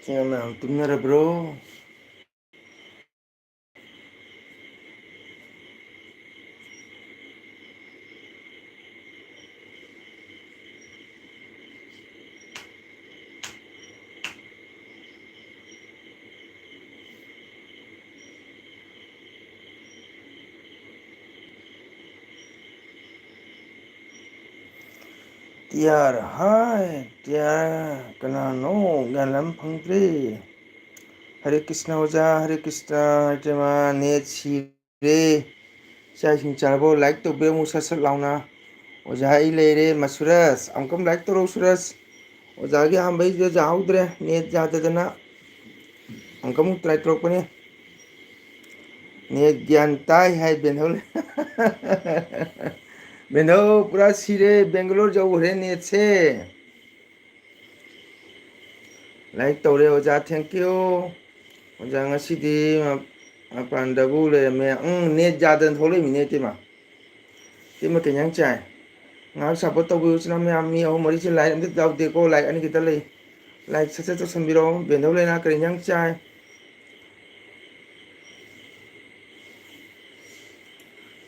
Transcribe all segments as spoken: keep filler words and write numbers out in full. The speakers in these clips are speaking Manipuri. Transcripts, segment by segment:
ꯏꯆꯤꯟ ꯏꯅꯥꯎ ꯃꯌꯥꯝ ꯇꯨꯝꯅꯔꯕ꯭ꯔꯣ? ꯇꯤꯌꯥꯔ ꯍꯥꯏ, ꯇꯤꯌꯥꯔ ꯀꯅꯥꯅꯣ? ꯒ꯭ꯌꯥꯟ ꯑꯃ ꯐꯪꯗ꯭ꯔꯦ꯫ ꯍꯔꯦ ꯀ꯭ꯔꯤꯁꯅ ꯑꯣꯖꯥ, ꯍꯔꯦ ꯀ꯭ꯔꯤꯁꯅ꯫ ꯏꯇꯩꯃ, ꯅꯦꯠ ꯁꯤꯔꯦ꯫ ꯆꯥꯛ ꯏꯁꯤꯡ ꯆꯥꯔꯕꯣ? ꯂꯥꯏꯛ ꯇꯧꯕꯤꯔꯝꯃꯨ ꯁꯠ ꯁꯠ ꯂꯥꯎꯅ꯫ ꯑꯣꯖꯥ, ꯑꯩ ꯂꯩꯔꯦ꯫ ꯃꯁꯨꯔꯁ, ꯑꯃꯨꯛꯀ ꯑꯃꯨꯛ ꯂꯥꯏꯛ ꯇꯧꯔꯛꯎ ꯁꯨꯔꯁ꯫ ꯑꯣꯖꯥꯒꯤ ꯑꯍꯥꯟꯕꯩꯗꯨꯗ ꯌꯥꯍꯧꯗ꯭ꯔꯦ, ꯅꯦꯠ ꯌꯥꯗꯗꯅ꯫ ꯑꯃꯨꯛꯀ ꯑꯃꯨꯛ ꯇ꯭ꯔꯥꯏ ꯇꯧꯔꯛꯄꯅꯦ꯫ ꯅꯦꯠ ꯒ꯭ꯌꯥꯟ ꯇꯥꯏ ꯍꯥꯏ ꯕꯦꯟꯍꯧ꯫ ꯕꯦꯟꯍꯧ ꯄꯨꯔꯥ ꯁꯤꯔꯦ, ꯕꯦꯡꯒꯂꯣꯔ ꯌꯧꯈ꯭ꯔꯦ ꯅꯦꯠꯁꯦ꯫ ꯂꯥꯏꯛ ꯇꯧꯔꯦ ꯑꯣꯖꯥ, thank you꯫ ꯑꯣꯖꯥ ꯉꯁꯤꯗꯤ ꯃ-, ꯃꯄꯥꯟꯗꯕꯨ ꯂꯩꯔꯝꯃꯦ꯫ ꯎꯝ, ꯅꯦꯠ ꯌꯥꯗꯅ ꯊꯣꯛꯂꯛꯏꯃꯤꯅꯦ ꯏꯇꯩꯃ꯫ ꯏꯇꯩꯃ ꯀꯩ ꯏꯟꯖꯥꯡ ꯆꯥꯏ? ꯉꯥꯏꯍꯥꯛ ꯁꯞꯄꯣꯔꯠ ꯇꯧꯕꯤꯌꯨ ꯏꯆꯤꯟ ꯏꯅꯥꯎ ꯃꯌꯥꯝ, ꯃꯤ ꯑꯍꯨꯝ ꯃꯔꯤꯁꯦ ꯂꯥꯏꯛ ꯑꯝꯇ ꯌꯥꯎꯗꯦꯀꯣ, ꯂꯥꯏꯛ ꯑꯅꯤ ꯈꯛꯇ ꯂꯩ꯫ ꯂꯥꯏꯛ ꯁꯠ ꯁꯠ ꯇꯧꯁꯟꯕꯤꯔꯛꯑꯣ꯫ ꯕꯦꯟꯗꯧ ꯂꯩꯅꯥ ꯀꯔꯤ ꯏꯟꯖꯥꯡ ꯆꯥꯏ?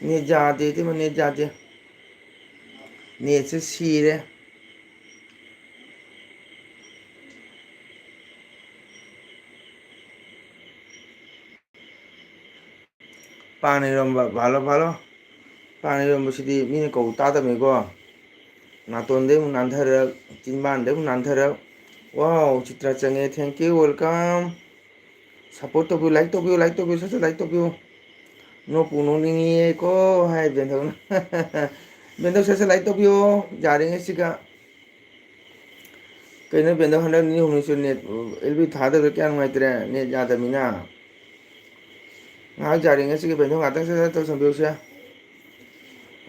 ꯅꯦꯠ ꯌꯥꯗꯦ ꯏꯇꯩꯃ, ꯅꯦꯠ ꯌꯥꯗꯦ꯫ ꯅꯦꯠꯁꯦ ꯁꯤꯔꯦ꯫ ꯄꯥꯟ ꯏꯔꯣꯝꯕ, ꯐꯥꯂꯣ, ꯐꯥꯂꯣ꯫ ꯄꯥꯟ ꯏꯔꯣꯝꯕꯁꯤꯗꯤ ꯃꯤꯅ ꯀꯧ ꯇꯥꯗꯕꯅꯤꯀꯣ꯫ ꯅꯥꯇꯣꯟꯗꯩ ꯑꯃꯨꯛ ꯅꯥꯟꯊꯔꯛ, ꯆꯤꯟꯕꯥꯟꯗꯩ ꯑꯃꯨꯛ ꯅꯥꯟꯊꯔꯛ꯫ ꯋꯥꯎ, ꯆꯤꯇ꯭ꯔꯥ ꯆꯪꯉꯦ, thank you, welcome꯫ ꯁꯞꯄꯣꯔꯠ ꯇꯧꯕꯤꯌꯨ, ꯂꯥꯏꯛ ꯇꯧꯕꯤꯌꯨ, ꯂꯥꯏꯛ ꯇꯧꯕꯤꯌꯨ, ꯁꯠ ꯁꯠ ꯂꯥꯏꯛ ꯇꯧꯕꯤꯌꯨ꯫ ꯅꯣꯛꯄꯨ ꯅꯣꯛꯅꯤꯡꯉꯤꯀꯣ ꯍꯥꯏ ꯕꯦꯟꯗꯧꯅ꯫ ꯕꯦꯟꯗꯧ ꯁꯠ ꯁꯠ ꯂꯥꯏꯛ ꯇꯧꯕꯤꯌꯣ, ꯌꯥꯔꯤꯉꯩꯁꯤꯒ꯫ ꯀꯩꯅꯣ ꯕꯦꯟꯗꯧ, ꯍꯟꯗꯛ ꯅꯤꯅꯤ ꯍꯨꯝꯅꯤꯁꯨ ꯅꯦꯠ, ꯑꯦꯜ ꯕꯤ ꯊꯥꯗꯕꯗ ꯀꯌꯥ ꯅꯨꯡꯉꯥꯏꯇ꯭ꯔꯦ, ꯅꯦꯠ ꯌꯥꯗꯕꯅꯤꯅ꯫ ꯉꯥꯏꯍꯥꯛ ꯌꯥꯔꯤꯉꯩꯁꯤꯒ ꯕꯦꯟꯗꯧ ꯉꯥꯛꯇꯪ ꯁꯠ ꯁꯠ ꯇꯧꯁꯟꯕꯤꯔꯨꯁꯦ꯫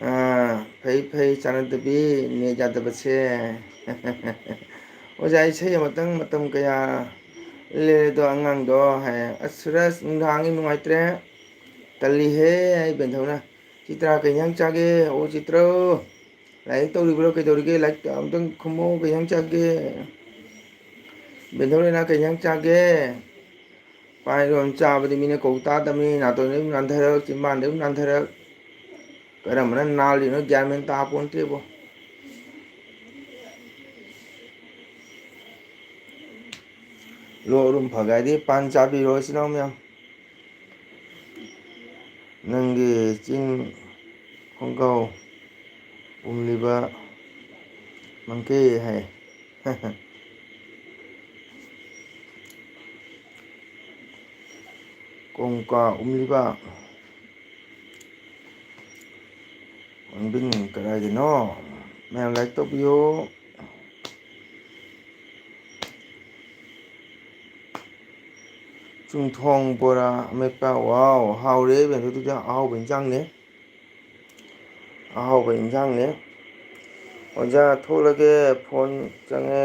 ꯑꯥ, ꯐꯩ ꯐꯩ, ꯆꯥꯟꯅꯗꯕꯤ, ꯅꯦꯠ ꯌꯥꯗꯕꯁꯦ꯫ ꯑꯣꯖꯥ, ꯏꯁꯩ ꯑꯃꯇꯪ, ꯃꯇꯝ ꯀꯌꯥ ꯂꯦꯜꯂꯦꯗꯣ ꯑꯉꯥꯡꯗꯣ ꯍꯥꯏ꯫ ꯑꯁ ꯁꯨꯔꯖ, ꯅꯨꯡꯗꯥꯡꯒꯤ ꯅꯨꯡꯉꯥꯏꯇ꯭ꯔꯦ꯫ ꯇꯜꯂꯤꯍꯦ, ꯑꯩ ꯕꯦꯟꯊꯧꯅ꯫ ꯆꯤꯇ꯭ꯔꯥ, ꯀꯩ ꯏꯟꯖꯥꯡ ꯆꯥꯒꯦ? ꯑꯣ ꯆꯤꯇ꯭ꯔ, ꯂꯥꯏꯔꯤꯛ ꯇꯧꯔꯤꯕ꯭ꯔꯣ? ꯀꯩꯗꯧꯔꯤꯒꯦ? ꯂꯥꯏꯔꯤꯛ ꯑꯝꯇꯪ ꯈꯨꯝꯃꯣ, ꯀꯩ ꯏꯟꯖꯥꯡ ꯆꯥꯒꯦ? ꯕꯦꯟꯊꯧꯔꯦꯅ ꯀꯩ ꯏꯟꯖꯥꯡ ꯆꯥꯒꯦ? ꯄꯥꯏꯔꯣꯟ ꯆꯥꯕꯗꯤ ꯃꯤꯅ ꯀꯧ ꯇꯥꯗꯕꯅꯤ, ꯅꯥꯇꯣꯟꯗꯩ ꯅꯥꯟꯊꯔꯛ, ꯆꯤꯟꯕꯥꯟꯗꯩ ꯅꯥꯟꯊꯔꯛ꯫ ꯀꯔꯝꯕꯅ ꯅꯥꯜꯂꯤꯅꯣ ꯒ꯭ꯌꯥꯟ ꯃꯦꯟ ꯇꯥꯄꯣꯟꯇꯦꯕꯣ꯫ ꯂꯣꯛ ꯑꯔꯨꯝ ꯐꯒꯦ ꯍꯥꯏꯗꯤ ꯄꯥꯟ ꯆꯥꯕꯤꯔꯣ, ꯏꯆꯤꯟ ꯏꯅꯥꯎ ꯃꯌꯥꯝ꯫ ꯅꯪꯒꯤ ꯆꯤꯟ ꯈꯣꯡꯒꯥꯎ ꯎꯝꯂꯤꯕ ꯃꯪꯀꯦ ꯍꯥꯏ꯫ ꯀꯣꯡꯀꯥ ꯎꯝꯂꯤꯕ ꯃꯪꯕꯤꯟ ꯀꯗꯥꯏꯗꯅꯣ? ꯃꯌꯥꯝ ꯂꯥꯏꯛ ꯇꯧꯕꯤꯌꯨ꯫ ꯆꯨꯡꯊꯣꯡ ꯕꯣꯔꯥ ꯑꯃꯦꯠꯄ꯫ ꯋꯥꯎ, ꯍꯥꯎꯔꯦ ꯏꯕꯦꯝ, ꯑꯗꯨꯗꯤ ꯑꯍꯥꯎꯕ ꯏꯟꯖꯥꯡꯅꯦ꯫ ꯑꯍꯥꯎꯕ ꯏꯟꯖꯥꯡꯅꯦ꯫ ꯑꯣꯖꯥ ꯊꯣꯛꯂꯒꯦ, ꯐꯣꯟ ꯆꯪꯉꯦ꯫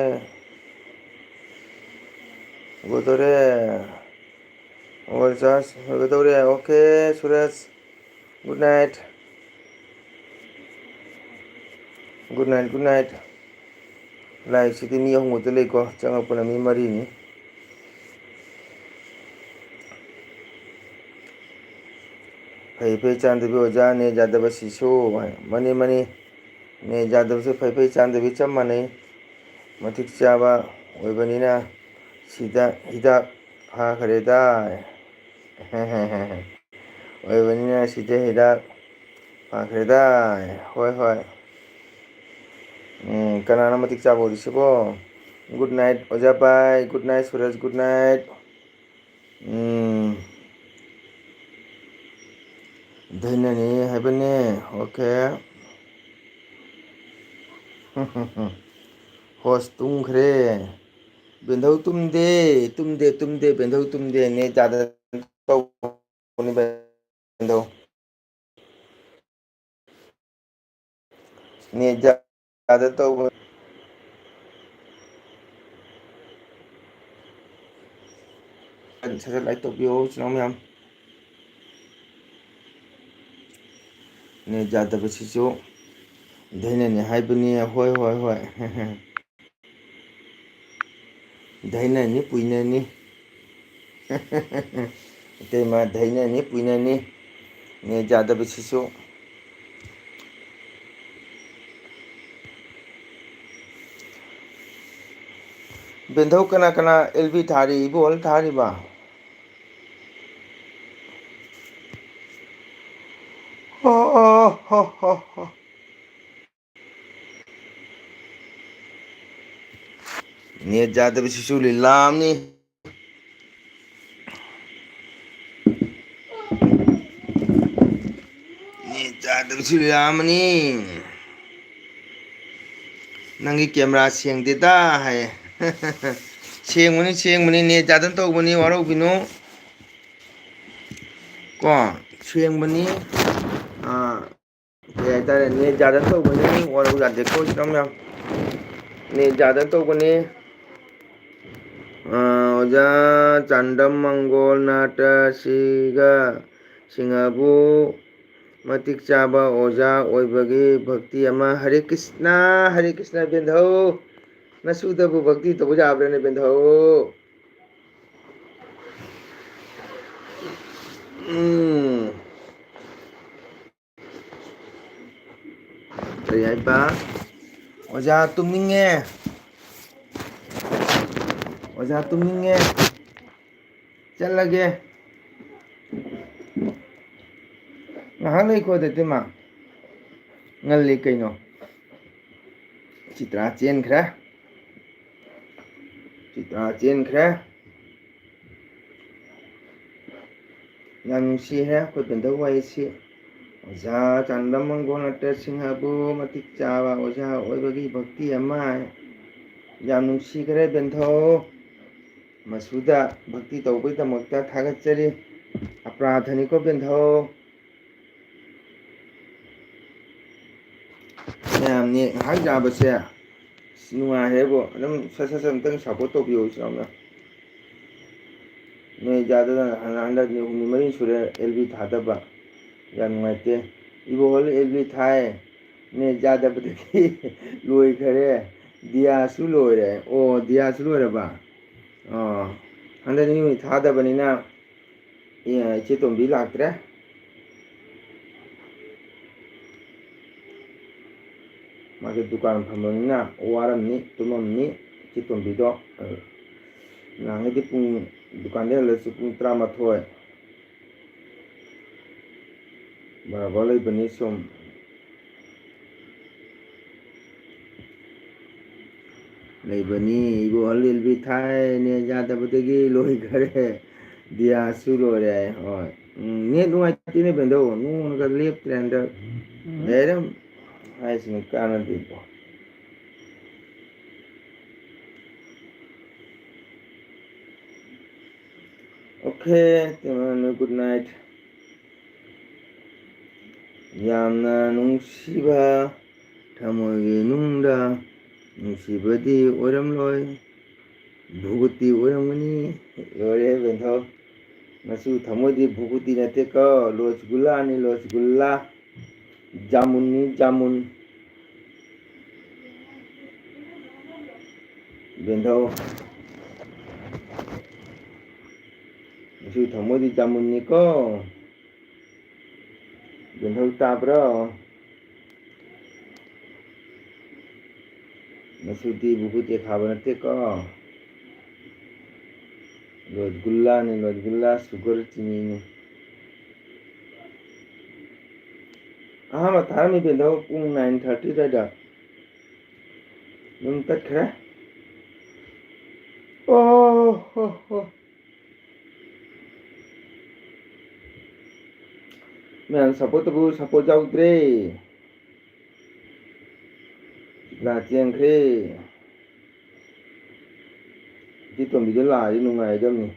ꯂꯣꯏꯗꯣꯔꯦ꯫ ꯃꯣꯕꯥꯏꯜ ꯆꯥꯔꯖ ꯂꯣꯏꯒꯗꯧꯔꯦ꯫ Okay, Suraj. Good night꯫ Good night, good night꯫ ꯂꯥꯏꯛꯁꯤꯗꯤ ꯃꯤ ꯑꯍꯨꯝ ꯈꯛꯇ ꯂꯩꯀꯣ, ꯆꯪꯉꯛꯄꯅ ꯃꯤ ꯃꯔꯤꯅꯤ꯫ ꯐꯩ ꯐꯩ ꯆꯥꯟꯗꯕꯤ ꯑꯣꯖꯥ, ꯅꯦꯠ ꯌꯥꯗꯕ ꯁꯤꯁꯨ꯫ ꯃꯥꯅꯤ ꯃꯥꯅꯤ, ꯅꯦꯠ ꯌꯥꯗꯕꯁꯨ ꯐꯩ ꯐꯩ ꯆꯥꯟꯗꯕꯤ ꯆꯞ ꯃꯥꯟꯅꯩ꯫ ꯃꯇꯤꯛ ꯆꯥꯕ ꯑꯣꯏꯕꯅꯤꯅ ꯁꯤꯗ ꯍꯤꯗꯥꯛ ꯐꯥꯈ꯭ꯔꯦꯗ꯫ ꯑꯣꯏꯕꯅꯤꯅ ꯁꯤꯗ ꯍꯤꯗꯥꯛ ꯐꯥꯈ꯭ꯔꯦꯗ꯫ ꯍꯣꯏ, ꯍꯣꯏ꯫ ꯎꯝ, ꯀꯅꯥꯅꯣ ꯃꯇꯤꯛ ꯆꯥꯕ ꯑꯣꯏꯔꯤꯁꯤꯕꯣ? Good night ꯑꯣꯖꯥ ꯄꯥꯏ, good night ꯁꯨꯔꯖ, good night꯫ ꯎꯝ, ꯙꯩꯅꯅꯤ ꯍꯥꯏꯕꯅꯦ꯫ ꯑꯣꯀꯦ꯫ ꯍꯣꯁ ꯇꯨꯝꯈ꯭ꯔꯦ꯫ ꯕꯦꯟꯙꯧ ꯇꯨꯝꯗꯦ, ꯇꯨꯝꯗꯦ, ꯇꯨꯝꯗꯦ, ꯕꯦꯟꯙꯧ ꯇꯨꯝꯗꯦ꯫ ꯅꯦꯠ ꯌꯥꯗ ꯇꯧꯕꯅꯤ ꯕꯦꯟꯙꯧ꯫ ꯅꯦꯠ ꯌꯥꯗ ꯇꯧꯕ꯫ ꯁꯠ ꯁꯠ ꯂꯥꯏꯛ ꯇꯧꯕꯤꯌꯣ, ꯏꯆꯤꯟ ꯏꯅꯥꯎ ꯃꯌꯥꯝ꯫ ꯅꯦꯠ ꯌꯥꯗꯕꯁꯤꯁꯨ ꯙꯩꯅꯅꯤ ꯍꯥꯏꯕꯅꯤ꯫ ꯍꯣꯏ, ꯍꯣꯏ, ꯍꯣꯏ꯫ ꯙꯩꯅꯅꯤ ꯄꯨꯏꯅꯅꯤ꯫ ꯏꯇꯩꯃ ꯙꯩꯅꯅꯤ ꯄꯨꯏꯅꯅꯤ꯫ ꯅꯦꯠ ꯌꯥꯗꯕꯁꯤꯁꯨ꯫ ꯕꯦꯟꯙꯧ, ꯀꯅꯥ ꯀꯅꯥ ꯑꯦꯜ ꯕꯤ ꯊꯥꯔꯤ? ꯏꯕꯣꯍꯜ ꯊꯥꯔꯤꯕ? ꯑꯣ, ꯑꯣ, ꯍꯣ, ꯍꯣ, ꯍꯣ꯫ ꯅꯦꯠ ꯌꯥꯗꯕꯁꯤꯁꯨ ꯂꯤꯂꯥ ꯑꯃꯅꯤ꯫ ꯅꯦꯠ ꯌꯥꯗꯕꯁꯨ ꯂꯤꯂꯥ ꯑꯃꯅꯤ꯫ "ꯅꯪꯒꯤ ꯀꯦꯃꯦꯔꯥ ꯁꯦꯡꯗꯦꯗ" ꯍꯥꯏꯌꯦ꯫ ꯁꯦꯡꯕꯅꯤ, ꯁꯦꯡꯕꯅꯤ, ꯅꯦꯠ ꯌꯥꯗꯅ ꯇꯧꯕꯅꯤ, ꯋꯥꯔꯧꯕꯤꯅꯨ꯫ ꯀꯣ, ꯁꯦꯡꯕꯅꯤ꯫ ꯑꯥ, ꯀꯩ ꯍꯥꯏꯇꯥꯔꯦ, ꯅꯦꯠ ꯌꯥꯗꯅ ꯇꯧꯕꯅꯤ, ꯋꯥꯔꯧ ꯌꯥꯗꯦꯀꯣ, ꯏꯆꯤꯟ ꯏꯅꯥꯎ ꯃꯌꯥꯝ꯫ ꯅꯦꯠ ꯌꯥꯗꯅ ꯇꯧꯕꯅꯤ꯫ ꯑꯥ, ꯑꯣꯖꯥ ꯆꯥꯟꯗꯝ ꯃꯪꯒꯣꯜ ꯅꯥꯇ꯭ꯔ ꯁꯤꯒ ꯁꯤꯡꯍꯕꯨ ꯃꯇꯤꯛ ꯆꯥꯕ ꯑꯣꯖꯥ ꯑꯣꯏꯕꯒꯤ ꯚꯛꯇꯤ ꯑꯃ꯫ ꯍꯔꯦ ꯀ꯭ꯔꯤꯁꯅ, ꯍꯔꯦ ꯀ꯭ꯔꯤꯁꯅ, ꯕꯦꯟꯙꯧ꯫ ꯅꯁꯨꯗꯕꯨ ꯚꯛꯇꯤ ꯇꯧꯕ ꯌꯥꯕ꯭ꯔꯅꯦ, ꯕꯦꯟꯙꯧ? ꯎꯝ꯫ ꯀꯔꯤ ꯍꯥꯏꯕ? ꯑꯣꯖꯥ ꯇꯨꯝꯅꯤꯡꯉꯦ꯫ ꯑꯣꯖꯥ ꯇꯨꯝꯅꯤꯡꯉꯦ꯫ ꯆꯠꯂꯒꯦ꯫ ꯉꯥꯏꯍꯥꯛ ꯂꯩꯈꯣ, ꯗꯦꯇꯤꯃ꯫ ꯉꯜꯂꯤ ꯀꯩꯅꯣ꯫ ꯆꯤꯇ꯭ꯔꯥ ꯆꯦꯟꯈ꯭ꯔꯦ꯫ ꯆꯤꯇ꯭ꯔꯥ ꯆꯦꯟꯈ꯭ꯔꯦ꯫ ꯌꯥꯝ ꯅꯨꯡꯁꯤꯍꯦ ꯑꯩꯈꯣꯏ ꯕꯦꯟꯙꯧ ꯋꯥꯔꯤꯁꯤ꯫ ꯑꯣꯖꯥ ꯆꯥꯟꯗꯝ ꯃꯪꯒꯣꯜ ꯅꯥꯇ꯭ꯔ ꯁꯤꯡꯍꯕꯨ ꯃꯇꯤꯛ ꯆꯥꯕ ꯑꯣꯖꯥ ꯑꯣꯏꯕꯒꯤ ꯚꯛꯇꯤ ꯑꯃ꯫ ꯌꯥꯝ ꯅꯨꯡꯁꯤꯈ꯭ꯔꯦ ꯕꯦꯟꯙꯧ꯫ ꯃꯁꯨꯗ ꯚꯛꯇꯤ ꯇꯧꯕꯒꯤꯗꯃꯛꯇ ꯊꯥꯒꯠꯆꯔꯤ꯫ ꯑꯄ꯭ꯔꯥꯙꯅꯤꯀꯣ ꯕꯦꯟꯙꯧ꯫ ꯃꯌꯥꯝ ꯅꯦꯠ ꯉꯥꯏꯍꯥꯛ ꯌꯥꯕꯁꯦ ꯑꯁ ꯅꯨꯡꯉꯥꯏꯍꯦꯕꯣ꯫ ꯑꯗꯨꯝ ꯁꯠ ꯁꯠ ꯁꯠ ꯑꯝꯇꯪ ꯁꯞꯄꯣꯔꯠ ꯇꯧꯕꯤꯌꯣ, ꯏꯆꯤꯟ ꯏꯅꯥꯎꯅ꯫ ꯅꯦꯠ ꯌꯥꯗꯗꯅ ꯍꯟꯗꯛ ꯅꯨꯃꯤꯠ ꯍꯨꯝꯅꯤ ꯃꯔꯤꯅꯤ ꯁꯨꯔꯦ ꯑꯦꯜ ꯕꯤ ꯊꯥꯗꯕ꯫ ꯌꯥꯝ ꯅꯨꯡꯉꯥꯏꯇꯦ꯫ ꯏꯕꯣꯍꯜ ꯑꯦꯜ ꯕꯤ ꯊꯥꯏ꯫ ꯅꯦꯠ ꯌꯥꯗꯕꯗꯒꯤ ꯂꯣꯏꯈꯔꯦ꯫ ꯗꯤꯌꯥꯁꯨ ꯂꯣꯏꯔꯦ꯫ ꯑꯣ, ꯗꯤꯌꯥꯁꯨ ꯂꯣꯏꯔꯕ? ꯑꯥ, ꯍꯟꯗꯛ ꯅꯤꯅꯤ ꯍꯨꯝꯅꯤ ꯊꯥꯗꯕꯅꯤꯅ, ꯏ-, ꯏꯆꯦ ꯇꯣꯝꯕꯤ ꯂꯥꯛꯇ꯭ꯔꯦ꯫ ꯃꯥꯒꯤ ꯗꯨꯀꯥꯟ ꯐꯝꯕꯅꯤꯅ ꯋꯥꯔꯝꯅꯤ, ꯇꯨꯝꯃꯝꯅꯤ꯫ ꯏꯆꯦ ꯇꯣꯝꯕꯤꯗꯣ, ꯑ, ꯅꯍꯥꯟꯉꯩꯗꯤ ꯄꯨꯡ, ꯗꯨꯀꯥꯟꯗ ꯍꯜꯂꯁꯨ ꯄꯨꯡ ꯇꯔꯥꯃꯥꯊꯣꯏ ꯕꯥꯔꯣ ꯐꯥꯎ ꯂꯩꯕꯅꯤ꯫ ꯁꯨꯝ ꯂꯩꯕꯅꯤ꯫ ꯏꯕꯣ ꯑꯜ ꯑꯦꯜ ꯕꯤ ꯊꯥꯏꯅꯦ ꯌꯥꯗꯕꯗꯒꯤ ꯂꯣꯏꯈꯔꯦ꯫ ꯗꯤꯌꯥꯁꯨ ꯂꯣꯏꯔꯦ ꯍꯥꯏ꯫ ꯍꯣꯏ꯫ ꯎꯝ, ꯅꯦꯠ ꯅꯨꯡꯉꯥꯏꯇꯦꯅꯦ ꯕꯦꯟꯗꯧ꯫ ꯅꯣꯡꯃꯒ ꯂꯦꯞꯇ꯭ꯔꯦ ꯍꯟꯗꯛ꯫ ꯎꯝ꯫ ꯂꯩꯔꯝ ꯍꯥꯏꯁꯤꯅ ꯀꯥꯟꯅꯗꯦꯀꯣ꯫ Okay, good night. ꯌꯥꯝꯅ ꯅꯨꯡꯁꯤꯕ ꯊꯃꯣꯏꯒꯤ ꯅꯨꯡꯗ ꯅꯨꯡꯁꯤꯕꯗꯤ ꯑꯣꯏꯔꯝꯂꯣꯏ, ꯚꯨꯒꯨꯇꯤ ꯑꯣꯏꯔꯝꯒꯅꯤ꯫ ꯂꯣꯏꯔꯦ ꯕꯦꯟꯊꯧ, ꯃꯆꯨ ꯊꯃꯣꯏꯗꯤ ꯚꯨꯒꯨꯇꯤ ꯅꯠꯇꯦꯀꯣ, ꯂꯣꯁꯒꯨꯜꯂꯥꯅꯤ, ꯂꯣꯁꯒꯨꯜꯂꯥ꯫ ꯖꯥꯃꯨꯟꯅꯤ, ꯖꯥꯃꯨꯟ꯫ ꯕꯦꯟꯊꯧ꯫ ꯃꯆꯨ ꯊꯃꯣꯏꯗꯤ ꯖꯥꯃꯨꯟꯅꯤꯀꯣ꯫ ꯕꯦꯟꯊꯧ ꯇꯥꯕ꯭ꯔꯣ? ꯃꯆꯨꯗꯤ ꯚꯨꯒꯨꯇꯤ ꯈꯥꯕ ꯅꯠꯇꯦꯀꯣ꯫ ꯂꯣꯁꯒꯨꯜꯂꯥꯅꯤ, ꯂꯣꯁꯒꯨꯜꯂꯥ, ꯁꯨꯒꯔ ꯆꯤꯅꯤꯅꯤ꯫ ꯑꯍꯥꯟꯕ ꯊꯥꯔꯝꯃꯤ ꯕꯦꯟꯗꯧ ꯄꯨꯡ nine thirty ꯑꯗꯨꯋꯥꯏꯗ ꯑꯗꯨꯝ ꯇꯠꯈ꯭ꯔꯦ꯫ ꯑꯣ ꯍꯣ ꯍꯣ꯫ ꯃꯌꯥꯝ ꯁꯞꯄꯣꯔꯠꯇꯕꯨ ꯁꯞꯄꯣꯔꯠ ꯌꯥꯎꯗ꯭ꯔꯦ꯫ ꯂꯥ ꯆꯦꯟꯈ꯭ꯔꯦ꯫ ꯏꯆꯦ ꯇꯣꯝꯕꯤꯗꯣ ꯂꯥꯛꯑꯗꯤ ꯅꯨꯡꯉꯥꯏꯒꯗꯕꯅꯤ꯫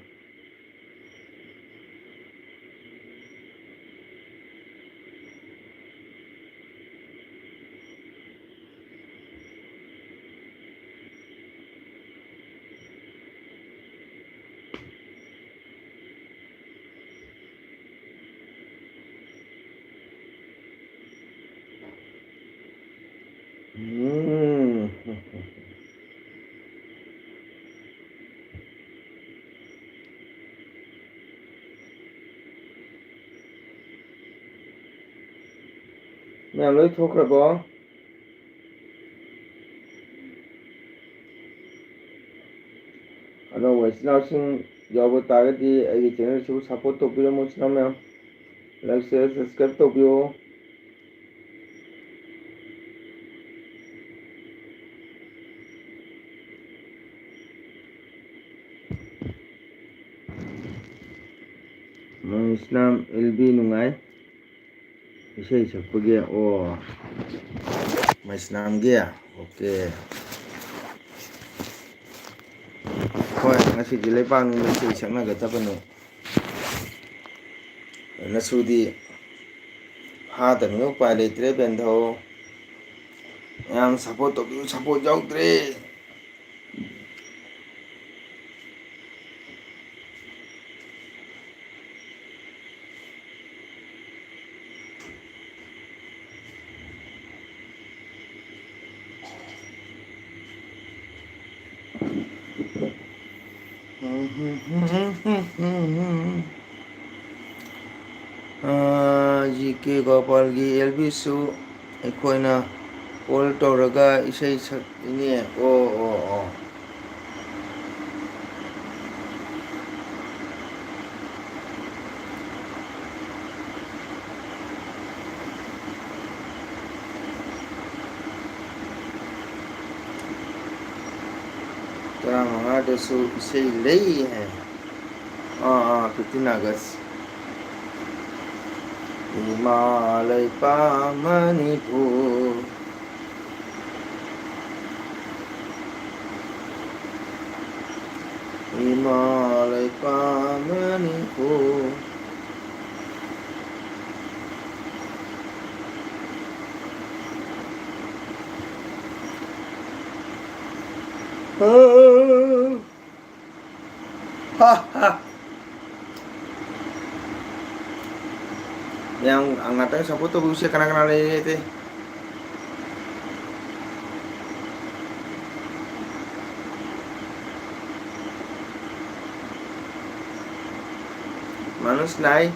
ꯎꯝ꯫ ꯃꯌꯥꯝ ꯂꯣꯏ ꯊꯣꯛꯈ꯭ꯔꯕꯣ? ꯑꯅꯧꯕ ꯏꯆꯤꯟ ꯏꯅꯥꯎꯁꯤꯡ ꯌꯥꯎꯕ ꯇꯥꯔꯒꯗꯤ ꯑꯩꯒꯤ ꯆꯦꯅꯦꯜꯁꯤꯕꯨ ꯁꯞꯄꯣꯔꯠ ꯇꯧꯕꯤꯔꯝꯃꯨ, ꯏꯆꯤꯟ ꯏꯅꯥꯎ ꯃꯌꯥꯝ꯫ ꯂꯥꯏꯛ, ꯁꯤꯌꯔ, ꯁꯕꯁꯀ꯭ꯔꯥꯏꯕ ꯇꯧꯕꯤꯌꯣ꯫ ꯃꯣꯏ ꯏꯁꯂꯥꯝ ꯑꯦꯜ ꯕꯤ ꯅꯨꯡꯉꯥꯏ꯫ ꯏꯁꯩ ꯁꯛꯄꯒꯤ, ꯑꯣ, ꯃꯩꯁꯅꯥꯝꯒꯤ? ꯑꯣꯀꯦ꯫ ꯍꯣꯏ, ꯉꯁꯤꯗꯤ ꯂꯩꯄꯥꯛꯅꯤꯡꯕ ꯏꯁꯩ ꯁꯛꯅꯒꯗꯕꯅꯤ꯫ ꯅꯁꯨꯗꯤ ꯐꯥꯗꯕꯅꯤꯅ ꯎꯄꯥꯏ ꯂꯩꯇ꯭ꯔꯦ, ꯕꯦꯟꯙꯧ꯫ ꯌꯥꯝ ꯁꯞꯄꯣꯔꯠ ꯇꯧꯕꯤꯌꯨ, ꯁꯞꯄꯣꯔꯠ ꯌꯥꯎꯗ꯭ꯔꯦ꯫ ꯖꯤ ꯀꯦ ꯒꯣꯄꯥꯜꯒꯤ ꯑꯦꯜ ꯕꯤꯁꯨ ꯑꯩꯈꯣꯏꯅ ꯀꯣꯜ ꯇꯧꯔꯒ ꯏꯁꯩ ꯁꯛꯏꯅꯦ꯫ ꯑꯣ, ꯑꯣ, ꯑꯣ꯫ ꯇꯔꯥꯃꯉꯥꯗꯁꯨ ꯏꯁꯩ ꯂꯩ ꯍꯥꯏ꯫ ꯑꯥ, ꯑꯥ, fifteen August꯫ ꯏꯃꯥ ꯂꯩꯄꯥꯛ ꯃꯅꯤꯄꯨꯔ꯫ ꯏꯃꯥ ꯂꯩꯄꯥꯛ ꯃꯅꯤꯄꯨꯔ꯫ ꯍꯥ, ꯍꯥ꯫ ꯃꯌꯥꯝ ꯉꯥꯛꯇꯪ support ꯇꯧꯕꯤꯌꯨꯁꯦ, ꯀꯅꯥ ꯀꯅꯥ ꯂꯩꯔꯤ ꯑꯇꯩ? ꯃꯅꯨꯁ ꯅꯥꯏ꯫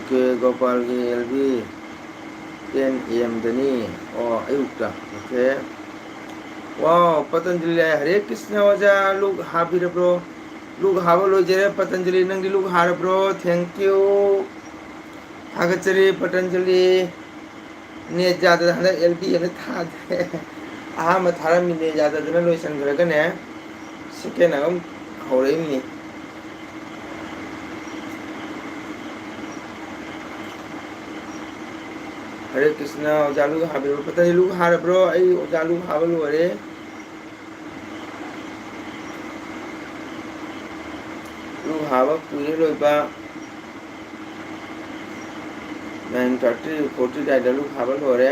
ꯀꯦ ꯒꯣꯄꯥꯜꯒꯤ ꯑꯦꯜ ꯕꯤ ꯇꯦꯟ ꯑꯦ ꯑꯦꯝꯗꯅꯤ꯫ ꯑꯣ, ꯑꯌꯨꯛꯇ꯫ ꯑꯣꯀꯦ꯫ ꯋꯥꯎ, ꯄꯇꯟꯖꯂꯤ ꯍꯥꯏ, "ꯍꯔꯦ ꯀ꯭ꯔꯤꯁꯅ ꯑꯣꯖꯥ, ꯂꯨꯛ ꯍꯥꯕꯤꯔꯕ꯭ꯔꯣ?" ꯂꯨꯛ ꯍꯥꯕ ꯂꯣꯏꯖꯔꯦ꯫ ꯄꯇꯟꯖꯂꯤ, ꯅꯪꯗꯤ ꯂꯨꯛ ꯍꯥꯔꯕ꯭ꯔꯣ? Thank you꯫ ꯊꯥꯒꯠꯆꯔꯤ, ꯄꯇꯟꯖꯂꯤ꯫ ꯅꯦꯠ ꯌꯥꯗꯗꯅ ꯍꯟꯗꯛ ꯑꯦꯜ ꯕꯤ ꯑꯃ ꯊꯥꯗ꯭ꯔꯦ꯫ ꯑꯍꯥꯟꯕ ꯊꯥꯔꯝꯃꯤ, ꯅꯦꯠ ꯌꯥꯗꯗꯅ ꯂꯣꯏꯁꯤꯟꯈ꯭ꯔꯒꯅꯦ, ꯁꯦꯀꯦꯟ ꯑꯃ ꯍꯧꯔꯛꯏꯅꯤ꯫ ꯍꯔꯦ ꯀ꯭ꯔꯤꯁꯅ, ꯑꯣꯖꯥ ꯂꯨꯛ ꯍꯥꯕꯤꯔꯕ꯭ꯔꯣ? ꯄꯇꯟꯖꯂꯤ ꯂꯨꯛ ꯍꯥꯔꯕ꯭ꯔꯣ? ꯑꯩ ꯑꯣꯖꯥ ꯂꯨꯛ ꯍꯥꯕ ꯂꯣꯏꯔꯦ꯫ ꯂꯨꯛ ꯍꯥꯕ ꯀꯨꯏꯔꯦ ꯂꯣꯏꯕ꯫ Nine thirty, forty ꯑꯗꯨꯋꯥꯏꯗ ꯂꯨꯛ ꯍꯥꯕ ꯂꯣꯏꯔꯦ꯫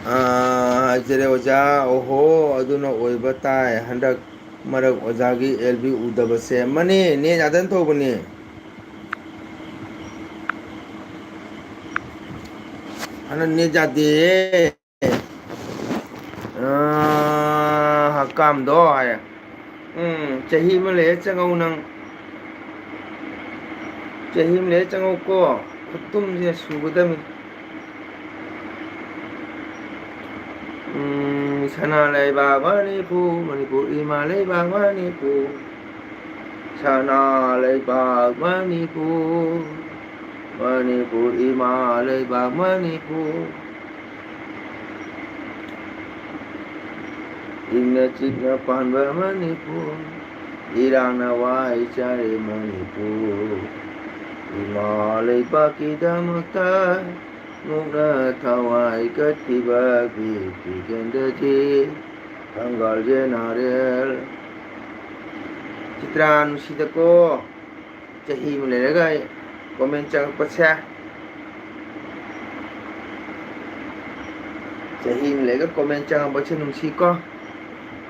ꯑꯥ, ꯍꯥꯏꯖꯔꯦ ꯑꯣꯖꯥ꯫ ꯑꯣꯍꯣ, ꯑꯗꯨꯅ ꯑꯣꯏꯕ ꯇꯥꯏ꯫ ꯍꯟꯗꯛ ꯃꯔꯛ ꯑꯣꯖꯥꯒꯤ ꯑꯦꯜ ꯕꯤ ꯎꯗꯕꯁꯦ꯫ ꯃꯅꯦ, ꯅꯦꯠ ꯌꯥꯗꯅ ꯇꯧꯕꯅꯦ꯫ ꯍꯟꯗꯛ ꯅꯦꯠ ꯌꯥꯗꯦ꯫ ꯑꯥ, ꯍꯛꯀꯥꯝꯗꯣ ꯍꯥꯏ꯫ ꯎꯝ, ꯆꯍꯤ ꯑꯃ ꯂꯩꯔ ꯆꯪꯉꯧ ꯅꯪ꯫ ꯆꯍꯤ ꯑꯃ ꯂꯩꯔ ꯆꯪꯉꯧꯀꯣ꯫ ꯈꯨꯇꯨꯝꯁꯦ ꯁꯨꯒꯗꯕꯅꯤ꯫ ꯎꯝ, ꯁꯅꯥ ꯂꯩꯕꯥꯛ ꯃꯅꯤꯄꯨꯔ, ꯃꯅꯤꯄꯨꯔ ꯏꯃꯥ ꯂꯩꯕꯥꯛ ꯃꯅꯤꯄꯨꯔ꯫ ꯁꯅꯥ ꯂꯩꯕꯥꯛ ꯃꯅꯤꯄꯨꯔ, ꯃꯅꯤꯄꯨꯔ ꯏꯃꯥ ꯂꯩꯕꯥꯛ ꯃꯅꯤꯄꯨꯔ꯫ ꯏꯪꯅ ꯆꯤꯛꯅ ꯄꯥꯟꯕ ꯃꯅꯤꯄꯨꯔ, ꯏꯔꯥꯡꯅ ꯋꯥꯏ ꯆꯥꯏꯔꯦ ꯃꯅꯤꯄꯨꯔ꯫ ꯏꯃꯥ ꯂꯩꯕꯥꯛꯀꯤꯗꯃꯛꯇ ꯃꯨꯛꯅ ꯊꯋꯥꯏ ꯀꯠꯈꯤꯕ ꯕꯤꯔ ꯇꯤꯀꯦꯟꯗ꯭ꯔꯖꯤꯠ, ꯊꯪꯒꯥꯜ ꯖꯦꯅꯔꯦꯜ꯫ ꯆꯤꯇ꯭ꯔꯥ ꯅꯨꯡꯁꯤꯗꯀꯣ꯫ ꯆꯍꯤ ꯑꯃ ꯂꯩꯔꯒ ꯑꯩ ꯀꯣꯃꯦꯟ ꯆꯪꯉꯛꯄꯁꯦ꯫ ꯆꯍꯤ ꯑꯃ ꯂꯩꯔꯒ comment ꯆꯪꯉꯛꯄꯁꯦ ꯅꯨꯡꯁꯤꯀꯣ꯫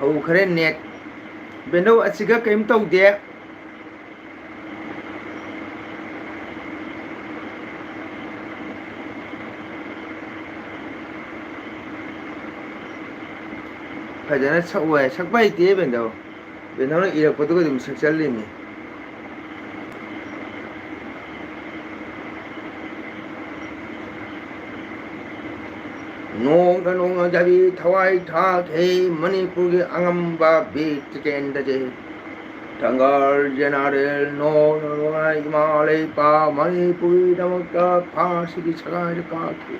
ꯍꯧꯈ꯭ꯔꯦ net꯫ ꯕꯦꯟꯗꯧ ꯑꯁꯤꯒ ꯀꯔꯤꯝ ꯇꯧꯗꯦ꯫ ꯐꯖꯅ ꯁꯛꯎ ꯍꯥꯏ꯫ ꯁꯛꯄ ꯍꯩꯇꯦ ꯕꯦꯟꯗꯧ꯫ ꯕꯦꯟꯗꯧꯅ ꯏꯔꯛꯄꯗꯨꯒ ꯑꯗꯨꯝ ꯁꯛꯆꯜꯂꯤꯅꯤ꯫ ꯅꯣꯡꯅ ꯅꯣꯡꯅ ꯌꯥꯕꯤ ꯊꯋꯥꯏ ꯊꯥꯈꯤ ꯃꯅꯤꯄꯨꯔꯒꯤ ꯑꯉꯝꯕ ꯕꯤꯔ ꯇꯤꯀꯦꯟꯗ꯭ꯔꯖꯤꯠ꯫ ꯊꯪꯒꯥꯜ ꯖꯦꯅꯔꯦꯜ ꯅꯣꯡꯅ ꯅꯣꯡꯅ ꯏꯃꯥ ꯂꯩꯄꯥꯛ ꯃꯅꯤꯄꯨꯔꯒꯤꯗꯃꯛꯇ ꯐꯥꯁꯤꯒꯤ ꯁꯒꯥꯏꯗ ꯀꯥꯈꯤ꯫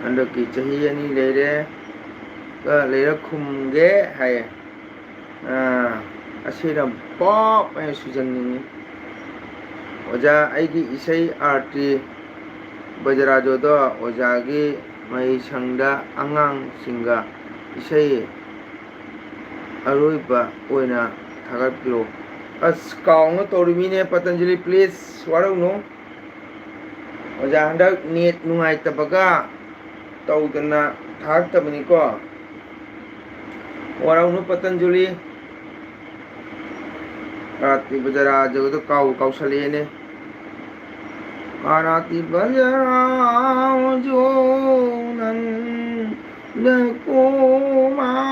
ꯍꯟꯗꯛꯀꯤ ꯆꯍꯤ ꯑꯅꯤ ꯂꯩꯔꯦ, ꯂꯩꯔ ꯈꯨꯝꯒꯦ ꯍꯥꯏꯌꯦ꯫ ꯑꯥ, ꯑꯁꯤꯅ ꯄꯣꯞ ꯍꯥꯏꯅ ꯁꯨꯖꯟꯅꯤꯡꯉꯤ꯫ ꯑꯣꯖꯥ, ꯑꯩꯒꯤ ꯏꯁꯩ ꯑꯥꯔꯇꯤ ꯕꯖꯔꯥꯖꯣꯗꯣ ꯑꯣꯖꯥꯒꯤ ꯃꯍꯩꯁꯪꯗ ꯑꯉꯥꯡꯁꯤꯡꯒ ꯏꯁꯩ ꯑꯔꯣꯏꯕ ꯑꯣꯏꯅ ꯊꯥꯒꯠꯄꯤꯔꯛꯑꯣ꯫ ꯑꯁ, ꯀꯥꯎꯅ ꯇꯧꯔꯤꯃꯤꯅꯦ ꯄꯇꯟꯖꯂꯤ, please, ꯋꯥꯔꯧꯅꯨ꯫ ꯑꯣꯖꯥ, ꯍꯟꯗꯛ net ꯅꯨꯡꯉꯥꯏꯇꯕꯒ ꯇꯧꯗꯅ ꯊꯥꯔꯛꯇꯕꯅꯤꯀꯣ꯫ ꯋꯥꯔꯧꯅꯨ ꯄꯇꯟꯖꯂꯤ꯫ ꯑꯥꯔꯇꯤ ꯕꯖꯔꯥꯖꯣꯗꯣ ꯀꯥꯎ ꯀꯥꯎꯁꯜꯂꯛꯑꯦꯅꯦ꯫ ꯑꯥꯔꯇꯤ ꯕꯖꯔꯥꯖꯣ ꯅꯟꯗ ꯀꯨꯃꯥꯔ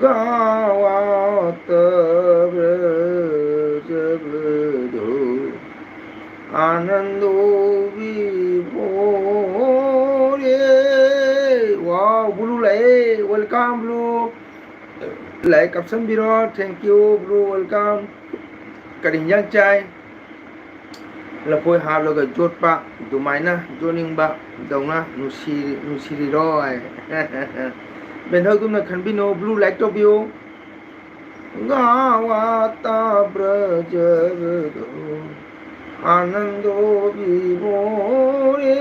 ꯒꯥꯋꯥ ꯇꯕ꯭ꯔ ꯖꯕꯗꯣ ꯑꯥꯅꯟꯗꯣ ꯚꯤꯚꯣꯔꯦ꯫ Wow, ꯕ꯭ꯂꯨ ꯂꯥꯛꯑꯦ, welcome blue. Like ꯀꯥꯞꯁꯟꯕꯤꯔꯣ, thank you blue, welcome꯫ ꯀꯔꯤ ꯏꯟꯖꯥꯡ ꯆꯥꯏ? ꯂꯐꯣꯏ ꯍꯥꯞꯂꯒ ꯌꯣꯠꯄ, ꯑꯗꯨꯃꯥꯏꯅ ꯌꯣꯠꯅꯤꯡꯕ ꯗꯧꯅ ꯅꯨꯡꯁꯤ-, ꯅꯨꯡꯁꯤꯔꯤꯔꯣ ꯍꯥꯏ꯫ ꯕꯦꯟꯊꯧꯗꯨꯝꯅ ꯈꯟꯕꯤꯅꯨ, ꯕ꯭ꯂꯨ like ꯇꯧꯕꯤꯌꯨ꯫ ꯒꯥꯋꯥ ꯇꯥꯕ꯭ꯔ ꯖꯕꯗꯣ ꯑꯥꯅꯟꯗꯣ ꯚꯤꯚꯣꯔꯦ꯫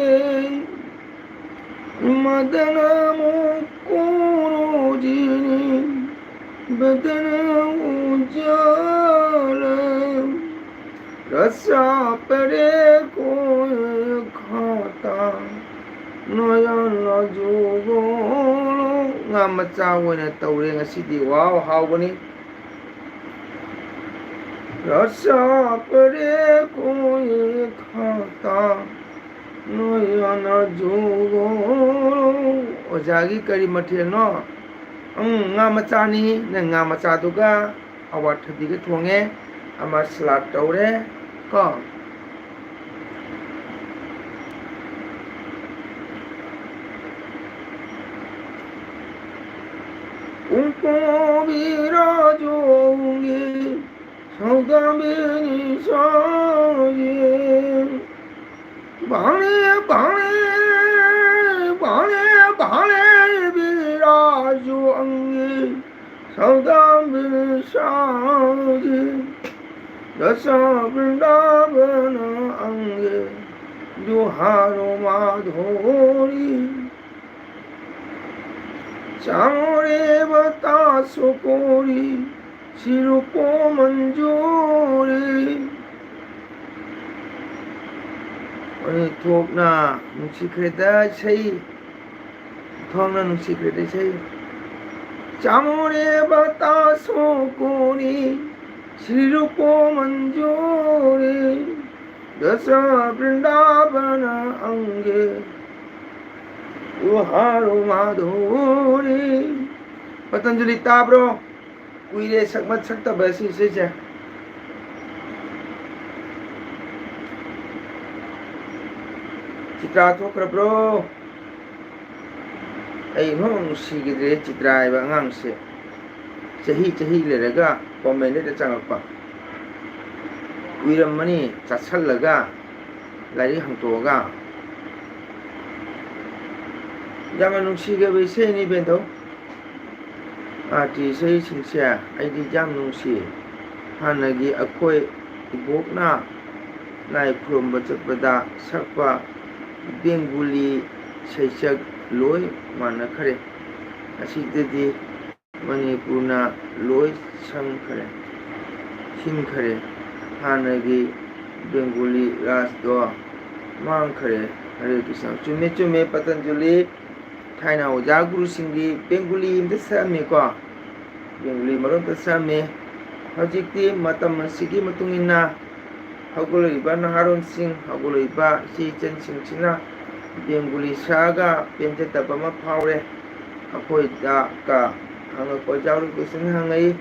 ꯃꯗꯅ ꯃꯨꯀꯨꯔꯣ ꯖꯤꯅꯤ ꯕꯗꯅ ꯎꯖꯥꯂ꯫ ꯔꯁ ꯄꯔꯦ ꯀꯣꯏ ꯈꯥꯇꯥ ꯅꯣꯌꯅ ꯖꯨꯒꯣ꯫ ꯉꯥ ꯃꯆꯥ ꯑꯣꯏꯅ ꯇꯧꯔꯦ ꯉꯁꯤꯗꯤ꯫ ꯋꯥꯎ, ꯍꯥꯎꯒꯅꯤ꯫ ꯔꯁ ꯄꯔꯦ ꯀꯣꯏ ꯈꯥꯇꯥ ꯅꯣꯌꯅ ꯖꯨꯒꯣ꯫ ꯑꯣꯖꯥꯒꯤ ꯀꯔꯤ ꯃꯊꯦꯜꯅꯣ? ꯎꯝ, ꯉꯥ ꯃꯆꯥꯅꯤ꯫ ꯅꯪ ꯉꯥ ꯃꯆꯥꯗꯨꯒ ꯑꯋꯥꯊꯕꯤꯒ ꯊꯣꯡꯉꯦ, ꯑꯃ ꯁꯂꯥꯗ ꯇꯧꯔꯦ ꯀꯣ꯫ ꯎꯪꯀꯣꯕꯤ ꯔꯥꯖꯣꯒꯤ ꯁꯧꯗꯥꯝꯕꯤꯅꯤ ꯁꯥꯒꯤ꯫ ꯚꯥꯂꯦ, ꯚꯥꯂꯦ, ꯚꯥꯂꯦ, ꯚꯥꯂꯦ ꯕꯤꯔꯥꯖꯨ ꯑꯪꯒꯤ ꯁꯧꯗꯥꯝ ꯕꯤꯔꯁꯥꯒꯤ ꯗꯁ ꯕ꯭ꯔꯤꯟꯗꯥꯕꯅ ꯑꯪꯒꯤ ꯗꯨꯍꯥꯔꯣ ꯃꯥꯙꯣꯔꯤ꯫ ꯆꯥꯃꯣꯔꯦ ꯕꯇꯥꯁꯣ ꯀꯣꯔꯤ ꯁꯤꯔꯨꯄꯣ ꯃꯟꯖꯨꯔꯤ꯫ ꯑꯣꯟꯊꯣꯛꯅ ꯅꯨꯡꯁꯤꯈ꯭ꯔꯦꯗ ꯏꯁꯩ, ꯑꯣꯟꯊꯣꯛꯅ ꯅꯨꯡꯁꯤꯈ꯭ꯔꯦꯗ ꯏꯁꯩ꯫ ꯆꯥꯃꯣꯔꯦ ꯕꯇꯥꯁꯣ ꯀꯣꯔꯤ ꯁꯤꯔꯨꯄꯣ ꯃꯟꯖꯨꯔꯤ ꯗꯁ ꯕ꯭ꯔꯤꯟꯗꯥꯕꯅ ꯑꯪꯒꯦ ꯎꯍꯥꯔꯣ ꯃꯥꯙꯨꯔꯤ꯫ ꯄꯇꯟꯖꯂꯤ ꯇꯥꯕ꯭ꯔꯣ? ꯀꯨꯏꯔꯦ ꯁꯛꯃꯠ ꯁꯛꯇꯕ ꯑꯁꯤ ꯏꯁꯩꯁꯦ꯫ ꯆꯤꯇ꯭ꯔꯥ ꯊꯣꯛꯈ꯭ꯔꯕ꯭ꯔꯣ? ꯑꯩ ꯏꯅꯨꯡ ꯅꯨꯡꯁꯤꯈꯤꯗ꯭ꯔꯦ ꯆꯤꯇ꯭ꯔꯥ ꯍꯥꯏꯕ ꯑꯉꯥꯡꯁꯦ꯫ ꯆꯍꯤ ꯆꯍꯤ ꯂꯩꯔꯒ ꯀꯣꯃꯦꯟꯗ ꯆꯪꯉꯛꯄ꯫ ꯀꯨꯏꯔꯝꯃꯅꯤ ꯆꯥꯁꯜꯂꯒ ꯂꯥꯏꯔꯤꯛ ꯍꯪꯇꯣꯛꯑꯒ꯫ ꯌꯥꯝꯅ ꯅꯨꯡꯁꯤꯈ꯭ꯔꯕ ꯏꯁꯩꯅꯤ ꯕꯦꯟꯗꯧ꯫ ꯑꯥꯔꯇꯤ ꯏꯁꯩꯁꯤꯡꯁꯦ ꯑꯩꯗꯤ ꯌꯥꯝ ꯅꯨꯡꯁꯤ꯫ ꯍꯥꯟꯅꯒꯤ ꯑꯩꯈꯣꯏ ꯏꯕꯣꯛꯅ ꯂꯥꯏ ꯈꯨꯔꯨꯝꯕ ꯆꯠꯄꯗ ꯁꯛꯄ ꯕꯦꯡꯒꯨꯂꯤ ꯁꯩꯁꯛ ꯂꯣꯏ ꯃꯥꯟꯅꯈ꯭ꯔꯦ꯫ ꯑꯁꯤꯗꯗꯤ ꯃꯅꯤꯄꯨꯔꯅ ꯂꯣꯏ ꯁꯪꯈ꯭ꯔꯦ, ꯁꯤꯟꯈ꯭ꯔꯦ꯫ ꯍꯥꯟꯅꯒꯤ ꯕꯦꯡꯒꯨꯂꯤ ꯔꯥꯖꯗꯣ ꯃꯥꯡꯈ꯭ꯔꯦ꯫ ꯍꯔꯦ ꯀ꯭ꯔꯤꯁꯅ꯫ ꯆꯨꯝꯃꯦ, ꯆꯨꯝꯃꯦ, ꯄꯇꯟꯖꯂꯤ꯫ ꯊꯥꯏꯅ ꯑꯣꯖꯥ ꯒꯨꯔꯨꯁꯤꯡꯒꯤ ꯕꯦꯡꯒꯨꯂꯤ ꯑꯝꯇ ꯁꯛꯑꯝꯃꯤꯀꯣ꯫ ꯕꯦꯡꯒꯨꯂꯤ ꯃꯔꯨꯞꯇ ꯆꯠꯂꯝꯃꯤ꯫ ꯍꯧꯖꯤꯛꯇꯤ ꯃꯇꯝ ꯑꯁꯤꯒꯤ ꯃꯇꯨꯡ ꯏꯟꯅ ꯍꯧꯒꯠꯂꯛꯂꯤꯕ ꯅꯍꯥꯔꯣꯟꯁꯤꯡ, ꯍꯧꯒꯠꯂꯛꯂꯤꯕ ꯏꯆꯦ ꯏꯆꯟꯁꯤꯡꯁꯤꯅ ꯕꯦꯡꯒꯨꯂꯤ ꯁꯛꯑꯒ ꯄꯦꯟꯖꯗꯕ ꯑꯃ ꯐꯥꯎꯔꯦ꯫ ꯑꯩꯈꯣꯏꯗ ꯀ ꯍꯪꯉꯛꯄ ꯌꯥꯎꯔꯤ, ꯀꯣꯏꯁꯟ ꯍꯪꯉꯛꯏ,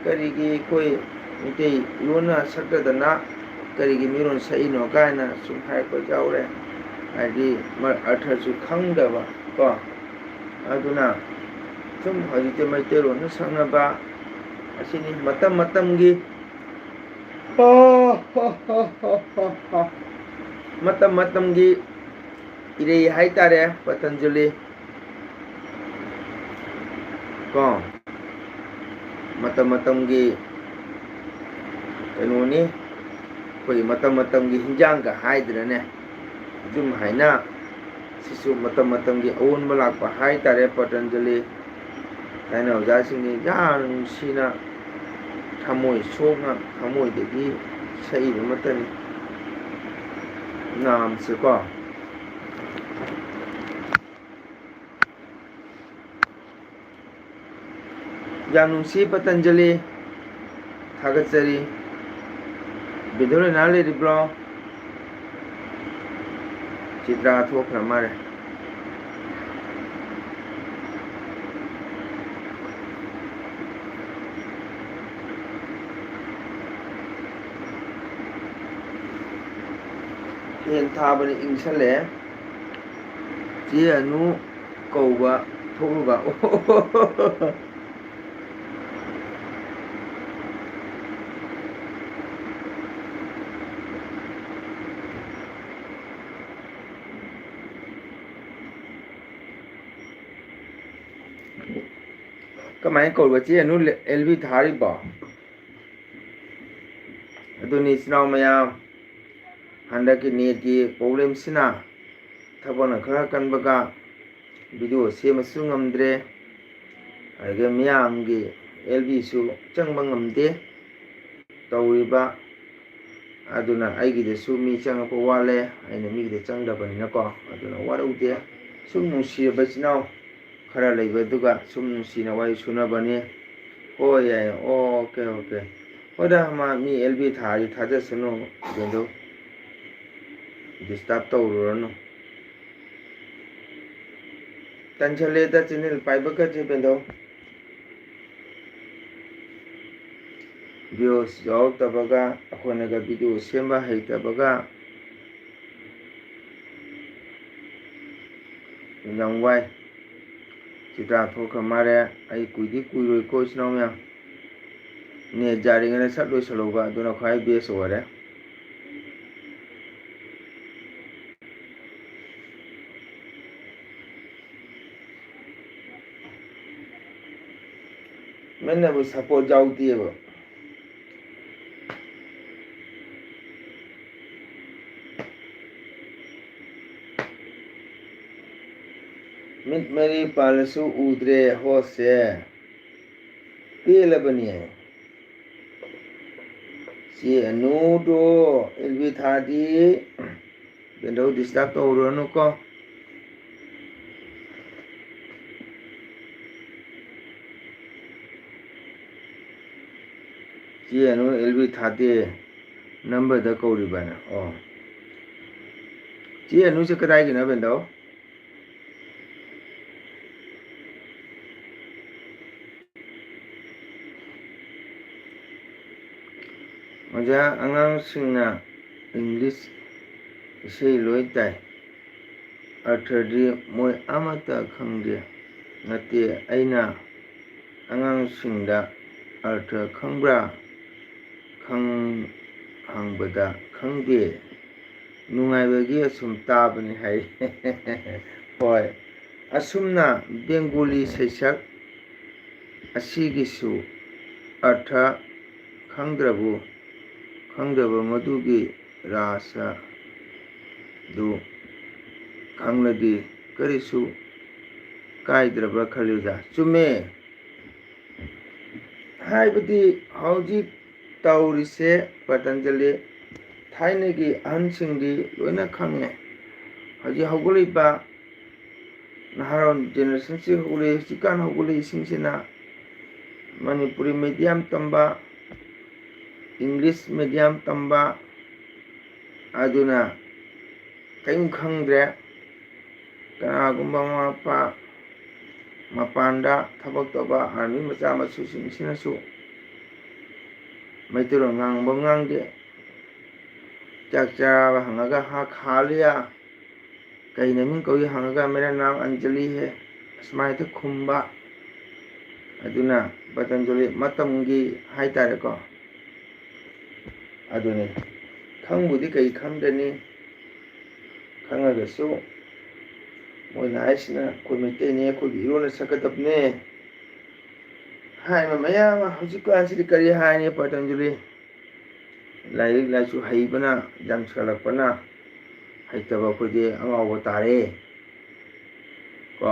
"ꯀꯔꯤꯒꯤ ꯑꯩꯈꯣꯏ ꯃꯩꯇꯩ ꯂꯣꯟꯅ ꯁꯛꯇꯗꯅ ꯀꯔꯤꯒꯤ ꯃꯤꯔꯣꯟ ꯁꯛꯏꯅꯣ?" ꯀꯥꯏꯅ ꯁꯨꯝ ꯍꯥꯏꯔꯛꯄ ꯌꯥꯎꯔꯦ꯫ ꯍꯥꯏꯗꯤ, ꯃ-, ꯑꯔꯊꯁꯨ ꯈꯪꯗꯕ ꯀꯣ꯫ ꯑꯗꯨꯅ ꯁꯨꯝ ꯍꯧꯖꯤꯛꯇꯤ ꯃꯩꯇꯩꯂꯣꯟꯗ ꯁꯛꯅꯕ ꯑꯁꯤꯅꯤ꯫ ꯃꯇꯝ ꯃꯇꯝꯒꯤ, ꯃꯇꯝ ꯃꯇꯝꯒꯤ ꯏꯔꯩ ꯍꯥꯏꯇꯥꯔꯦ, ꯄꯇꯟꯖꯂꯤ꯫ ꯀꯣ, ꯃꯇꯝ ꯃꯇꯝꯒꯤ ꯀꯩꯅꯣꯅꯤ, ꯑꯩꯈꯣꯏꯒꯤ ꯃꯇꯝ ꯃꯇꯝꯒꯤ ꯍꯤꯟꯖꯥꯡꯒ ꯍꯥꯏꯗ꯭ꯔꯅꯦ, ꯑꯗꯨꯝ ꯍꯥꯏꯅ ꯁꯤꯁꯨ ꯃꯇꯝ ꯃꯇꯝꯒꯤ ꯑꯑꯣꯟꯕ ꯂꯥꯛꯄ ꯍꯥꯏꯇꯥꯔꯦ꯫ ꯄꯇꯟꯖꯂꯤ ꯊꯥꯏꯅ ꯑꯣꯖꯥꯁꯤꯡꯅ ꯌꯥꯝ ꯅꯨꯡꯁꯤꯅ, ꯊꯃꯣꯏ ꯁꯣꯛꯅ, ꯊꯃꯣꯏꯗꯒꯤ ꯁꯛꯏꯕ ꯑꯃꯠꯇꯅꯤ꯫ ꯅꯥꯝꯁꯦꯀꯣ꯫ ꯌꯥꯝ ꯅꯨꯡꯁꯤ ꯄꯇꯟꯖꯂꯤ, ꯊꯥꯒꯠꯆꯔꯤ꯫ ꯕꯤꯗꯨꯔꯦꯅꯥ ꯂꯩꯔꯤꯕ꯭ꯔꯣ? ꯆꯤꯇ꯭ꯔꯥ ꯊꯣꯛꯈ꯭ꯔ ꯃꯥꯜꯂꯦ꯫ ꯐꯦꯟ ꯊꯥꯕꯅ ꯏꯪꯁꯜꯂꯛꯑꯦ꯫ ꯆꯦ ꯑꯅꯨ ꯀꯧꯕ ꯊꯣꯛꯂꯨꯕ꯫ ꯀꯃꯥꯏꯅ ꯀꯧꯕ? ꯆꯦ ꯑꯅꯨ ꯑꯦꯜ ꯕꯤ ꯊꯥꯔꯤꯕꯣ? ꯑꯗꯨꯅꯤ, ꯏꯆꯤꯟ ꯏꯅꯥꯎ ꯃꯌꯥꯝ, ꯍꯟꯗꯛꯀꯤ ꯅꯦꯠꯀꯤ ꯄ꯭ꯔꯣꯕ꯭ꯂꯦꯝꯁꯤꯅ ꯊꯕꯛꯅ ꯈꯔ ꯀꯟꯕꯒ ꯚꯤꯗꯤꯑꯣ ꯁꯦꯝꯕꯁꯨ ꯉꯝꯗ꯭ꯔꯦ, ꯑꯗꯨꯒ ꯃꯤꯌꯥꯝꯒꯤ ꯑꯦꯜ ꯕꯤꯁꯨ ꯆꯪꯕ ꯉꯝꯗꯦ꯫ ꯇꯧꯔꯤꯕ ꯑꯗꯨꯅ ꯑꯩꯒꯤꯗꯁꯨ ꯃꯤ ꯆꯪꯉꯛꯄ ꯋꯥꯠꯂꯦ, ꯑꯩꯅ ꯃꯤꯒꯤꯗ ꯆꯪꯗꯕꯅꯤꯅꯀꯣ꯫ ꯑꯗꯨꯅ ꯋꯥꯔꯧꯗꯦ꯫ ꯁꯨꯝ ꯅꯨꯡꯁꯤꯔꯕ ꯏꯆꯤꯟ ꯏꯅꯥꯎ ꯈꯔ ꯂꯩꯕꯗꯨꯒ ꯁꯨꯝ ꯅꯨꯡꯁꯤꯅ ꯋꯥꯔꯤ ꯁꯨꯅꯕꯅꯤ꯫ ꯍꯣꯏ, ꯌꯥꯏ, ꯑꯣꯀꯦ, ꯑꯣꯀꯦ꯫ ꯍꯣꯏꯗ, ꯃꯥ ꯃꯤ ꯑꯦꯜ ꯕꯤ ꯊꯥꯔꯤ ꯊꯥꯖꯁꯅꯨ, ꯕꯦꯟꯗꯧ꯫ ꯗꯤꯁꯇꯔꯕ ꯇꯧꯔꯨꯔꯅꯨ꯫ ꯇꯟꯁꯜꯂꯦꯗ ꯆꯦꯅꯦꯜ ꯄꯥꯏꯕꯒꯁꯦ, ꯕꯦꯟꯗꯧ꯫ ꯚ꯭ꯌꯨꯁ ꯌꯥꯎꯔꯛꯇꯕꯒ, ꯑꯩꯈꯣꯏꯅꯒ ꯚꯤꯗꯤꯑꯣ ꯁꯦꯝꯕ ꯍꯩꯇꯕꯒ, ꯌꯥꯝ ꯋꯥꯏ꯫ ꯆꯤꯇꯥ ꯊꯣꯛꯈ꯭ꯔ ꯃꯥꯜꯂꯦ꯫ ꯑꯩ ꯀꯨꯏꯗꯤ ꯀꯨꯏꯔꯣꯏꯀꯣ, ꯏꯆꯤꯟ ꯏꯅꯥꯎ ꯃꯌꯥꯝ꯫ ꯅꯦꯠ ꯌꯥꯔꯤꯉꯩꯗ ꯁꯠ ꯂꯣꯏꯁꯤꯜꯍꯧꯕ, ꯑꯗꯨꯅ ꯈ꯭ꯋꯥꯏ ꯕꯦꯁ ꯑꯣꯏꯔꯦ꯫ ꯃꯤꯠꯅꯕꯨ ꯁꯞꯄꯣꯔꯠ ꯌꯥꯎꯗꯦꯕ꯫ ꯃꯤꯠ ꯃꯔꯤ ꯄꯥꯜꯂꯁꯨ ꯎꯗ꯭ꯔꯦ ꯍꯣꯁꯁꯦ꯫ ꯄꯦꯜꯂꯕꯅꯤ꯫ ꯆꯦ ꯑꯅꯨꯗꯣ ꯑꯦꯜ ꯕꯤ ꯊꯥꯗꯤ꯫ ꯕꯦꯟꯗꯧ ꯗꯤꯁꯇꯔꯕ ꯇꯧꯔꯨꯔꯅꯨꯀꯣ꯫ ꯆꯦ ꯑꯅꯨ ꯑꯦꯜ ꯕꯤ ꯊꯥꯗꯦ ꯅꯝꯕꯔꯗ ꯀꯧꯔꯤꯕꯅ꯫ ꯑꯣ꯫ ꯆꯦ ꯑꯅꯨꯁꯦ ꯀꯗꯥꯏꯒꯤꯅꯣ, ꯕꯦꯟꯗꯧ? ꯑꯣꯖꯥ, ꯑꯉꯥꯡꯁꯤꯡꯅ ꯏꯪꯂꯤꯁ ꯏꯁꯩ ꯂꯣꯏ ꯇꯥꯏ, ꯑꯔꯊꯗꯤ ꯃꯣꯏ ꯑꯃꯠꯇ ꯈꯪꯗꯦ꯫ ꯅꯠꯇꯦ, ꯑꯩꯅ ꯑꯉꯥꯡꯁꯤꯡꯗ ꯑꯔꯊ ꯈꯪꯕ꯭ꯔꯥ ꯈꯪ-, ꯍꯪꯕꯗ, "ꯈꯪꯗꯦ, ꯅꯨꯡꯉꯥꯏꯕꯒꯤ ꯑꯁꯨꯝ ꯇꯥꯕꯅꯤ" ꯍꯥꯏ꯫ ꯍꯣꯏ, ꯑꯁꯨꯝꯅ ꯕꯦꯡꯒꯣꯂꯤ ꯁꯩꯁꯛ ꯑꯁꯤꯒꯤꯁꯨ ꯑꯔꯊ ꯈꯪꯗ꯭ꯔꯕꯨ, ꯈꯪꯗ꯭ꯔꯕ ꯃꯗꯨꯒꯤ ꯔꯥꯁ ꯑꯗꯨ ꯈꯪꯂꯗꯤ ꯀꯔꯤꯁꯨ ꯀꯥꯏꯗ꯭ꯔꯕ꯭ꯔꯥ ꯈꯜꯂꯤꯗ꯫ ꯆꯨꯝꯃꯦ꯫ ꯍꯥꯏꯕꯗꯤ ꯍꯧꯖꯤꯛ ꯇꯧꯔꯤꯁꯦ ꯄꯇꯟꯖꯂꯤ ꯊꯥꯏꯅꯒꯤ ꯑꯍꯟꯁꯤꯡꯗꯤ ꯂꯣꯏꯅ ꯈꯪꯉꯦ꯫ ꯍꯧꯖꯤꯛ ꯍꯧꯒꯠꯂꯛꯏꯕ ꯅꯍꯥꯔꯣꯜ ꯖꯦꯅꯦꯔꯦꯁꯟꯁꯤ ꯍꯧꯒꯠꯂꯛꯏ, ꯍꯧꯖꯤꯛꯀꯥꯟ ꯍꯧꯒꯠꯂꯛꯏꯁꯤꯡꯁꯤꯅ ꯃꯅꯤꯄꯨꯔꯤ ꯃꯦꯗꯤꯌꯝ ꯇꯝꯕ, ꯏꯪꯂꯤꯁ ꯃꯦꯗꯤꯌꯝ ꯇꯝꯕ, ꯑꯗꯨꯅ ꯀꯔꯤꯝ ꯈꯪꯗ꯭ꯔꯦ꯫ ꯀꯅꯥꯒꯨꯝꯕ ꯃꯃꯥ ꯃꯄꯥ ꯃꯄꯥꯟꯗ ꯊꯕꯛ ꯇꯧꯕ ꯑꯥꯔꯃꯤ ꯃꯆꯥ ꯃꯁꯨꯁꯤꯡꯁꯤꯅꯁꯨ ꯃꯩꯇꯩꯂꯣꯟ ꯉꯥꯡꯕ ꯉꯥꯡꯗꯦ꯫ ꯆꯥꯛ ꯆꯥꯔꯕ ꯍꯪꯉꯒ "ꯍꯥ ꯈꯥ ꯂꯤꯌꯥ?" "ꯀꯩ ꯅꯃꯤꯡ ꯀꯧꯏ?" ꯍꯪꯉꯒ "ꯃꯦꯔꯥ ꯅꯥꯝ ꯑꯟꯖꯂꯤ ꯍꯦ" ꯑꯁꯨꯃꯥꯏꯅ ꯈꯨꯝꯕ꯫ ꯑꯗꯨꯅ ꯄꯇꯟꯖꯂꯤ ꯃꯇꯝꯒꯤ ꯍꯥꯏꯇꯥꯔꯦꯀꯣ, ꯑꯗꯨꯅꯤ꯫ ꯈꯪꯕꯨꯗꯤ ꯀꯩ ꯈꯪꯒꯅꯤ, ꯈꯪꯉꯒꯁꯨ ꯃꯣꯏꯅ ꯍꯥꯏꯁꯤꯅ "ꯑꯩꯈꯣꯏ ꯃꯩꯇꯩꯅꯦ, ꯑꯩꯈꯣꯏꯒꯤ ꯏꯔꯣꯟꯅ ꯁꯛꯀꯗꯕꯅꯦ" ꯍꯥꯏꯕ ꯃꯌꯥꯝ ꯑꯃ꯫ ꯍꯧꯖꯤꯛꯀꯥꯟꯁꯤꯗꯤ ꯀꯔꯤ ꯍꯥꯏꯅꯤ, ꯄꯇꯟꯖꯂꯤ? ꯂꯥꯏꯔꯤꯛ ꯂꯥꯏꯁꯨ ꯍꯩꯕꯅ ꯌꯥꯝꯁꯤꯜꯂꯛꯄꯅ ꯍꯩꯇꯕ ꯑꯩꯈꯣꯏꯗꯤ ꯑꯉꯥꯎꯕ ꯇꯥꯔꯦ꯫ ꯀꯣ꯫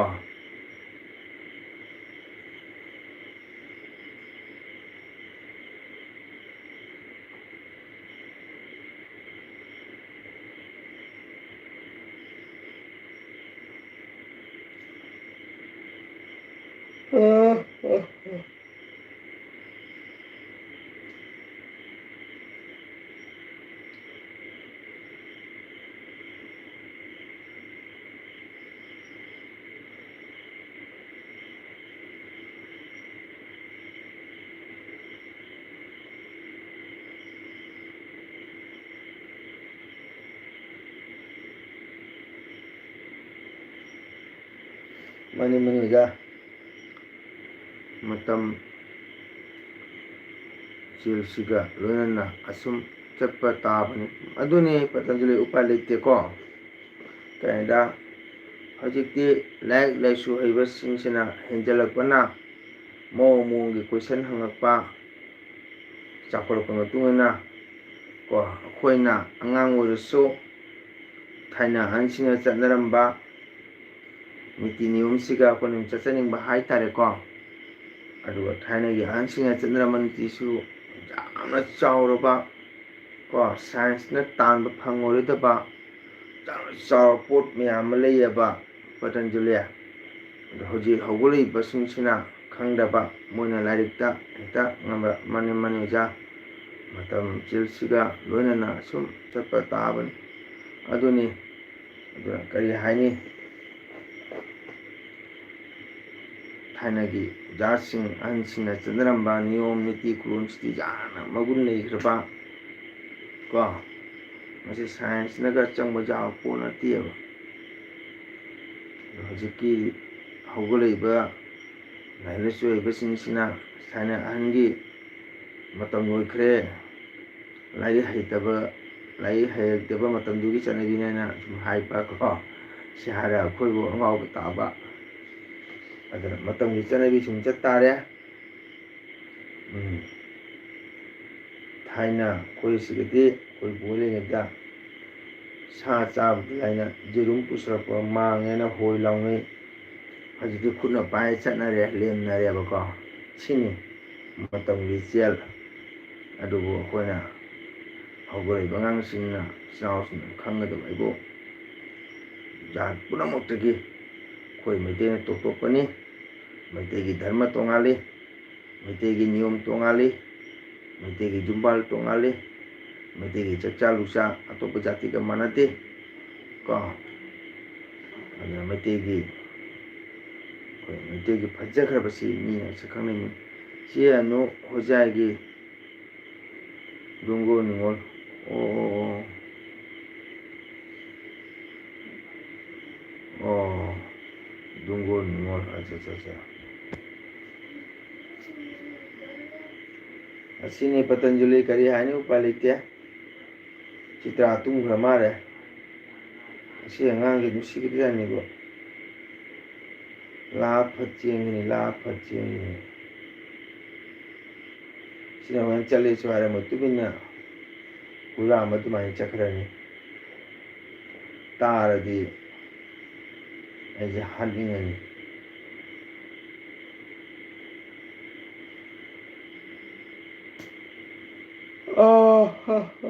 ꯃꯅꯤ, ꯃꯅꯤ ꯑꯣꯖꯥ꯫ ꯃꯇꯝ ꯆꯦꯜꯁꯤꯒ ꯂꯣꯏꯅꯅ ꯑꯁꯨꯝ ꯆꯠꯄ ꯇꯥꯕꯅꯤ꯫ ꯑꯗꯨꯅꯤ ꯄꯇꯟꯖꯂꯤ, ꯎꯄꯥꯏ ꯂꯩꯇꯦꯀꯣ꯫ ꯀꯩꯅꯣꯗ ꯍꯧꯖꯤꯛꯇꯤ ꯂꯥꯏꯔꯤꯛ ꯂꯥꯏꯁꯨ ꯍꯩꯕꯁꯤꯡꯁꯤꯅ ꯍꯦꯟꯖꯜꯂꯛꯄꯅ ꯃꯑꯣꯡ ꯃꯑꯣꯡꯒꯤ ꯀꯣꯏꯁꯟ ꯍꯪꯉꯛꯄ, ꯆꯥꯎꯈꯠꯂꯛꯄ ꯃꯇꯨꯡ ꯏꯟꯅ ꯀꯣ, ꯑꯩꯈꯣꯏꯅ ꯑꯉꯥꯡ ꯑꯣꯏꯔꯁꯨ ꯊꯥꯏꯅ ꯑꯍꯟꯁꯤꯡꯅ ꯆꯠꯅꯔꯝꯕ ꯅꯤꯇꯤ ꯅꯤꯌꯣꯝꯁꯤꯒ ꯑꯩꯈꯣꯏꯅ ꯆꯠꯆꯅꯤꯡꯕ ꯍꯥꯏ ꯇꯥꯔꯦꯀꯣ꯫ ꯑꯗꯨꯒ ꯊꯥꯏꯅꯒꯤ ꯑꯍꯟꯁꯤꯡꯅ ꯆꯠꯅꯔꯝꯕ ꯅꯤꯇꯤꯁꯨ ꯌꯥꯝꯅ ꯆꯥꯎꯔꯕ ꯀꯣ, ꯁꯥꯏꯟꯁꯅ ꯇꯥꯟꯕ ꯐꯪꯉꯔꯣꯏꯗꯕ ꯆꯥꯎ ꯆꯥꯎꯕ ꯄꯣꯠ ꯃꯌꯥꯝ ꯑꯃ ꯂꯩꯌꯦꯕ ꯄꯇꯟꯖꯂꯤ꯫ ꯑꯗꯣ ꯍꯧꯖꯤꯛ ꯍꯧꯒꯠꯂꯛꯏꯕꯁꯤꯡꯁꯤꯅ ꯈꯪꯗꯕ, ꯃꯣꯏꯅ ꯂꯥꯏꯔꯤꯛꯇ ꯍꯦꯛꯇ ꯉꯝꯕ꯫ ꯃꯥꯅꯤ, ꯃꯥꯅꯤ, ꯑꯣꯖꯥ, ꯃꯇꯝ ꯆꯤꯜꯁꯤꯒ ꯂꯣꯏꯅꯅ ꯁꯨꯝ ꯆꯠꯄ ꯇꯥꯕꯅꯤ꯫ ꯑꯗꯨꯅꯤ, ꯑꯗꯨꯅ ꯀꯔꯤ ꯍꯥꯏꯅꯤ? ꯊꯥꯏꯅꯒꯤ ꯑꯣꯖꯥꯁꯤꯡ, ꯑꯍꯟꯁꯤꯡꯅ ꯆꯠꯅꯔꯝꯕ ꯅꯤꯌꯣꯝ ꯅꯤꯇꯤ ꯈꯨꯔꯣꯟꯁꯤꯗꯤ ꯌꯥꯝꯅ ꯃꯒꯨꯟ ꯂꯩꯈ꯭ꯔꯕ ꯀꯣ, ꯃꯁꯤ ꯁꯥꯏꯟꯁꯅꯒ ꯆꯪꯕ ꯌꯥꯕ ꯄꯣꯠ ꯅꯠꯇꯦꯕ꯫ ꯍꯧꯖꯤꯛꯀꯤ ꯍꯧꯒꯠꯂꯛꯏꯕ ꯂꯥꯏꯔꯤꯛ ꯂꯥꯏꯁꯨ ꯍꯩꯕꯁꯤꯡꯁꯤꯅ ꯊꯥꯏꯅ ꯑꯍꯟꯒꯤ ꯃꯇꯝ ꯂꯣꯏꯈ꯭ꯔꯦ, ꯂꯥꯏꯔꯤꯛ ꯍꯩꯇꯕ, ꯂꯥꯏꯔꯤꯛ ꯍꯩꯔꯛꯇꯕ ꯃꯇꯝꯗꯨꯒꯤ ꯆꯠꯅꯕꯤꯅꯦꯅ ꯁꯨꯝ ꯍꯥꯏꯕ ꯀꯣ, ꯁꯤ ꯍꯥꯏꯔ ꯑꯩꯈꯣꯏꯕꯨ ꯑꯉꯥꯎꯕ ꯇꯥꯕ꯫ ꯑꯗꯨꯅ ꯃꯇꯝꯒꯤ ꯆꯠꯅꯕꯤ ꯁꯨꯝ ꯆꯠ ꯇꯥꯔꯦ꯫ ꯎꯝ꯫ ꯊꯥꯏꯅ ꯑꯩꯈꯣꯏ ꯁꯤꯗꯗꯤ ꯑꯩꯈꯣꯏ ꯕꯣꯏ ꯂꯩꯉꯩꯗ ꯁꯥ ꯆꯥꯕꯗꯤ ꯍꯥꯏꯅ ꯌꯦꯔꯨꯝ ꯄꯨꯁꯜꯂꯛꯄ ꯃꯥꯡꯉꯦꯅ ꯍꯣꯏ ꯂꯥꯎꯅꯩ꯫ ꯍꯧꯖꯤꯛꯇꯤ ꯈꯨꯠꯅ ꯄꯥꯏ ꯆꯠꯅꯔꯦ, ꯂꯦꯝꯅꯔꯦꯕꯀꯣ꯫ ꯁꯤꯅꯤ ꯃꯇꯝꯒꯤ ꯏꯆꯦꯜ꯫ ꯑꯗꯨꯕꯨ ꯑꯩꯈꯣꯏꯅ ꯍꯧꯒꯠꯂꯛꯏꯕ ꯑꯉꯥꯡꯁꯤꯡꯅ, ꯏꯆꯤꯟ ꯏꯅꯥꯎꯁꯤꯡꯅ ꯈꯪꯒꯗꯕ ꯍꯥꯏꯕꯨ ꯖꯥꯠ ꯄꯨꯝꯅꯃꯛꯇꯒꯤ ꯑꯩꯈꯣꯏ ꯃꯩꯇꯩꯅ ꯇꯣꯞ ꯇꯣꯞꯄꯅꯤ꯫ ꯃꯩꯇꯩꯒꯤ ꯙꯔꯃ ꯇꯣꯉꯥꯜꯂꯤ, ꯃꯩꯇꯩꯒꯤ ꯅꯤꯌꯣꯝ ꯇꯣꯉꯥꯜꯂꯤ, ꯃꯩꯇꯩꯒꯤ ꯌꯨꯝꯕꯥꯜ ꯇꯣꯉꯥꯜꯂꯤ, ꯃꯩꯇꯩꯒꯤ ꯆꯥꯛꯆꯥ ꯂꯨꯛꯆꯥ ꯑꯇꯣꯞꯄ ꯖꯥꯇꯤꯒ ꯃꯥꯟꯅꯗꯦ ꯀꯣ꯫ ꯑꯗꯨꯅ ꯃꯩꯇꯩꯒꯤ, ꯑꯩꯈꯣꯏ ꯃꯩꯇꯩꯒꯤ ꯐꯖꯈ꯭ꯔꯕꯁꯤ ꯃꯤꯅ ꯁꯛ ꯈꯪꯅꯩ꯫ ꯃꯤ ꯆꯦ ꯑꯅꯨ ꯍꯣꯏꯖꯥꯏꯒꯤ ꯗꯨꯡꯒꯣ ꯅꯤꯉꯣꯜ꯫ ꯑꯣ, ꯑꯣ, ꯑꯣ꯫ ꯑꯣ, ꯗꯨꯡꯒꯣ ꯅꯤꯉꯣꯜ꯫ ꯑꯠꯆꯥ, ꯑꯠꯆꯥ, ꯑꯠꯆꯥ꯫ ꯑꯁꯤꯅꯤ ꯄꯇꯟꯖꯂꯤ, ꯀꯔꯤ ꯍꯥꯏꯅꯤ, ꯎꯄꯥꯏ ꯂꯩꯇꯦ꯫ ꯆꯤꯇ꯭ꯔꯥ ꯇꯨꯝꯈ꯭ꯔ ꯃꯥꯜꯂꯦ꯫ ꯑꯁꯤ ꯑꯉꯥꯡꯁꯦ ꯅꯨꯡꯁꯤꯈꯤꯗ꯭ꯔꯖꯥꯠꯅꯤꯕꯣ꯫ ꯂꯥ ꯐꯠ ꯆꯦꯟꯒꯅꯤ, ꯂꯥ ꯐꯠ ꯆꯦꯟꯒꯅꯤ꯫ ꯁꯤꯅ ꯍꯣꯔꯦꯟ ꯆꯠꯂꯦꯁꯨ ꯍꯥꯏꯔꯝꯃꯣꯏ, ꯇꯨꯃꯤꯟꯅ ꯍꯨꯔꯥꯟꯕ ꯑꯗꯨꯃꯥꯏꯅ ꯆꯠꯈ꯭ꯔꯅꯤ꯫ ꯇꯥꯔꯗꯤ ꯑꯩꯁꯦ ꯍꯥꯠꯅꯤꯡꯉꯅꯤ꯫ ꯑꯥ, ꯍꯥ, ꯍꯥ꯫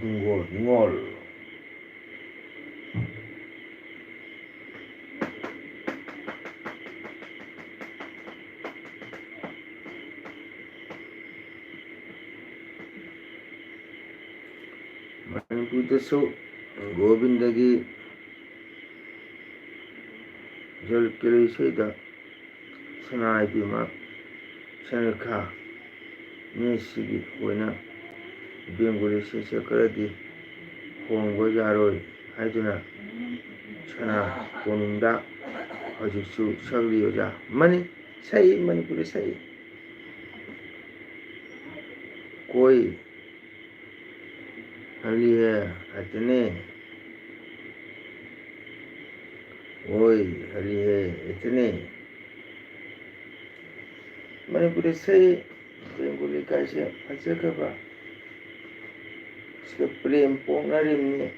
ꯅꯤꯡꯉꯣꯜ, ꯅꯤꯡꯉꯣꯜ꯫ ꯃꯅꯤꯄꯨꯔꯗꯁꯨ ꯒꯣꯕꯤꯟꯗꯒꯤ ꯖꯜꯀꯤꯔꯤ ꯏꯁꯩꯗ ꯁꯅꯥ ꯏꯕꯦꯝꯃ ꯁꯅꯔꯤꯈꯥ ꯃꯤꯁꯤꯒꯤ ꯑꯣꯏꯅ ꯕꯦꯡꯒꯣꯂꯤ ꯏꯁꯩꯁꯦ ꯈꯔꯗꯤ ꯍꯣꯡꯕ ꯌꯥꯔꯣꯏ ꯍꯥꯏꯗꯨꯅ ꯁꯅꯥ ꯀꯣꯅꯨꯡꯗ ꯍꯧꯖꯤꯛꯁꯨ ꯁꯛꯂꯤ ꯑꯣꯖꯥ꯫ ꯃꯅꯤ-, ꯁꯛꯏ, ꯃꯅꯤꯄꯨꯔꯗ ꯁꯛꯏ꯫ कोई हली है इतने, कोई हली है इतने꯫ ꯃꯅꯤꯄꯨꯔꯗ ꯏꯁꯩ ꯕꯦꯡꯒꯣꯂꯤ ꯀꯥꯏꯁꯦ ꯐꯖꯈ꯭ꯔꯕ, ꯁꯤꯗ ꯄ꯭ꯔꯦꯝ ꯄꯣꯛꯅꯔꯤꯕꯅꯤ꯫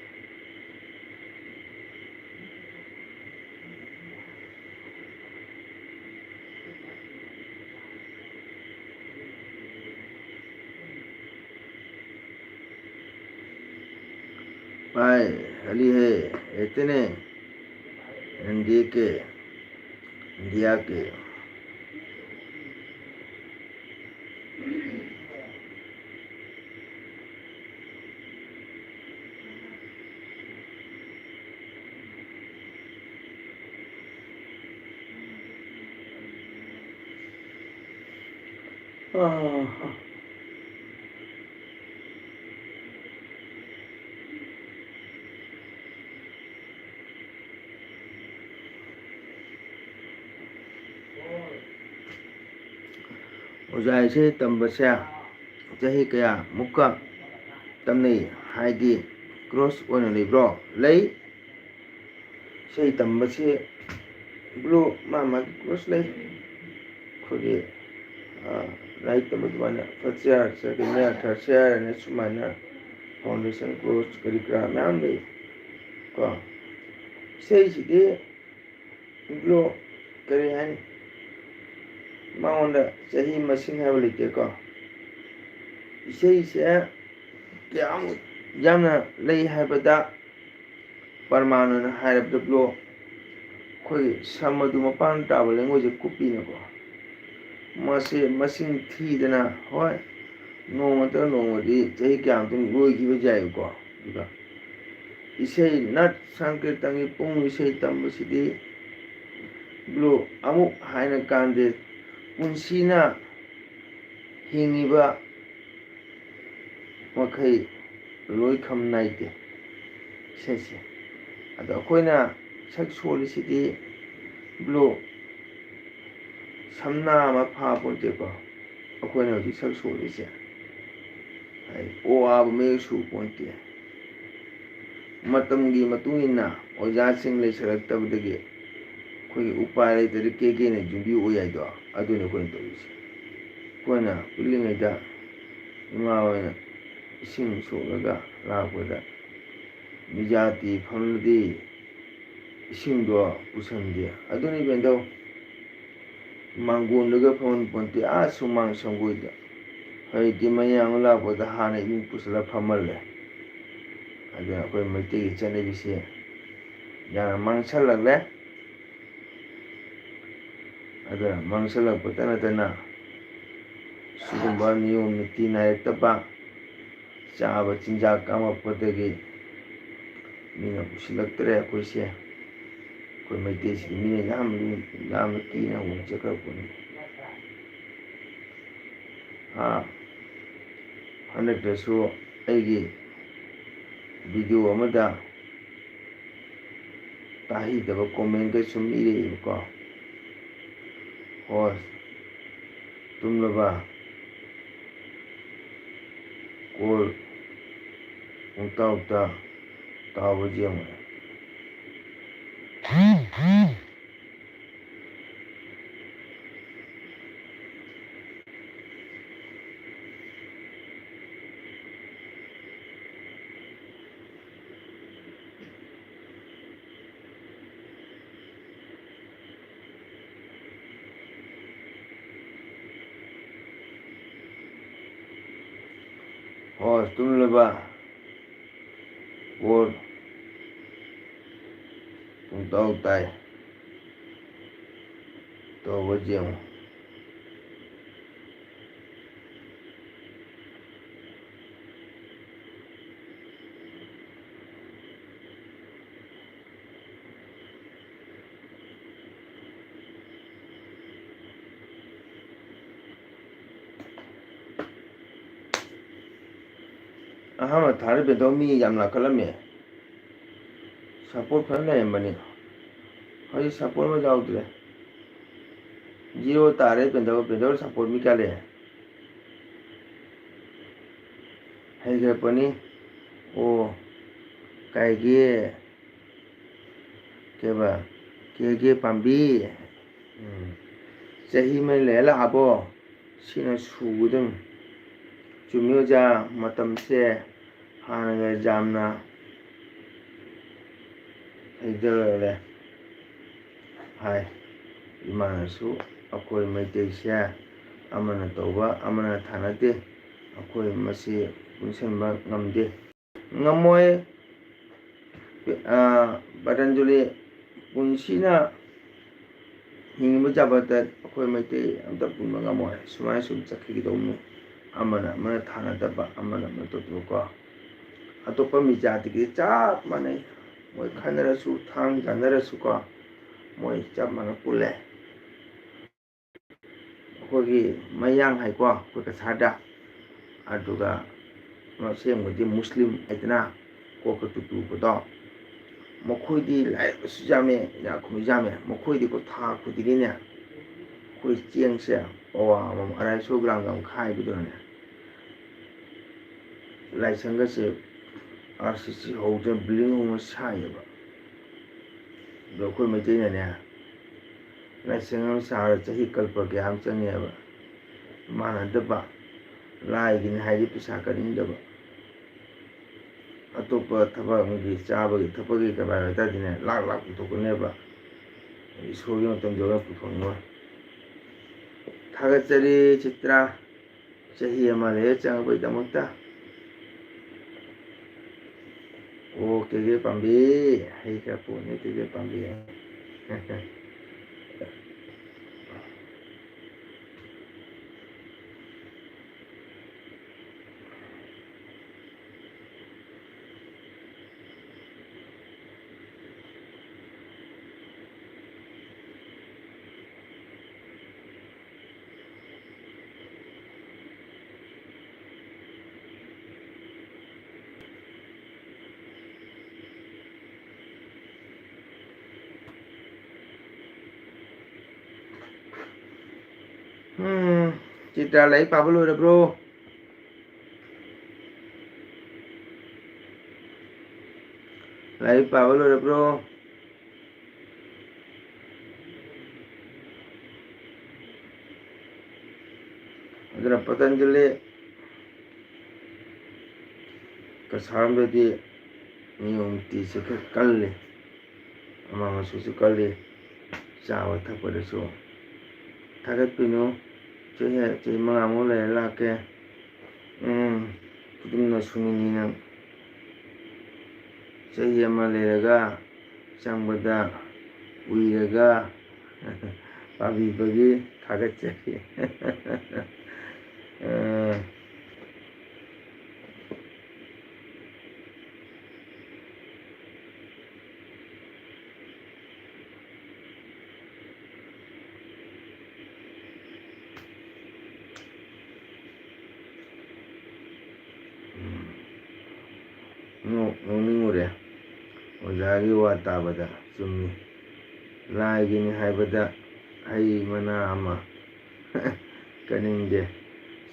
भाई, हली है इतने, हिंदी के, इंडिया के। ꯑꯣꯖꯥ, ꯏꯁꯩ ꯇꯝꯕꯁꯦ ꯆꯍꯤ ꯀꯌꯥꯃꯨꯛꯀ ꯇꯝꯅꯩ? ꯍꯥꯏꯗꯤ ꯀꯣꯔꯁ ꯑꯣꯏꯅ ꯂꯩꯕ꯭ꯔꯣ? ꯂꯩ꯫ ꯏꯁꯩ ꯇꯝꯕꯁꯤ ꯕ꯭ꯔꯣ, ꯃꯥ ꯃꯥꯒꯤ ꯀꯣꯔꯁ ꯂꯩ꯫ ꯑꯩꯈꯣꯏꯒꯤ, ꯑ, ꯂꯥꯏꯔꯤꯛ ꯇꯝꯕ ꯑꯗꯨꯃꯥꯏꯅ first year, second year, third year ꯍꯥꯏꯅ ꯁꯨꯃꯥꯏꯅ foundation course ꯀꯔꯤ ꯀꯔꯥ ꯃꯌꯥꯝ ꯂꯩ ꯀꯣ꯫ ꯏꯁꯩꯁꯤꯗꯤ ꯕ꯭ꯔꯣ, ꯀꯔꯤ ꯍꯥꯏꯅꯤ, ꯃꯉꯣꯟꯗ ꯆꯍꯤ ꯃꯁꯤꯡ ꯍꯥꯏꯕ ꯂꯩꯇꯦꯀꯣ꯫ ꯏꯁꯩꯁꯦ ꯀꯌꯥꯃꯨꯛ ꯌꯥꯝꯅ ꯂꯩ ꯍꯥꯏꯕꯗ, ꯄ꯭ꯔꯃꯥꯟ ꯑꯣꯏꯅ ꯍꯥꯏꯔꯕꯗ ꯕ꯭ꯔꯣ, ꯑꯩꯈꯣꯏꯒꯤ ꯁꯝ ꯑꯗꯨ ꯃꯄꯥꯟ ꯇꯥꯕ ꯂꯩꯉꯣꯏꯁꯦ ꯀꯨꯞꯄꯤꯅꯀꯣ꯫ ꯃꯁꯤ ꯃꯁꯤꯡ ꯊꯤꯗꯅ, ꯍꯣꯏ, ꯅꯣꯡꯃ ꯅꯠꯇ꯭ꯔꯒ ꯅꯣꯡꯃꯗꯤ ꯆꯍꯤ ꯀꯌꯥꯃꯨꯛꯇꯪ ꯂꯣꯏꯈꯤꯕ ꯌꯥꯏꯀꯣ꯫ ꯑꯗꯨꯒ ꯏꯁꯩ ꯅꯠ ꯁꯪꯀꯤꯔꯇꯟꯒꯤ ꯄꯨꯡ ꯏꯁꯩ ꯇꯝꯕꯁꯤꯗꯤ ꯕ꯭ꯔꯣ, ꯑꯃꯨꯛ ꯍꯥꯏꯅ ꯀꯥꯟꯗꯦ, ꯄꯨꯟꯁꯤꯅ ꯍꯤꯡꯉꯤꯕ ꯃꯈꯩ ꯂꯣꯏ ꯈꯝ ꯅꯥꯏꯗꯦ ꯏꯁꯩꯁꯦ꯫ ꯑꯗꯣ ꯑꯩꯈꯣꯏꯅ ꯁꯛ ꯁꯣꯜꯂꯤꯁꯤꯗꯤ ꯕ꯭ꯔꯣ, ꯁꯝꯅꯥ ꯑꯃ ꯐꯥ ꯄꯣꯟꯇꯦꯀꯣ꯫ ꯑꯩꯈꯣꯏꯅ ꯍꯧꯖꯤꯛ ꯁꯛ ꯁꯣꯜꯂꯤꯁꯦ, ꯍꯥꯏꯗꯤ ꯑꯣ ꯑꯥꯕꯨ ꯃꯌꯦꯛ ꯁꯨ ꯄꯣꯟꯇꯦ꯫ ꯃꯇꯝꯒꯤ ꯃꯇꯨꯡ ꯏꯟꯅ ꯑꯣꯖꯥꯁꯤꯡ ꯂꯩꯁꯜꯂꯛꯇꯕꯗꯒꯤ ꯑꯩꯈꯣꯏꯒꯤ ꯎꯄꯥꯏ ꯂꯩꯇ꯭ꯔꯗꯤ ꯀꯦ ꯀꯦꯅ ꯌꯨꯝꯕꯤ ꯑꯣꯏ ꯍꯥꯏꯗꯣ, ꯑꯗꯨꯅꯤ ꯑꯩꯈꯣꯏꯅ ꯇꯧꯔꯤꯁꯦ꯫ ꯑꯩꯈꯣꯏꯅ ꯄꯤꯛꯂꯤꯉꯩꯗ ꯏꯃꯥ ꯍꯣꯏꯅ ꯏꯁꯤꯡ ꯁꯣꯛꯂꯒ ꯂꯥꯛꯄꯗ ꯃꯤꯖꯥꯇꯤ ꯐꯝꯂꯗꯤ ꯏꯁꯤꯡꯗꯣ ꯄꯨꯁꯟꯗꯦ꯫ ꯑꯗꯨꯅꯤ ꯀꯩꯅꯣ ꯇꯧ, ꯃꯥꯡꯒꯣꯟꯗꯒ ꯐꯝꯍꯟ ꯄꯣꯟꯇꯦ, ꯑꯥ ꯁꯨꯃꯥꯡ ꯁꯪꯒꯣꯏꯗ꯫ ꯍꯧꯖꯤꯛꯇꯤ ꯃꯌꯥꯝ ꯑꯃ ꯂꯥꯛꯄꯗ ꯍꯥꯟꯅ ꯏꯃꯨꯡ ꯄꯨꯁꯜꯂ ꯐꯝꯍꯜꯂꯦ꯫ ꯑꯗꯨꯅ ꯑꯩꯈꯣꯏ ꯃꯩꯇꯩꯒꯤ ꯆꯠꯅꯕꯤꯁꯦ ꯌꯥꯝꯅ ꯃꯥꯡꯁꯜꯂꯛꯂꯦ꯫ ꯑꯗꯨꯅ ꯃꯥꯡꯁꯜꯂꯛꯄꯇ ꯅꯠꯇꯅ ꯁꯤꯒꯨꯝꯕ ꯅꯤꯌꯣꯝ ꯅꯤꯇꯤ ꯅꯥꯏꯔꯛꯇꯕ, ꯆꯥꯕ ꯆꯤꯟꯖꯥꯛ ꯀꯥꯝꯃꯛꯄꯗꯒꯤ ꯃꯤꯅ ꯎꯁꯤꯜꯂꯛꯇ꯭ꯔꯦ ꯑꯩꯈꯣꯏꯁꯦ꯫ ꯑꯩꯈꯣꯏ ꯃꯩꯇꯩꯁꯤꯗꯤ ꯃꯤꯅ ꯌꯥꯝ ꯂꯨ-, ꯌꯥꯝꯅ ꯀꯤꯅ ꯎꯅ ꯆꯠꯈ꯭ꯔꯄꯣꯠꯅꯤ꯫ ꯑꯥ, ꯍꯟꯗꯛꯇꯁꯨ ꯑꯩꯒꯤ video ꯑꯃꯗ ꯇꯥꯍꯩꯗꯕ comment ꯁꯨꯝ ꯏꯔꯛꯑꯦꯕꯀꯣ꯫ ꯍꯣꯏ, ꯇꯨꯝꯂꯕ? ꯀꯣꯜ ꯄꯨꯡꯇꯥꯎꯇ ꯇꯥꯎꯕ ꯌꯦꯡꯉꯨ꯫ ꯍꯣꯁ ꯇꯨꯝꯂꯕ? ꯀꯣꯜ ꯄꯨꯡꯇꯥꯎ ꯇꯥꯏ꯫ ꯇꯧꯕ ꯌꯦꯡꯉꯨ꯫ ꯑꯍꯥꯟꯕ ꯊꯥꯔꯛꯄꯗꯣ ꯃꯤ ꯌꯥꯝ ꯂꯥꯛꯈꯠꯂꯝꯃꯦ꯫ ꯁꯞꯄꯣꯔꯠ ꯐꯖꯅ ꯂꯩꯔꯝꯕꯅꯤ꯫ ꯍꯧꯖꯤꯛ ꯁꯞꯄꯣꯔꯠ ꯑꯃ ꯌꯥꯎꯗ꯭ꯔꯦ꯫ ꯖꯤꯔꯣ ꯇꯥꯔꯦ ꯄꯦꯟꯗꯧ, ꯄꯦꯟꯗꯧ ꯁꯞꯄꯣꯔꯠ ꯃꯤ ꯀꯌꯥ ꯂꯩ? ꯍꯩꯈ꯭ꯔꯄꯣꯠꯅꯤ꯫ ꯑꯣ, ꯀꯥꯏꯒꯤ ꯀꯩꯕ, ꯀꯦꯒꯦ ꯄꯥꯝꯕꯤ꯫ ꯎꯝ꯫ ꯆꯍꯤ ꯑꯃ ꯂꯩꯔ ꯂꯥꯛꯑꯕꯣ? ꯁꯤꯅ ꯁꯨꯒꯗꯝ꯫ ꯆꯨꯝꯃꯤ ꯑꯣꯖꯥ, ꯃꯇꯝꯁꯦ ꯍꯥꯟꯅꯒ ꯌꯥꯝꯅ ꯍꯩꯊꯔꯦ꯫ ꯍꯥꯏ꯫ ꯏꯃꯥꯅꯁꯨ ꯑꯩꯈꯣꯏ ꯃꯩꯇꯩꯁꯦ ꯑꯃꯅ ꯇꯧꯕ ꯑꯃꯅ ꯊꯥꯅꯗꯦ꯫ ꯑꯩꯈꯣꯏ ꯃꯁꯤ ꯄꯨꯟꯁꯤꯟꯕ ꯉꯝꯗꯦ꯫ ꯉꯝꯃꯣꯏ꯫ ꯑ, ꯄꯇꯟꯖꯂꯤ ꯄꯨꯟꯁꯤꯅ ꯍꯤꯡꯂꯤꯕ ꯖꯥꯕꯠꯇ ꯑꯩꯈꯣꯏ ꯃꯩꯇꯩ ꯑꯝꯇ ꯄꯨꯟꯕ ꯉꯝꯃꯣꯏ꯫ ꯁꯨꯃꯥꯏꯅ ꯁꯨꯝ ꯆꯠꯈꯤꯒꯗꯧꯕꯅꯤ꯫ ꯑꯃꯅ ꯑꯃꯅ ꯊꯥꯅꯗꯕ, ꯑꯃꯅ ꯑꯃꯅ ꯇꯧꯗꯕꯀꯣ꯫ ꯑꯇꯣꯞꯄ ꯃꯤ ꯖꯥꯇꯤꯒꯤ ꯆꯞ ꯃꯥꯟꯅꯩ꯫ ꯃꯣꯏ ꯈꯟꯅꯔꯁꯨ, ꯊꯥꯡ ꯆꯥꯟꯅꯔꯁꯨꯀꯣ, ꯃꯣꯏ ꯆꯞ ꯃꯥꯟꯅ ꯄꯨꯜꯂꯦ꯫ ꯑꯩꯈꯣꯏꯒꯤ ꯃꯌꯥꯡ ꯍꯥꯏꯀꯣ, ꯑꯩꯈꯣꯏ ꯀꯁꯥꯔꯗ, ꯑꯗꯨꯒ ꯑꯁꯦꯡꯕꯗꯤ ꯃꯨꯁꯂꯤꯝ ꯍꯥꯏꯗꯅ ꯀꯣꯛꯀ ꯇꯨ ꯇꯨꯕꯗꯣ, ꯃꯈꯣꯏꯗꯤ ꯂꯥꯏꯔꯕꯁꯨ ꯌꯥꯝꯃꯦ, ꯏꯅꯥꯛ ꯈꯨꯟꯕꯁꯨ ꯌꯥꯝꯃꯦ꯫ ꯃꯈꯣꯏꯗꯤꯀꯣ ꯊꯥ ꯈꯨꯗꯤꯡꯒꯤꯅꯦ ꯑꯩꯈꯣꯏ ꯆꯦꯡꯁꯦ ꯄꯋꯥ ꯑꯃꯃꯝ, ꯑꯔꯥꯏ ꯁꯣ ꯒ꯭ꯔꯥꯝꯒ ꯑꯃ ꯈꯥꯏꯕꯗꯨꯅꯅꯦ, ꯂꯥꯏꯁꯪꯒꯁꯦ ꯑꯥꯔ ꯁꯤ ꯁꯤ ꯍꯧꯗꯅ ꯕꯤꯜꯗꯤꯡ ꯍꯧꯅ ꯁꯥꯏꯌꯦꯕ꯫ ꯑꯗꯣ ꯑꯩꯈꯣꯏ ꯃꯩꯇꯩꯅꯅꯦ, ꯂꯥꯏꯁꯪ ꯑꯃ ꯁꯥꯕꯗ ꯆꯍꯤ ꯀꯜꯄ ꯀꯌꯥ ꯑꯃ ꯆꯪꯉꯦꯕ꯫ ꯃꯥꯟꯅꯗꯕ, ꯂꯥꯏꯒꯤꯅꯤ ꯍꯥꯏꯗꯤ ꯄꯩꯁꯥ ꯀꯠꯅꯤꯡꯗꯕ, ꯑꯇꯣꯞꯄ ꯊꯕꯛ ꯑꯃꯒꯤ, ꯆꯥꯕꯒꯤ ꯊꯛꯄꯒꯤ ꯀꯔꯕꯥꯔ ꯑꯣꯏꯇꯥꯔꯗꯤꯅꯦ, ꯂꯥꯛ ꯂꯥꯛ ꯄꯨꯊꯣꯛꯀꯅꯦꯕ꯫ ꯏꯁꯣꯔꯒꯤ ꯃꯇꯝ ꯌꯧꯔꯒ ꯄꯨꯊꯣꯛꯅꯤꯡꯉꯣꯏ꯫ ꯊꯥꯒꯠꯆꯔꯤ ꯆꯤꯇ꯭ꯔꯥ, ꯆꯍꯤ ꯑꯃ ꯂꯩꯔ ꯆꯪꯉꯛꯄꯒꯤꯗꯃꯛꯇ꯫ ꯑꯣ, ꯀꯦꯒꯦ ꯄꯥꯝꯕꯤ, ꯍꯩ ꯈꯔ ꯄꯨꯔꯛꯑꯣꯅꯦ, ꯀꯦꯒꯦ ꯄꯥꯝꯕꯤ꯫ ꯎꯝ, ꯆꯤꯇ꯭ꯔꯥ, ꯂꯥꯏꯔꯤꯛ ꯄꯥꯕ ꯂꯣꯏꯔꯕ꯭ꯔꯣ? ꯂꯥꯏꯔꯤꯛ ꯄꯥꯕ ꯂꯣꯏꯔꯕ꯭ꯔꯣ? ꯑꯗꯨꯅ ꯄꯇꯟꯖꯂꯤ ꯀꯁꯥꯔꯝꯗꯗꯤ ꯅꯤꯌꯣꯝ ꯅꯤꯇꯤꯁꯦ ꯈꯔ ꯀꯜꯂꯤ, ꯑꯃ ꯑꯃꯁꯨꯁꯨ ꯀꯜꯂꯤ, ꯆꯥꯕ ꯊꯛꯄꯗꯁꯨ꯫ ꯊꯥꯒꯠꯄꯤꯅꯨ, ꯆꯍꯤ, ꯆꯍꯤ ꯃꯉꯥꯃꯨꯛ ꯂꯩꯔ ꯂꯥꯛꯀꯦ꯫ ꯎꯝ, ꯈꯨꯗꯤꯡꯅ ꯁꯨꯅꯤꯡꯉꯤ ꯅꯪ꯫ ꯆꯍꯤ ꯑꯃ ꯂꯩꯔꯒ ꯆꯪꯕꯗ ꯎꯏꯔꯒ ꯄꯥꯕꯤꯕꯒꯤ ꯊꯥꯒꯠꯆꯔꯤ꯫ ꯑ, ꯅꯣꯛ-, ꯅꯣꯛꯅꯤꯡꯉꯨꯔꯦ꯫ ꯑꯣꯖꯥꯒꯤ ꯋꯥ ꯇꯥꯕꯗ ꯆꯨꯝꯃꯤ꯫ ꯂꯥꯏꯒꯤꯅꯤ ꯍꯥꯏꯕꯗ ꯍꯩ ꯃꯅꯥ ꯑꯃ꯫ ꯀꯅꯤꯡꯗꯦ꯫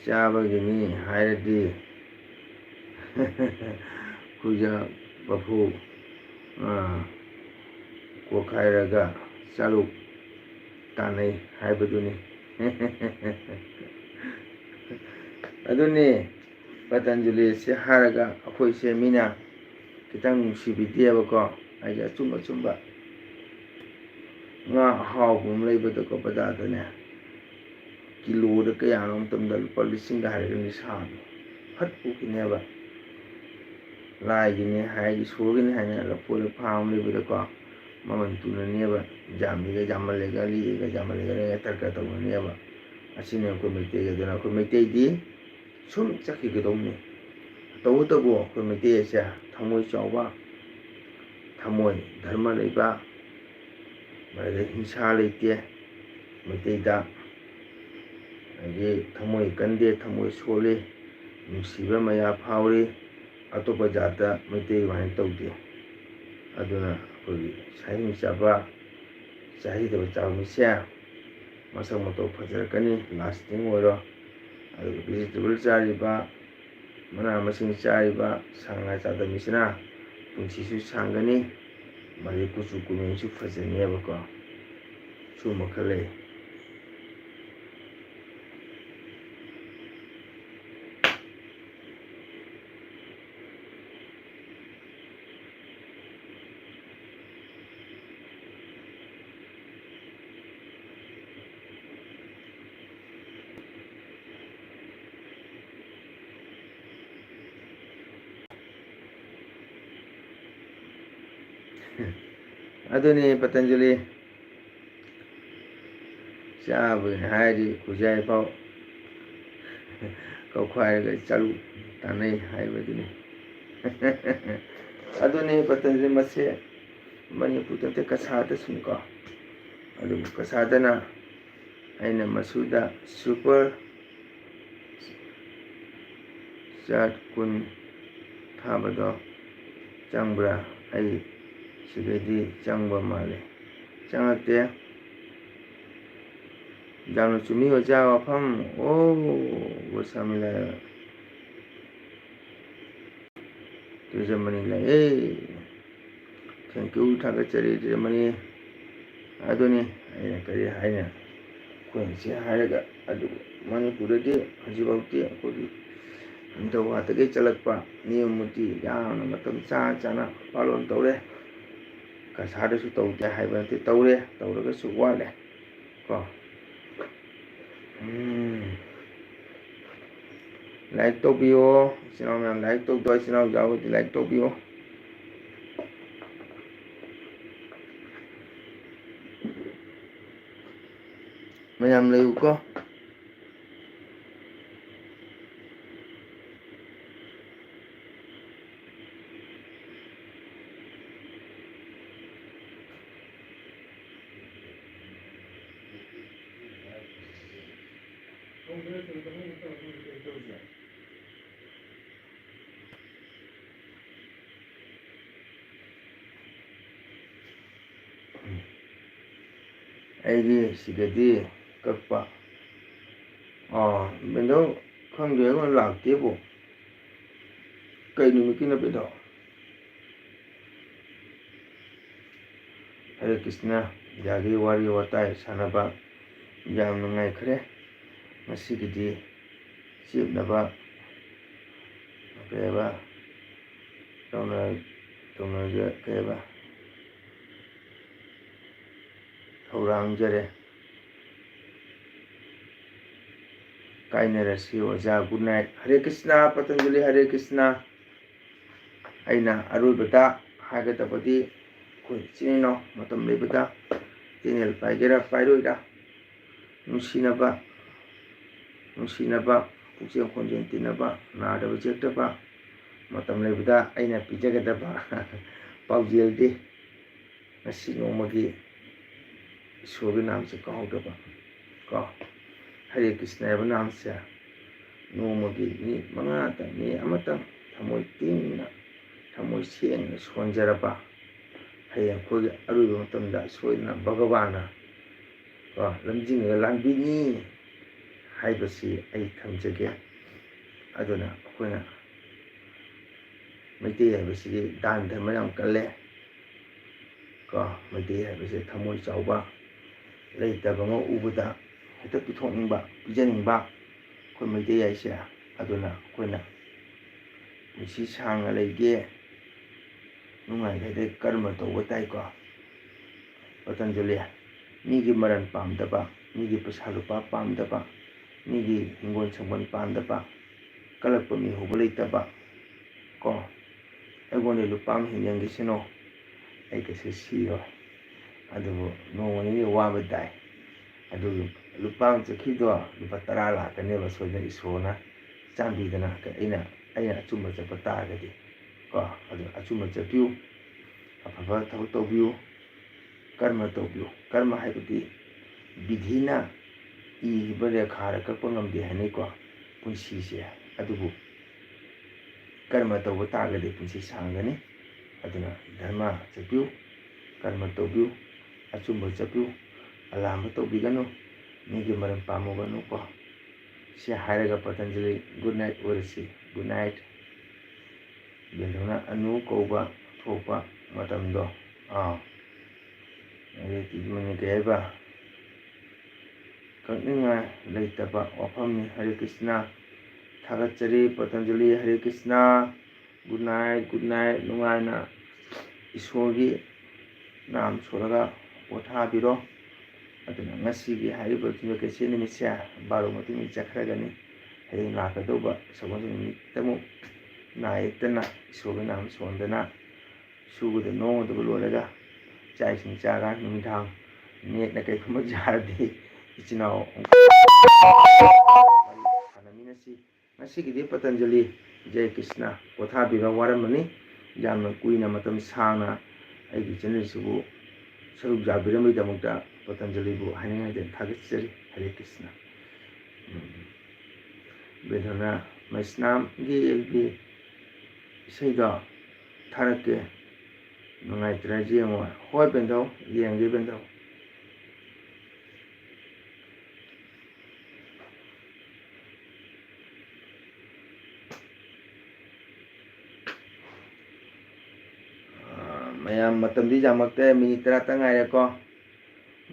ꯆꯥꯕꯒꯤꯅꯤ ꯍꯥꯏꯔꯗꯤ ꯈꯨꯖꯥ ꯃꯐꯨ, ꯑꯥ, ꯀꯣꯛꯈꯥꯏꯔꯒ ꯆꯥꯂꯨꯛ ꯇꯥꯟꯅꯩ ꯍꯥꯏꯕꯗꯨꯅꯤ꯫ ꯑꯗꯨꯅꯤ ꯄꯇꯟꯖꯂꯤꯁꯦ ꯍꯥꯏꯔꯒ ꯑꯩꯈꯣꯏꯁꯦ ꯃꯤꯅ ꯈꯤꯇꯪ ꯅꯨꯡꯁꯤꯕꯤꯗꯦꯕꯀꯣ꯫ ꯍꯥꯏꯗꯤ ꯑꯆꯨꯝ ꯑꯆꯨꯝꯕ ꯉꯥ ꯑꯍꯥꯎꯕ ꯑꯃ ꯂꯩꯕꯗꯀꯣ, ꯕꯖꯥꯔꯗꯅꯦ, ꯀꯤꯂꯣꯗ ꯀꯌꯥꯅꯣ ꯃꯇꯝꯗ ꯂꯨꯄꯥ ꯂꯤꯁꯤꯡꯒ ꯍꯥꯏꯔꯒ ꯅꯤꯁꯥꯗꯣ ꯐꯠ ꯄꯨꯈꯤꯅꯦꯕ꯫ ꯂꯥꯏꯒꯤꯅꯦ ꯍꯥꯏ, ꯏꯁꯣꯔꯒꯤꯅꯦ ꯍꯥꯏꯅ ꯂꯐꯣꯏꯗ ꯐꯥꯝ ꯑꯃ ꯂꯩꯕꯗꯀꯣ, ꯃꯃꯜ ꯇꯨꯅꯅꯦꯕ꯫ ꯌꯥꯝꯃꯤꯒ ꯌꯥꯝꯃꯜꯂꯦꯒ, ꯂꯤꯛꯑꯦꯒ ꯌꯥꯝꯃꯜꯂꯦꯒ ꯇꯔꯀ ꯇꯧꯅꯅꯦꯕ꯫ ꯑꯁꯤꯅꯤ ꯑꯩꯈꯣꯏ ꯃꯩꯇꯩꯒꯤ꯫ ꯑꯗꯨꯅ ꯑꯩꯈꯣꯏ ꯃꯩꯇꯩꯗꯤ ꯁꯨꯝ ꯆꯠꯈꯤꯒꯗꯧꯅꯤ꯫ ꯇꯧꯕꯇꯕꯨ ꯑꯩꯈꯣꯏ ꯃꯩꯇꯩ ꯑꯁꯦ ꯊꯃꯣꯏ ꯆꯥꯎꯕ, ꯊꯃꯣꯏ ꯙꯔꯃ ꯂꯩꯕ, ꯃꯗꯨꯗ ꯍꯤꯡꯁꯥ ꯂꯩꯇꯦ ꯃꯩꯇꯩꯗ꯫ ꯑꯗꯒꯤ ꯊꯃꯣꯏ ꯀꯟꯗꯦ, ꯊꯃꯣꯏ ꯁꯣꯜꯂꯤ, ꯅꯨꯡꯁꯤꯕ ꯃꯌꯥ ꯐꯥꯎꯔꯤ꯫ ꯑꯇꯣꯞꯄ ꯖꯥꯠꯇ ꯃꯩꯇꯩ ꯑꯗꯨꯃꯥꯏꯅ ꯇꯧꯗꯦ꯫ ꯑꯗꯨꯅ ꯑꯩꯈꯣꯏꯒꯤ ꯁꯥꯍꯤꯡ ꯆꯥꯕ, ꯆꯥꯍꯩꯗꯕ ꯆꯥꯕ ꯃꯤꯁꯦ ꯃꯁꯛ ꯃꯇꯧ ꯐꯖꯔꯛꯀꯅꯤ, lasting ꯑꯣꯏꯔꯣ꯫ ꯑꯗꯨꯒ vegetable ꯆꯥꯔꯤꯕ, ꯃꯅꯥ ꯃꯁꯤꯡ ꯆꯥꯔꯤꯕ, ꯁꯥ ꯉꯥ ꯆꯥꯗꯕ ꯃꯤꯁꯤꯅ ꯄꯨꯟꯁꯤꯁꯨ ꯁꯥꯡꯒꯅꯤ, ꯃꯗꯩ ꯀꯨꯆꯨ ꯀꯨꯃꯦꯟꯁꯨ ꯐꯖꯅꯦꯕꯀꯣ꯫ ꯁꯨꯝꯕ ꯈꯔ ꯂꯩ꯫ ꯑꯗꯨꯅꯤ ꯄꯇꯟꯖꯂꯤ ꯆꯥꯕꯒꯤꯅꯤ ꯍꯥꯏꯔꯗꯤ ꯈꯨꯖꯥꯏ ꯐꯥꯎ ꯀꯧꯈꯥꯏꯔꯒ ꯆꯥꯂꯨꯛ ꯇꯥꯟꯅꯩ ꯍꯥꯏꯕꯗꯨꯅꯤ꯫ ꯑꯗꯨꯅꯤ ꯄꯇꯟꯖꯂꯤ ꯃꯁꯦ ꯃꯅꯤꯄꯨꯔꯗ ꯅꯠꯇꯦ, ꯀꯁꯥꯔꯗꯁꯨꯅꯤꯀꯣ꯫ ꯑꯗꯨꯕꯨ ꯀꯁꯥꯔꯗꯅ ꯑꯩꯅ ꯃꯁꯤꯗ super chat ꯀꯨꯟ ꯊꯥꯕꯗꯣ ꯆꯪꯕ꯭ꯔꯥ? ꯑꯩ ꯁꯤꯗꯩꯗꯤ ꯆꯪꯕ ꯃꯥꯜꯂꯦ꯫ ꯆꯪꯉꯛꯇꯦ꯫ ꯌꯥꯝꯅ ꯆꯨꯝꯃꯤ ꯑꯣꯖꯥ ꯋꯥꯐꯝ꯫ ꯑꯣ, ꯒꯣꯁꯥꯃꯤ ꯂꯥꯏ꯫ ꯇꯦꯖꯃꯅꯤ ꯂꯥꯛꯑꯦ꯫ Thank you, ꯊꯥꯒꯠꯆꯔꯤ ꯇꯦꯖꯃꯅꯤ꯫ ꯑꯗꯨꯅꯤ ꯑꯩꯅ ꯀꯔꯤ ꯍꯥꯏꯅꯤ, ꯑꯩꯈꯣꯏꯅ ꯁꯤ ꯍꯥꯏꯔꯒ, ꯑꯗꯨ ꯃꯅꯤꯄꯨꯔꯗꯗꯤ ꯍꯧꯖꯤꯛꯐꯥꯎꯗꯤ ꯑꯩꯈꯣꯏꯒꯤ ꯅꯤꯡꯊꯧ ꯍꯥꯛꯇꯒꯤ ꯆꯠꯂꯛꯄ ꯅꯤꯌꯣꯝ ꯅꯤꯇꯤ ꯌꯥꯝꯅ ꯃꯇꯝ ꯆꯥ ꯆꯥꯅ ꯄꯥꯂꯣꯟ ꯇꯧꯔꯦ꯫ ꯀꯁꯥꯔꯗꯁꯨ ꯇꯧꯗꯦ ꯍꯥꯏꯕ ꯅꯠꯇꯦ, ꯇꯧꯔꯦ, ꯇꯧꯔꯒꯁꯨ ꯋꯥꯠꯂꯦ꯫ ꯀꯣ꯫ ꯎꯝ꯫ Like ꯇꯧꯕꯤꯌꯣ꯫ ꯏꯆꯤꯟ ꯏꯅꯥꯎ ꯃꯌꯥꯝ, like ꯇꯧꯗꯕ ꯏꯆꯤꯟ ꯏꯅꯥꯎ ꯌꯥꯎꯔꯒꯗꯤ like ꯇꯧꯕꯤꯌꯣ꯫ ꯃꯌꯥꯝ ꯂꯩꯌꯨꯀꯣ꯫ ꯑꯩꯒꯤ ꯁꯤꯗꯗꯤ ꯀꯛꯄ꯫ ꯑꯥ, ꯕꯦꯟꯗꯧ, ꯈꯪꯗꯦ, ꯑꯩꯉꯣꯟꯗ ꯂꯥꯛꯇꯦꯕꯣ꯫ ꯀꯩ ꯅꯨꯃꯤꯠꯀꯤꯅꯣ ꯕꯦꯟꯗꯧ? ꯍꯔꯦ ꯀ꯭ꯔꯤꯁꯅ, ꯌꯥꯒꯤ ꯋꯥꯔꯤ ꯋꯥꯇꯥꯏ ꯁꯥꯟꯅꯕ ꯌꯥꯝ ꯅꯨꯡꯉꯥꯏꯈ꯭ꯔꯦ꯫ ꯉꯁꯤꯒꯤꯗꯤ ꯆꯦꯞꯅꯕ ꯀꯩꯕ ꯇꯧꯅ-, ꯇꯧꯅꯖ-, ꯀꯩꯕ ꯊꯧꯔꯥꯡꯖꯔꯦ꯫ ꯀꯥꯏꯅꯔꯁꯤ ꯑꯣꯖꯥ, good night꯫ ꯍꯔꯦ ꯀ꯭ꯔꯤꯁꯅ, ꯄꯇꯟꯖꯂꯤ ꯍꯔꯦ ꯀ꯭ꯔꯤꯁꯅ꯫ ꯑꯩꯅ ꯑꯔꯣꯏꯕꯗ ꯍꯥꯏꯒꯗꯕꯗꯤ, ꯑꯩꯈꯣꯏ ꯏꯆꯤꯟ ꯏꯅꯥꯎ ꯃꯇꯝ ꯂꯩꯕꯗ channel ꯄꯥꯏꯒꯦꯔꯥ ꯄꯥꯏꯔꯣꯏꯔꯥ, ꯅꯨꯡꯁꯤꯅꯕ, ꯅꯨꯡꯁꯤꯅꯕ, ꯄꯨꯛꯆꯦꯜ ꯈꯣꯟꯖꯦꯜ ꯇꯤꯟꯅꯕ, ꯅꯥꯗꯕ ꯌꯦꯛꯇꯕ, ꯃꯇꯝ ꯂꯩꯕꯗ ꯑꯩꯅ ꯄꯤꯖꯒꯗꯕ ꯄꯥꯎꯖꯦꯜꯗꯤ ꯉꯁꯤ ꯅꯣꯡꯃꯒꯤ ꯏꯁꯣꯔꯒꯤ ꯅꯥꯝꯁꯦ ꯀꯥꯎꯗꯕ ꯀꯣ꯫ ꯍꯔꯦ ꯀ꯭ꯔꯤꯁꯅ ꯍꯥꯏꯕ ꯅꯥꯝꯁꯦ ꯅꯣꯡꯃꯒꯤ ꯃꯤ ꯃꯉꯥꯇꯪ, ꯃꯤ ꯑꯃꯇꯪ ꯊꯃꯣꯏ ꯇꯤꯡꯅ, ꯊꯃꯣꯏ ꯁꯦꯡꯅ ꯁꯣꯟꯖꯔꯕ, ꯍꯌꯦꯡ ꯑꯩꯈꯣꯏꯒꯤ ꯑꯔꯣꯏꯕ ꯃꯇꯝꯗ ꯁꯣꯏꯗꯅ ꯚꯒꯕꯥꯟꯅ ꯀꯣ, ꯂꯝꯖꯤꯡꯉꯒ ꯂꯥꯟꯕꯤꯅꯤ ꯍꯥꯏꯕꯁꯤ ꯑꯩ ꯊꯝꯖꯒꯦ꯫ ꯑꯗꯨꯅ ꯑꯩꯈꯣꯏꯅ ꯃꯩꯇꯩ ꯍꯥꯏꯕꯁꯤꯗꯤ ꯗꯥꯟ ꯙꯔꯃ ꯌꯥꯝ ꯀꯜꯂꯦ꯫ ꯀꯣ, ꯃꯩꯇꯩ ꯍꯥꯏꯕꯁꯦ ꯊꯃꯣꯏ ꯆꯥꯎꯕ, ꯂꯩꯇꯕ ꯑꯃ ꯎꯕꯗ ꯍꯦꯛꯇ ꯄꯤꯊꯣꯛꯅꯤꯡꯕ, ꯄꯤꯖꯅꯤꯡꯕ, ꯑꯩꯈꯣꯏ ꯃꯩꯇꯩ ꯍꯥꯏꯁꯦ꯫ ꯑꯗꯨꯅ ꯑꯩꯈꯣꯏꯅ ꯄꯨꯟꯁꯤ ꯁꯥꯡꯅ ꯂꯩꯒꯦ, ꯅꯨꯡꯉꯥꯏꯒꯦ ꯍꯥꯏꯔꯗꯤ ꯀꯔꯃ ꯇꯧꯕ ꯇꯥꯏꯀꯣ꯫ ꯄꯇꯟꯖꯂꯤ, ꯃꯤꯒꯤ ꯃꯔꯟ ꯄꯥꯝꯗꯕ, ꯃꯤꯒꯤ ꯄꯩꯁꯥ ꯂꯨꯄꯥ ꯄꯥꯝꯗꯕ, ꯃꯤꯒꯤ ꯍꯤꯡꯒꯣꯜ ꯁꯝꯕꯜ ꯄꯥꯝꯗꯕ, ꯀꯜꯂꯛꯄ ꯃꯤ ꯍꯧꯕ ꯂꯩꯇꯕ ꯀꯣ꯫ ꯑꯩꯉꯣꯟꯗ ꯂꯨꯄꯥ ꯑꯃ ꯍꯦꯟ ꯌꯦꯡꯈꯤꯁꯅꯨ, ꯑꯩ ꯀꯩꯁꯨ ꯁꯤꯔꯣꯏ꯫ ꯑꯗꯨꯕꯨ ꯅꯣꯡꯃ ꯅꯤꯅꯤ ꯋꯥꯕ ꯇꯥꯏ꯫ ꯑꯗꯨꯒꯤ ꯂꯨꯄꯥ ꯑꯃ ꯆꯠꯈꯤꯗꯣ ꯂꯨꯄꯥ ꯇꯔꯥ ꯂꯥꯛꯀꯅꯦꯕ ꯁꯣꯏꯗꯅ, ꯏꯁꯣꯔꯅ ꯆꯥꯟꯕꯤꯗꯅ꯫ ꯑꯩꯅ, ꯑꯩꯅ ꯑꯆꯨꯝꯕ ꯆꯠꯄ ꯇꯥꯔꯒꯗꯤ ꯀꯣ꯫ ꯑꯗꯨ ꯑꯆꯨꯝꯕ ꯆꯠꯄꯤꯌꯨ, ꯑꯐꯕ ꯊꯕꯛ ꯇꯧꯕꯤꯌꯨ, ꯀꯔꯃ ꯇꯧꯕꯤꯌꯨ꯫ ꯀꯔꯃ ꯍꯥꯏꯕꯗꯤ ꯕꯤꯙꯤꯅ ꯏꯔꯤꯕ ꯔꯦꯈꯥꯗ ꯀꯛꯄ ꯉꯝꯗꯦ ꯍꯥꯏꯅꯩꯀꯣ ꯄꯨꯟꯁꯤꯁꯦ꯫ ꯑꯗꯨꯕꯨ ꯀꯔꯃ ꯇꯧꯕ ꯇꯥꯔꯒꯗꯤ ꯄꯨꯟꯁꯤ ꯁꯥꯡꯒꯅꯤ꯫ ꯑꯗꯨꯅ ꯙꯔꯃ ꯆꯠꯄꯤꯌꯨ, ꯀꯔꯃ ꯇꯧꯕꯤꯌꯨ, ꯑꯆꯨꯝꯕ ꯆꯠꯄꯤꯌꯨ, ꯑꯂꯥꯟꯕ ꯇꯧꯕꯤꯒꯅꯨ, ꯃꯤꯒꯤ ꯃꯔꯟ ꯄꯥꯝꯃꯨꯒꯅꯨꯀꯣ꯫ ꯁꯤ ꯍꯥꯏꯔꯒ ꯄꯇꯟꯖꯂꯤ good night ꯑꯣꯏꯔꯁꯤ꯫ Good night꯫ ꯕꯦꯟꯊꯧꯅ Anu ꯀꯧꯕ ꯊꯣꯛꯄ ꯃꯇꯝꯗꯣ, ꯑꯥ, ꯑꯗꯩ ꯀꯩ ꯍꯥꯏꯕ, ꯀꯛꯅꯤꯡꯉꯥꯏ ꯂꯩꯇꯕ ꯋꯥꯐꯝꯅꯤ꯫ ꯍꯔꯦ ꯀ꯭ꯔꯤꯁꯅ꯫ ꯊꯥꯒꯠꯆꯔꯤ ꯄꯇꯟꯖꯂꯤ꯫ ꯍꯔꯦ Krishna. Good night, good night꯫ ꯅꯨꯡꯉꯥꯏꯅ ꯏꯁꯣꯔꯒꯤ ꯅꯥꯝ ꯁꯣꯜꯂꯒ ꯄꯣꯊꯥꯕꯤꯔꯣ꯫ ꯑꯗꯨꯅ ꯉꯁꯤꯒꯤ ꯍꯥꯏꯔꯤꯕ ꯌꯨꯝꯖꯀꯩꯁ ꯅꯨꯃꯤꯠꯁꯦ ꯕꯥꯔꯣ ꯃꯇꯨꯡꯗ ꯆꯠꯈ꯭ꯔꯒꯅꯤ꯫ ꯍꯌꯦꯡ ꯂꯥꯛꯀꯗꯧꯕ ꯁꯒꯣꯜꯁꯦꯟ ꯅꯨꯃꯤꯠꯇꯃꯨꯛ ꯅꯥ ꯌꯦꯛꯇꯅ ꯏꯁꯣꯔꯒꯤ ꯅꯥꯝ ꯁꯣꯟꯗꯅ ꯁꯨꯕꯗ ꯅꯣꯝꯒꯗꯕ ꯂꯣꯏꯔꯒ ꯆꯥꯛ ꯏꯁꯤꯡ ꯆꯥꯔꯒ ꯅꯨꯃꯤꯗꯥꯡ ꯅꯦꯠꯅ ꯀꯩꯒꯨꯝꯕ ꯌꯥꯔꯗꯤ ꯏꯆꯤꯟ ꯏꯅꯥꯎ ꯑꯃꯨꯛ ꯋꯥꯔꯤ ꯁꯥꯟꯅꯃꯤꯟꯅꯁꯤ꯫ ꯉꯁꯤꯒꯤꯗꯤ ꯄꯇꯟꯖꯂꯤ, ꯖꯦ ꯀ꯭ꯔꯤꯁꯅ, ꯄꯣꯊꯥꯕꯤꯔꯣ, ꯋꯥꯔꯝꯃꯅꯤ꯫ ꯌꯥꯝꯅ ꯀꯨꯏꯅ ꯃꯇꯝ ꯁꯥꯡꯅ ꯑꯩꯒꯤ ꯆꯦꯅꯦꯜꯁꯤꯕꯨ ꯁꯔꯨꯛ ꯌꯥꯕꯤꯔꯝꯕꯒꯤꯗꯃꯛꯇ ꯄꯇꯟꯖꯂꯤꯕꯨ ꯍꯥꯏꯅꯤꯡꯉꯥꯏ ꯂꯩꯇꯅ ꯊꯥꯒꯠꯆꯔꯤ꯫ ꯍꯔꯦ ꯀ꯭ꯔꯤꯁꯅ꯫ ꯎꯝ꯫ ꯕꯦꯟꯊꯧꯅ ꯃꯩꯁꯅꯥꯝꯒꯤ ꯑꯦꯜ ꯄꯤ ꯏꯁꯩꯗꯣ ꯊꯥꯔꯛꯀꯦ꯫ ꯅꯨꯡꯉꯥꯏꯇ꯭ꯔꯗꯤ ꯌꯦꯡꯉꯣ꯫ ꯍꯣꯏ ꯕꯦꯟꯊꯧ, ꯌꯦꯡꯒꯦ ꯕꯦꯟꯊꯧ꯫ ꯃꯌꯥꯝ, ꯃꯇꯝꯗꯤ ꯌꯥꯝꯃꯛꯇ꯭ꯔꯦ, ꯃꯤꯅꯤꯠ ꯇꯔꯥꯇ ꯉꯥꯏꯔꯦꯀꯣ꯫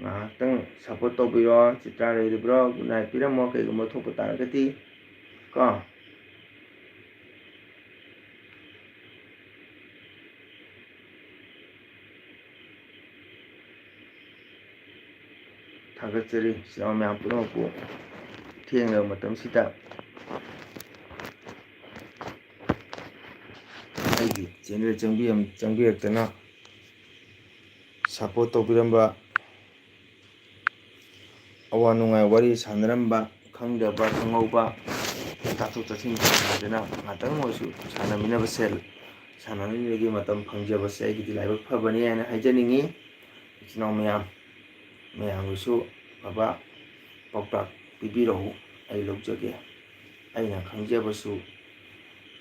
ꯉꯥꯏꯍꯥꯛꯇꯪ ꯁꯞꯄꯣꯔꯠ ꯇꯧꯕꯤꯔꯣ꯫ ꯆꯤꯇ꯭ꯔꯥ ꯂꯩꯔꯤꯕ꯭ꯔꯣ? ꯒꯨꯗ ꯅꯥꯏꯠ ꯄꯤꯔꯝꯃꯣ, ꯀꯩꯒꯨꯝꯕ ꯊꯣꯛꯄ ꯇꯥꯔꯒꯗꯤ ꯀꯣ꯫ ꯊꯥꯒꯠꯆꯔꯤ ꯏꯆꯤꯟ ꯏꯅꯥꯎ ꯃꯌꯥꯝ ꯄꯨꯝꯅꯃꯛꯄꯨ꯫ ꯊꯦꯡꯂꯕ ꯃꯇꯝꯁꯤꯗ ꯑꯩꯒꯤ ꯆꯦꯅꯦꯜ ꯆꯪꯕꯤꯔꯝ-, ꯆꯪꯕꯤꯔꯛꯇꯅ ꯁꯞꯄꯣꯔꯠ ꯇꯧꯕꯤꯔꯝꯕ, ꯑꯋꯥ ꯅꯨꯡꯉꯥꯏ ꯋꯥꯔꯤ ꯁꯥꯟꯅꯔꯝꯕ, ꯈꯪꯗꯕ ꯈꯪꯍꯧꯕ, ꯇꯥꯊꯣꯛ ꯇꯥꯁꯤꯟ ꯁꯥꯟꯅꯗꯅ ꯉꯥꯛꯇꯪ ꯑꯣꯏꯔꯁꯨ ꯁꯥꯟꯅꯃꯤꯟꯅꯕꯁꯦ, ꯁꯥꯟꯅꯃꯤꯟꯅꯕꯒꯤ ꯃꯇꯝ ꯐꯪꯖꯕꯁꯦ ꯑꯩꯒꯤꯗꯤ ꯂꯥꯏꯕꯛ ꯐꯕꯅꯤ ꯍꯥꯏꯅ ꯍꯥꯏꯖꯅꯤꯡꯉꯤ꯫ ꯏꯆꯤꯟ ꯏꯅꯥꯎ ꯃꯌꯥꯝ, ꯃꯌꯥꯝꯒꯤꯁꯨ ꯑꯐꯕ ꯄꯥꯎꯇꯥꯛ ꯄꯤꯕꯤꯔꯛꯎ, ꯑꯩ ꯂꯧꯖꯒꯦ꯫ ꯑꯩꯅ ꯈꯪꯖꯕꯁꯨ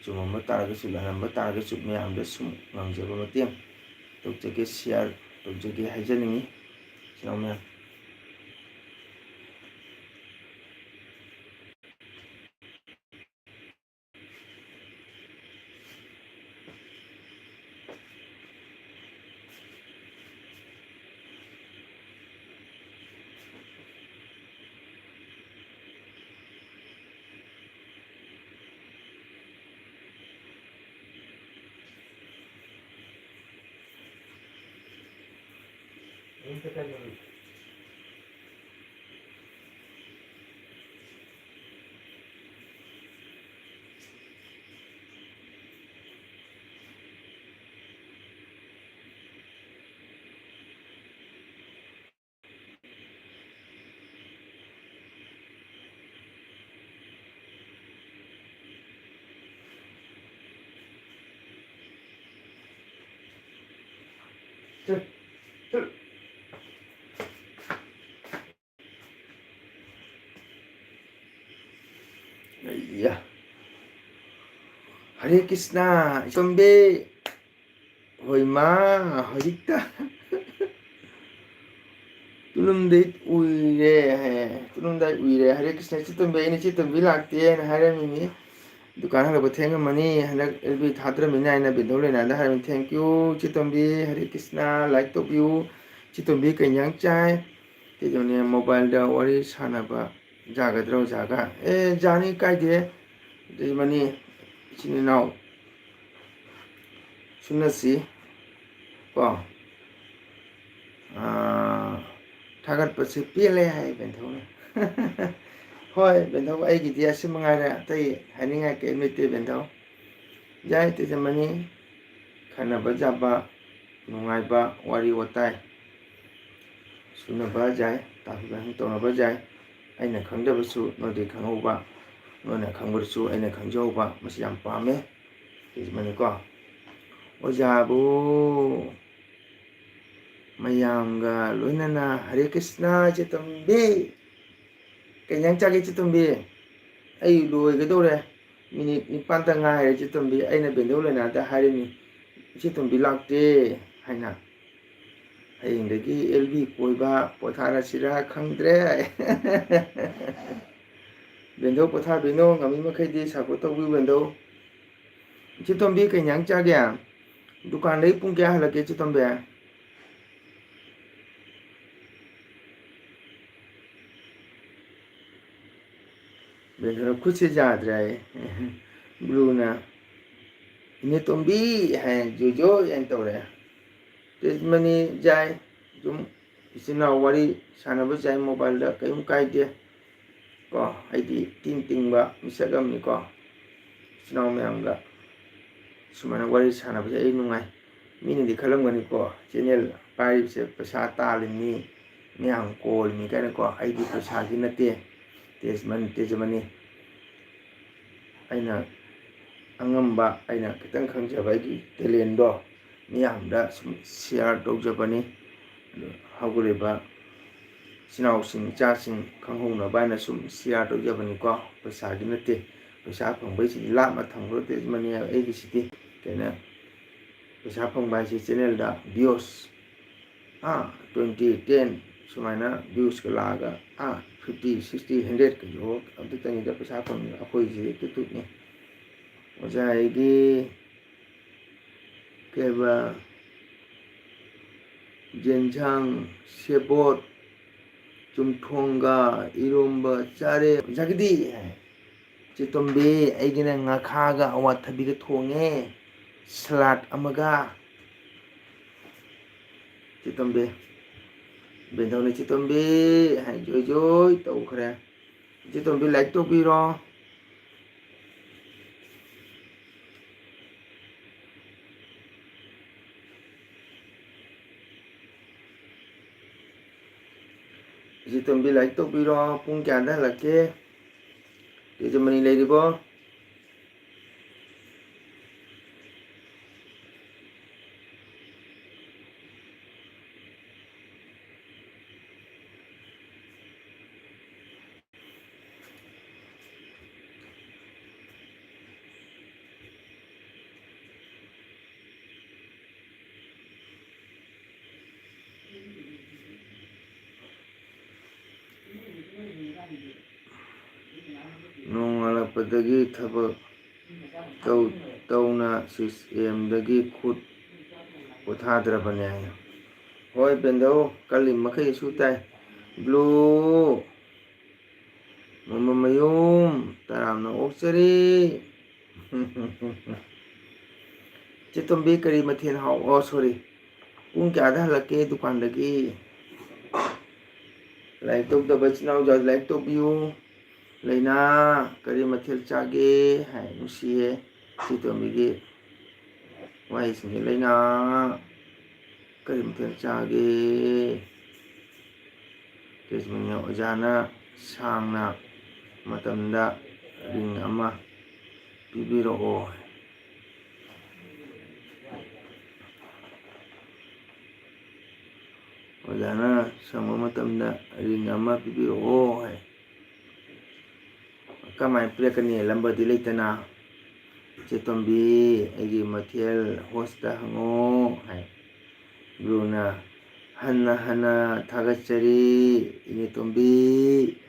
ꯆꯨꯝꯃꯝꯕ ꯇꯥꯔꯒꯁꯨ, ꯂꯥꯜꯂꯝꯕ ꯇꯥꯔꯒꯁꯨ, ꯃꯌꯥꯝꯗ ꯁꯨꯝ ꯉꯝꯖꯕ ꯃꯇꯦꯡ ꯇꯧꯖꯒꯦ, ꯁꯤꯌꯥꯔ ꯇꯧꯖꯒꯦ ꯍꯥꯏꯖꯅꯤꯡꯉꯤ꯫ ꯏꯆꯤꯟ ꯏꯅꯥꯎ ꯃꯌꯥꯝ꯫ ꯑꯩꯌꯥ꯫ ꯍꯔꯦ ꯀ꯭ꯔꯤꯁꯅ, ꯏꯆꯣꯝꯕꯤ꯫ ꯍꯣꯏ ꯃꯥ, ꯍꯧꯖꯤꯛꯇ ꯇꯨꯂꯨꯝꯗꯩ ꯎꯏꯔꯦ ꯍꯥꯏꯌꯦ꯫ ꯇꯨꯂꯨꯝꯗꯩ ꯎꯏꯔꯦ꯫ ꯍꯔꯦ ꯀ꯭ꯔꯤꯁꯅ, ꯏꯆꯦ ꯇꯣꯝꯕꯤ, ꯑꯩꯅ ꯏꯆꯦ ꯇꯣꯝꯕꯤ ꯂꯥꯛꯇꯦ ꯍꯥꯏꯅ ꯍꯥꯏꯔꯝꯃꯤꯅꯤ꯫ ꯗꯨꯀꯥꯟ ꯍꯜꯂꯛꯄ ꯊꯦꯡꯉꯝꯃꯅꯤ, ꯍꯟꯗꯛ ꯑꯦꯜ ꯕꯤ ꯊꯥꯗ꯭ꯔꯃꯤꯅ ꯍꯥꯏꯅ ꯕꯦꯟꯗꯧ ꯂꯩꯅꯥꯗ ꯍꯥꯏꯔꯝꯃꯤ꯫ Thank you ꯆꯤꯇꯣꯝꯕꯤ, ꯍꯔꯦ ꯀ꯭ꯔꯤꯁꯅ, like ꯇꯧꯕꯤꯌꯨ꯫ ꯆꯤꯇꯣꯝꯕꯤ ꯀꯩ ꯏꯟꯖꯥꯡ ꯆꯥꯏ? ꯀꯩꯗꯧꯅꯦ ꯃꯣꯕꯥꯏꯜꯗ ꯋꯥꯔꯤ ꯁꯥꯟꯅꯕ ꯌꯥꯒꯗ꯭ꯔꯣ ꯑꯣꯖꯥꯒ? ꯑꯦ, ꯌꯥꯅꯤ, ꯀꯥꯏꯗꯦ꯫ ꯑꯗꯨꯃꯅꯤ, ꯏꯆꯤꯟ ꯏꯅꯥꯎ ꯁꯨꯅꯁꯤ ꯀꯣ꯫ ꯑꯥ, ꯊꯥꯒꯠꯄꯁꯤ ꯄꯦꯜꯂꯦ ꯍꯥꯏ ꯕꯦꯟꯊꯧꯅ꯫ ꯍꯣꯏ ꯕꯦꯟꯊꯧ, ꯑꯩꯒꯤꯗꯤ ꯑꯁꯤ ꯃꯉꯥꯏꯔꯦ, ꯑꯇꯩ ꯍꯥꯏꯅꯤꯡꯉꯥꯏ ꯀꯔꯤꯝ ꯂꯩꯇꯦ ꯕꯦꯟꯊꯧ꯫ ꯌꯥꯏ ꯇꯦꯖꯃꯅꯤ, ꯈꯟꯅꯕ ꯌꯥꯕ ꯅꯨꯡꯉꯥꯏꯕ ꯋꯥꯔꯤ ꯋꯥꯇꯥꯏ ꯁꯨꯅꯕ ꯌꯥꯏ, ꯇꯥꯊꯣꯛ ꯇꯥꯁꯤꯟ ꯇꯧꯅꯕ ꯌꯥꯏ꯫ ꯑꯩꯅ ꯈꯪꯗꯕꯁꯨ ꯅꯣꯏꯗꯒꯤ ꯈꯪꯍꯧꯕ, ꯅꯣꯏꯅ ꯈꯪꯕꯗꯨꯁꯨ ꯑꯩꯅ ꯈꯪꯖꯍꯧꯕ, ꯃꯁꯤ ꯌꯥꯝ ꯄꯥꯝꯃꯦ꯫ ꯁꯤꯃꯅꯤꯀꯣ꯫ ꯑꯣꯖꯥꯕꯨ ꯃꯌꯥꯝꯒ ꯂꯣꯏꯅꯅ ꯍꯔꯦ ꯀ꯭ꯔꯤꯁꯅ ꯆꯤꯇꯣꯝꯕꯤ꯫ ꯀꯩ ꯏꯟꯖꯥꯡ ꯆꯥꯒꯦ ꯆꯤꯇꯣꯝꯕꯤ? ꯑꯩ ꯂꯣꯏꯒꯗꯧꯔꯦ꯫ ꯃꯤꯅꯤꯠ ꯅꯤꯄꯥꯟꯇ ꯉꯥꯏꯔꯦ ꯆꯤꯇꯣꯝꯕꯤ꯫ ꯑꯩꯅ ꯕꯦꯟꯗꯧ ꯂꯩꯅꯥꯗ ꯍꯥꯏꯔꯤꯅꯤ, ꯆꯤꯇꯣꯝꯕꯤ ꯂꯥꯛꯇꯦ ꯍꯥꯏꯅ꯫ ꯍꯌꯦꯡꯗꯒꯤ ꯑꯦꯜ ꯕꯤ ꯀꯣꯏꯕ ꯄꯣꯊꯥꯔꯁꯤꯔꯥ ꯈꯪꯗ꯭ꯔꯦ꯫ ꯕꯦꯟꯗꯧ ꯄꯣꯊꯥꯕꯤꯅꯣ, ꯉꯝꯃꯤ ꯃꯈꯩꯗꯤ support ꯇꯧꯕꯤꯌꯨ ꯕꯦꯟꯗꯧ꯫ ꯆꯤꯇꯣꯝꯕꯤ ꯀꯩ ꯏꯟꯖꯥꯡ ꯆꯥꯒꯦ? ꯗꯨꯀꯥꯟꯗꯒꯤ ꯄꯨꯡ ꯀꯌꯥ ꯍꯜꯂꯛꯀꯦ ꯆꯤꯇꯣꯝꯕꯤ? ꯕꯦꯟꯗꯧ ꯈꯨꯠꯁꯦ ꯌꯥꯗ꯭ꯔꯦ ꯍꯥꯏꯌꯦ꯫ ꯕ꯭ꯂꯨꯅ, "ꯏꯅꯦ ꯇꯣꯝꯕꯤ" ꯍꯥꯏꯅ ꯖꯣꯏ ꯖꯣꯏ ꯍꯥꯏꯅ ꯇꯧꯔꯦ꯫ ꯇꯦꯖꯃꯅꯤ ꯌꯥꯏ, ꯑꯗꯨꯝ ꯏꯆꯤꯟ ꯏꯅꯥꯎ ꯋꯥꯔꯤ ꯁꯥꯟꯅꯕ ꯌꯥꯏ ꯃꯣꯕꯥꯏꯜꯗ, ꯀꯔꯤꯝ ꯀꯥꯏꯗꯦ꯫ ꯀꯣ, ꯑꯩꯗꯤ ꯇꯤꯡ ꯇꯤꯡꯕ ꯃꯤꯁꯛ ꯑꯃꯅꯤꯀꯣ꯫ ꯏꯆꯤꯟ ꯏꯅꯥꯎ ꯃꯌꯥꯝꯒ ꯁꯨꯃꯥꯏꯅ ꯋꯥꯔꯤ ꯁꯥꯟꯅꯕꯁꯦ ꯑꯩ ꯅꯨꯡꯉꯥꯏ꯫ ꯃꯤꯅꯗꯤ ꯈꯜꯂꯝꯒꯅꯤꯀꯣ, channel ꯄꯥꯏꯔꯤꯕꯁꯦ ꯄꯩꯁꯥ ꯇꯥꯜꯂꯤꯅꯤ, ꯃꯌꯥꯝ ꯀꯣꯜꯂꯤꯅꯤ ꯀꯥꯏꯅꯀꯣ꯫ ꯑꯩꯗꯤ ꯄꯩꯁꯥꯒꯤ ꯅꯠꯇꯦ, ꯇꯦꯖꯃꯟ, ꯇꯦꯖꯃꯅꯤ꯫ ꯑꯩꯅ ꯑꯉꯝꯕ, ꯑꯩꯅ ꯈꯤꯇꯪ ꯈꯪꯖꯕ ꯑꯩꯒꯤ talentꯗꯣ ꯃꯤꯌꯥꯝꯗ ꯁꯨꯝ share ꯇꯧꯖꯕꯅꯤ꯫ ꯑꯗꯨ ꯍꯧꯒꯠꯂꯤꯕ ꯏꯆꯤꯟ ꯏꯅꯥꯎꯁꯤꯡ, ꯏꯆꯥꯁꯤꯡ ꯈꯪꯍꯧꯅꯕ ꯍꯥꯏꯅ ꯁꯨꯝ share ꯇꯧꯖꯕꯅꯤꯀꯣ꯫ ꯄꯩꯁꯥꯒꯤ ꯅꯠꯇꯦ꯫ ꯄꯩꯁꯥ ꯐꯪꯕꯩꯁꯤꯗꯤ ꯂꯥꯞꯅ ꯊꯝꯈ꯭ꯔꯣ ꯇꯦꯖꯃꯅꯤ ꯑꯩꯒꯤꯁꯤꯗꯤ꯫ ꯀꯩꯅꯣ, ꯄꯩꯁꯥ ꯐꯪꯕ ꯍꯥꯏꯁꯤ channelꯗ views, ꯑꯥ, twenty, ten ꯁꯨꯃꯥꯏꯅ viewsꯀ ꯂꯥꯛꯑꯒ, ꯑꯥ, fifty, sixty, hundredꯀ ꯌꯧꯔꯛ ꯑꯗꯨꯇꯅꯤꯗ ꯄꯩꯁꯥ ꯐꯪꯉꯤ꯫ ꯑꯩꯈꯣꯏꯁꯤꯗꯤ ꯇꯨꯠ ꯇꯨꯠꯅꯤ꯫ ꯑꯣꯖꯥ ꯑꯩꯒꯤ ꯀꯩꯕ ꯌꯦꯟꯁꯥꯡ ꯁꯦꯕꯣꯠ ꯆꯨꯝꯊꯣꯡꯒ ꯏꯔꯣꯝꯕ ꯆꯥꯔꯦ꯫ ꯑꯣꯖꯥꯒꯤꯗꯤ? ꯆꯦꯇꯣꯝꯕꯤ, ꯑꯩꯒꯤꯅ ꯉꯥꯈꯥꯒ ꯑꯋꯥꯊꯕꯤꯒ ꯊꯣꯡꯉꯦ, ꯁꯂꯥꯗ ꯑꯃꯒ꯫ ꯆꯦꯇꯣꯝꯕꯤ, ꯕꯦꯟꯗꯧꯅ ꯆꯦꯇꯣꯝꯕꯤ ꯍꯥꯏ ꯖꯣꯏ ꯖꯣꯏ ꯇꯧꯈ꯭ꯔꯦ꯫ ꯆꯦꯇꯣꯝꯕꯤ, ꯂꯥꯏꯛ ꯇꯧꯕꯤꯔꯣ꯫ ꯆꯦꯇꯣꯝꯕꯤ, ꯂꯥꯏꯛ ꯇꯧꯕꯤꯔꯣ꯫ ꯄꯨꯡ ꯀꯌꯥꯗ ꯍꯜꯂꯛꯀꯦ? ꯇꯦꯖꯃꯅꯤ ꯂꯩꯔꯤꯕꯣ? ꯅꯣꯡꯉꯥꯜꯂꯛꯄꯗꯒꯤ ꯊꯕꯛ ꯇꯧ-, ꯇꯧꯅ ꯁꯤꯛꯁ ꯑꯦ ꯑꯦꯝꯗꯒꯤ ꯈꯨꯠ ꯄꯣꯊꯥꯗ꯭ꯔꯕꯅꯦ ꯍꯥꯏꯌꯦ꯫ ꯍꯣꯏ ꯕꯦꯟꯗꯧ, ꯀꯜꯂꯤ ꯃꯈꯩ ꯁꯨ ꯇꯥꯏ꯫ ꯕ꯭ꯂꯨ, ꯃꯃ ꯃꯌꯨꯝ ꯇꯔꯥꯝꯅ ꯑꯣꯛꯆꯔꯤ꯫ ꯆꯦꯇꯣꯝꯕꯤ, ꯀꯔꯤ ꯃꯊꯦꯜ ꯍꯥꯎ-, ꯑꯣ, ꯁꯣꯔꯤ, ꯄꯨꯡ ꯀꯌꯥꯗ ꯍꯜꯂꯛꯀꯦ ꯗꯨꯀꯥꯟꯗꯒꯤ? ꯂꯥꯏꯔꯤꯛ ꯇꯧꯗꯕ ꯏꯆꯤꯟ ꯏꯅꯥꯎ ꯖꯥ-, ꯂꯥꯏꯔꯤꯛ ꯇꯧꯕꯤꯌꯨ꯫ ꯂꯩꯅꯥ, ꯀꯔꯤ ꯃꯊꯦꯜ ꯆꯥꯒꯦ ꯍꯥꯏ, ꯅꯨꯡꯁꯤꯌꯦ ꯆꯦꯇꯣꯝꯕꯤꯒꯤ ꯋꯥꯍꯩꯁꯤꯡꯁꯦ꯫ ꯂꯩꯅꯥ, ꯀꯔꯤ ꯃꯊꯦꯜ ꯆꯥꯒꯦ? ꯇꯦꯖꯃꯅꯤ, ꯑꯣꯖꯥꯅ ꯁꯥꯡꯅ ꯃꯇꯝꯗ ꯔꯤꯡ ꯑꯃ ꯄꯤꯕꯤꯔꯛꯑꯣ꯫ ꯑꯣꯖꯥꯅ ꯁꯪꯕ ꯃꯇꯝꯗ ꯔꯤꯡ ꯑꯃ ꯄꯤꯕꯤꯔꯛꯑꯣ ꯍꯥꯏ꯫ ꯀꯃꯥꯏꯅ ꯄꯤꯔꯛꯀꯅꯤ? ꯂꯝꯕꯗꯤ ꯂꯩꯇꯅ꯫ ꯆꯦꯇꯣꯝꯕꯤ, ꯑꯩꯒꯤ ꯃꯊꯦꯜ ꯍꯣꯁꯇ ꯍꯪꯉꯣ ꯍꯥꯏ꯫ ꯕ꯭ꯂꯨꯅ, ꯍꯟꯅ ꯍꯟꯅ ꯊꯥꯒꯠꯆꯔꯤ ꯏꯅꯦꯇꯣꯝꯕꯤ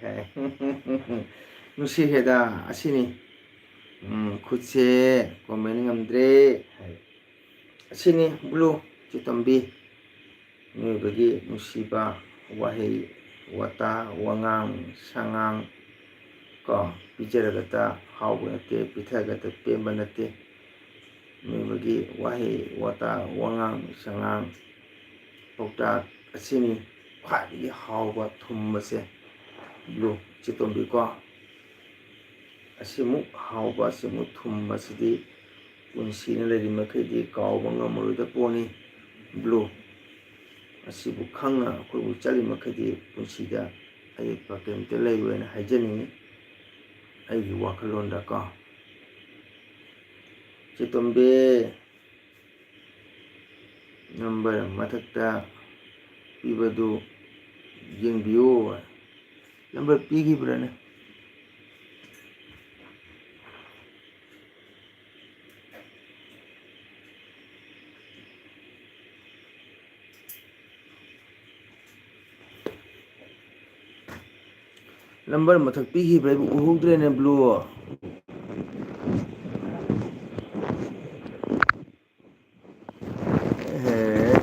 ꯍꯥꯏ꯫ ꯅꯨꯡꯁꯤꯈ꯭ꯔꯦꯗ, ꯑꯁꯤꯅꯤ꯫ ꯎꯝ, ꯈꯨꯠꯁꯦ ꯀꯣꯃꯦꯟ ꯉꯝꯗ꯭ꯔꯦ ꯍꯥꯏ꯫ ꯑꯁꯤꯅꯤ ꯕ꯭ꯂꯨ ꯆꯦꯇꯣꯝꯕꯤ꯫ ꯃꯤꯑꯣꯏꯕꯒꯤ ꯅꯨꯡꯁꯤꯕ ꯋꯥꯍꯩ ꯋꯥꯇꯥ, ꯋꯥꯉꯥꯡ ꯁꯉꯥꯡ ꯀꯣ, ꯄꯤꯖꯔꯒꯇ ꯍꯥꯎꯕ ꯅꯠꯇꯦ, ꯄꯤꯊꯒꯇ ꯄꯦꯟꯕ ꯅꯠꯇꯦ꯫ ꯃꯤꯑꯣꯏꯕꯒꯤ ꯋꯥꯍꯩ ꯋꯥꯇꯥ, ꯋꯥꯉꯥꯡ ꯁꯉꯥꯡ, ꯄꯥꯎꯇꯥꯛ ꯑꯁꯤꯅꯤ ꯈ꯭ꯋꯥꯏꯗꯒꯤ ꯍꯥꯎꯕ ꯊꯨꯝꯕꯁꯦ꯫ ꯕ꯭ꯂꯨ ꯆꯦꯇꯣꯝꯕꯤꯀꯣ, ꯑꯁꯤꯃꯨꯛ ꯍꯥꯎꯕ, ꯑꯁꯤꯃꯨꯛ ꯊꯨꯝꯕꯁꯤꯗꯤ ꯄꯨꯟꯁꯤꯅ ꯂꯩꯔꯤ ꯃꯈꯩꯗꯤ ꯀꯥꯎꯕ ꯉꯝꯃꯔꯣꯏꯗ ꯄꯣꯠꯅꯤ꯫ ꯕ꯭ꯂꯨ ꯑꯁꯤꯕꯨ ꯈꯪꯅ ꯑꯩꯈꯣꯏꯕꯨ ꯆꯠꯂꯤ ꯃꯈꯩꯗꯤ ꯄꯨꯟꯁꯤꯗ ꯑꯌꯦꯠꯄ ꯀꯔꯤꯝꯇ ꯂꯩꯔꯣꯏꯅ ꯍꯥꯏꯖꯅꯤꯡꯉꯤ ꯑꯩꯒꯤ ꯋꯥꯈꯜꯂꯣꯟꯗꯀꯣ꯫ ꯆꯦꯇꯣꯝꯕꯤ, ꯅꯝꯕꯔ ꯃꯊꯛꯇ ꯄꯤꯕꯗꯨ ꯌꯦꯡꯕꯤꯌꯨ꯫ ꯅꯝꯕꯔ ꯄꯤꯈꯤꯕ꯭ꯔꯥꯅꯦ? ꯅꯝꯕꯔ ꯃꯊꯛ ꯄꯤꯈꯤꯕ꯭ꯔꯥ? ꯑꯩꯕꯨ ꯎꯍꯧꯗ꯭ꯔꯦꯅꯦ, ꯕ꯭ꯂꯨ꯫ ꯑꯦꯍꯦ꯫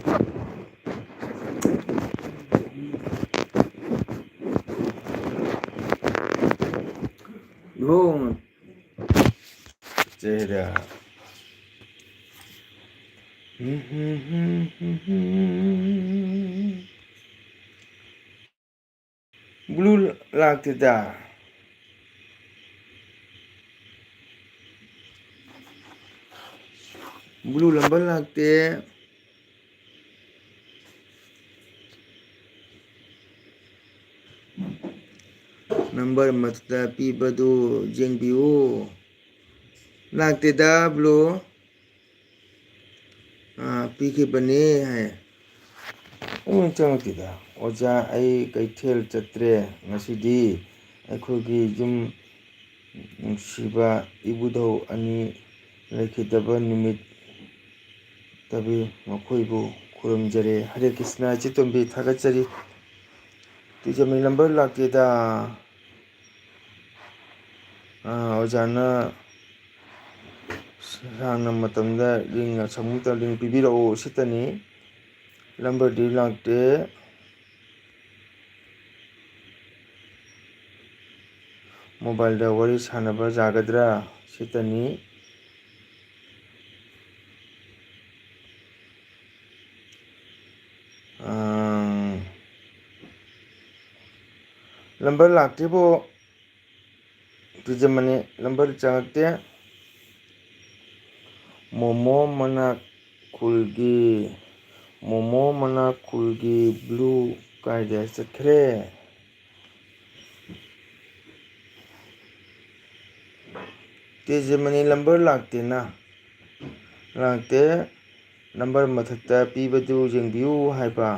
ꯏꯕꯨꯡ꯫ ꯆꯦꯔꯥ꯫ ꯕ꯭ꯂꯨ ꯂꯥꯛꯇꯦꯗ꯫ ꯕ꯭ꯂꯨ ꯅꯝꯕꯔ ꯂꯥꯛꯇꯦ꯫ ꯅꯝꯕꯔ ꯃꯊꯛꯇ ꯄꯤꯕꯗꯨ ꯌꯦꯡꯕꯤꯌꯨ꯫ ꯂꯥꯛꯇꯦꯗ, ꯕ꯭ꯂꯨ꯫ ꯑꯥ, ꯄꯤꯈꯤꯕꯅꯤ ꯍꯥꯏ꯫ ꯑꯩꯉꯣꯟꯗ ꯆꯪꯉꯛꯇꯦꯗ꯫ "ꯑꯣꯖꯥ, ꯑꯩ ꯀꯩꯊꯦꯜ ꯆꯠꯇ꯭ꯔꯦ ꯉꯁꯤꯗꯤ꯫ ꯑꯩꯈꯣꯏꯒꯤ ꯌꯨꯝ ꯅꯨꯡꯁꯤꯕ ꯏꯕꯨꯙꯧ ꯑꯅꯤ ꯂꯩꯈꯤꯗꯕ ꯅꯨꯃꯤꯠ ꯇꯕꯤ ꯃꯈꯣꯏꯕꯨ ꯈꯨꯔꯨꯝꯖꯔꯦ꯫ ꯍꯔꯦ ꯀ꯭ꯔꯤꯁꯅ, ꯏꯆꯦ ꯇꯣꯝꯕꯤ, ꯊꯥꯒꯠꯆꯔꯤ꯫ ꯇꯤꯖꯃꯤ ꯅꯝꯕꯔ ꯂꯥꯛꯇꯦꯗ꯫ ꯑꯥ, ꯑꯣꯖꯥꯅ ꯁꯥꯡꯅ ꯃꯇꯝꯗ ꯔꯤꯡ ꯑꯁꯪꯕ ꯃꯇꯝꯗ ꯔꯤꯡ ꯄꯤꯕꯤꯔꯛꯎ ꯁꯤꯇꯅꯤ꯫ ꯅꯝꯕꯔꯗꯤ ꯂꯥꯛꯇꯦ꯫ ꯃꯣꯕꯥꯏꯜꯗ ꯋꯥꯔꯤ ꯁꯥꯟꯅꯕ ꯌꯥꯒꯗ꯭ꯔꯥ ꯁꯤꯇꯅꯤ꯫ ꯑꯥ, ꯅꯝꯕꯔ ꯂꯥꯛꯇ꯭ꯔꯤꯕꯣ? ꯇꯨꯖꯃꯅꯤ ꯅꯝꯕꯔ ꯆꯪꯉꯛꯇꯦ꯫ ꯃꯣꯃꯣ ꯃꯅꯥꯛ ꯈꯨꯜꯒꯤ, ꯃꯣꯃꯣ ꯃꯅꯥꯛ ꯈꯨꯜꯒꯤ ꯕ꯭ꯂꯨ ꯀꯥꯏꯗ ꯆꯠꯈ꯭ꯔꯦ? ꯇꯦꯖꯃꯅꯤ ꯅꯝꯕꯔ ꯂꯥꯛꯇꯦꯅ꯫ ꯂꯥꯛꯇꯦ꯫ ꯅꯝꯕꯔ ꯃꯊꯛꯇ ꯄꯤꯕꯗꯨ ꯌꯦꯡꯕꯤꯌꯨ ꯍꯥꯏꯕ꯫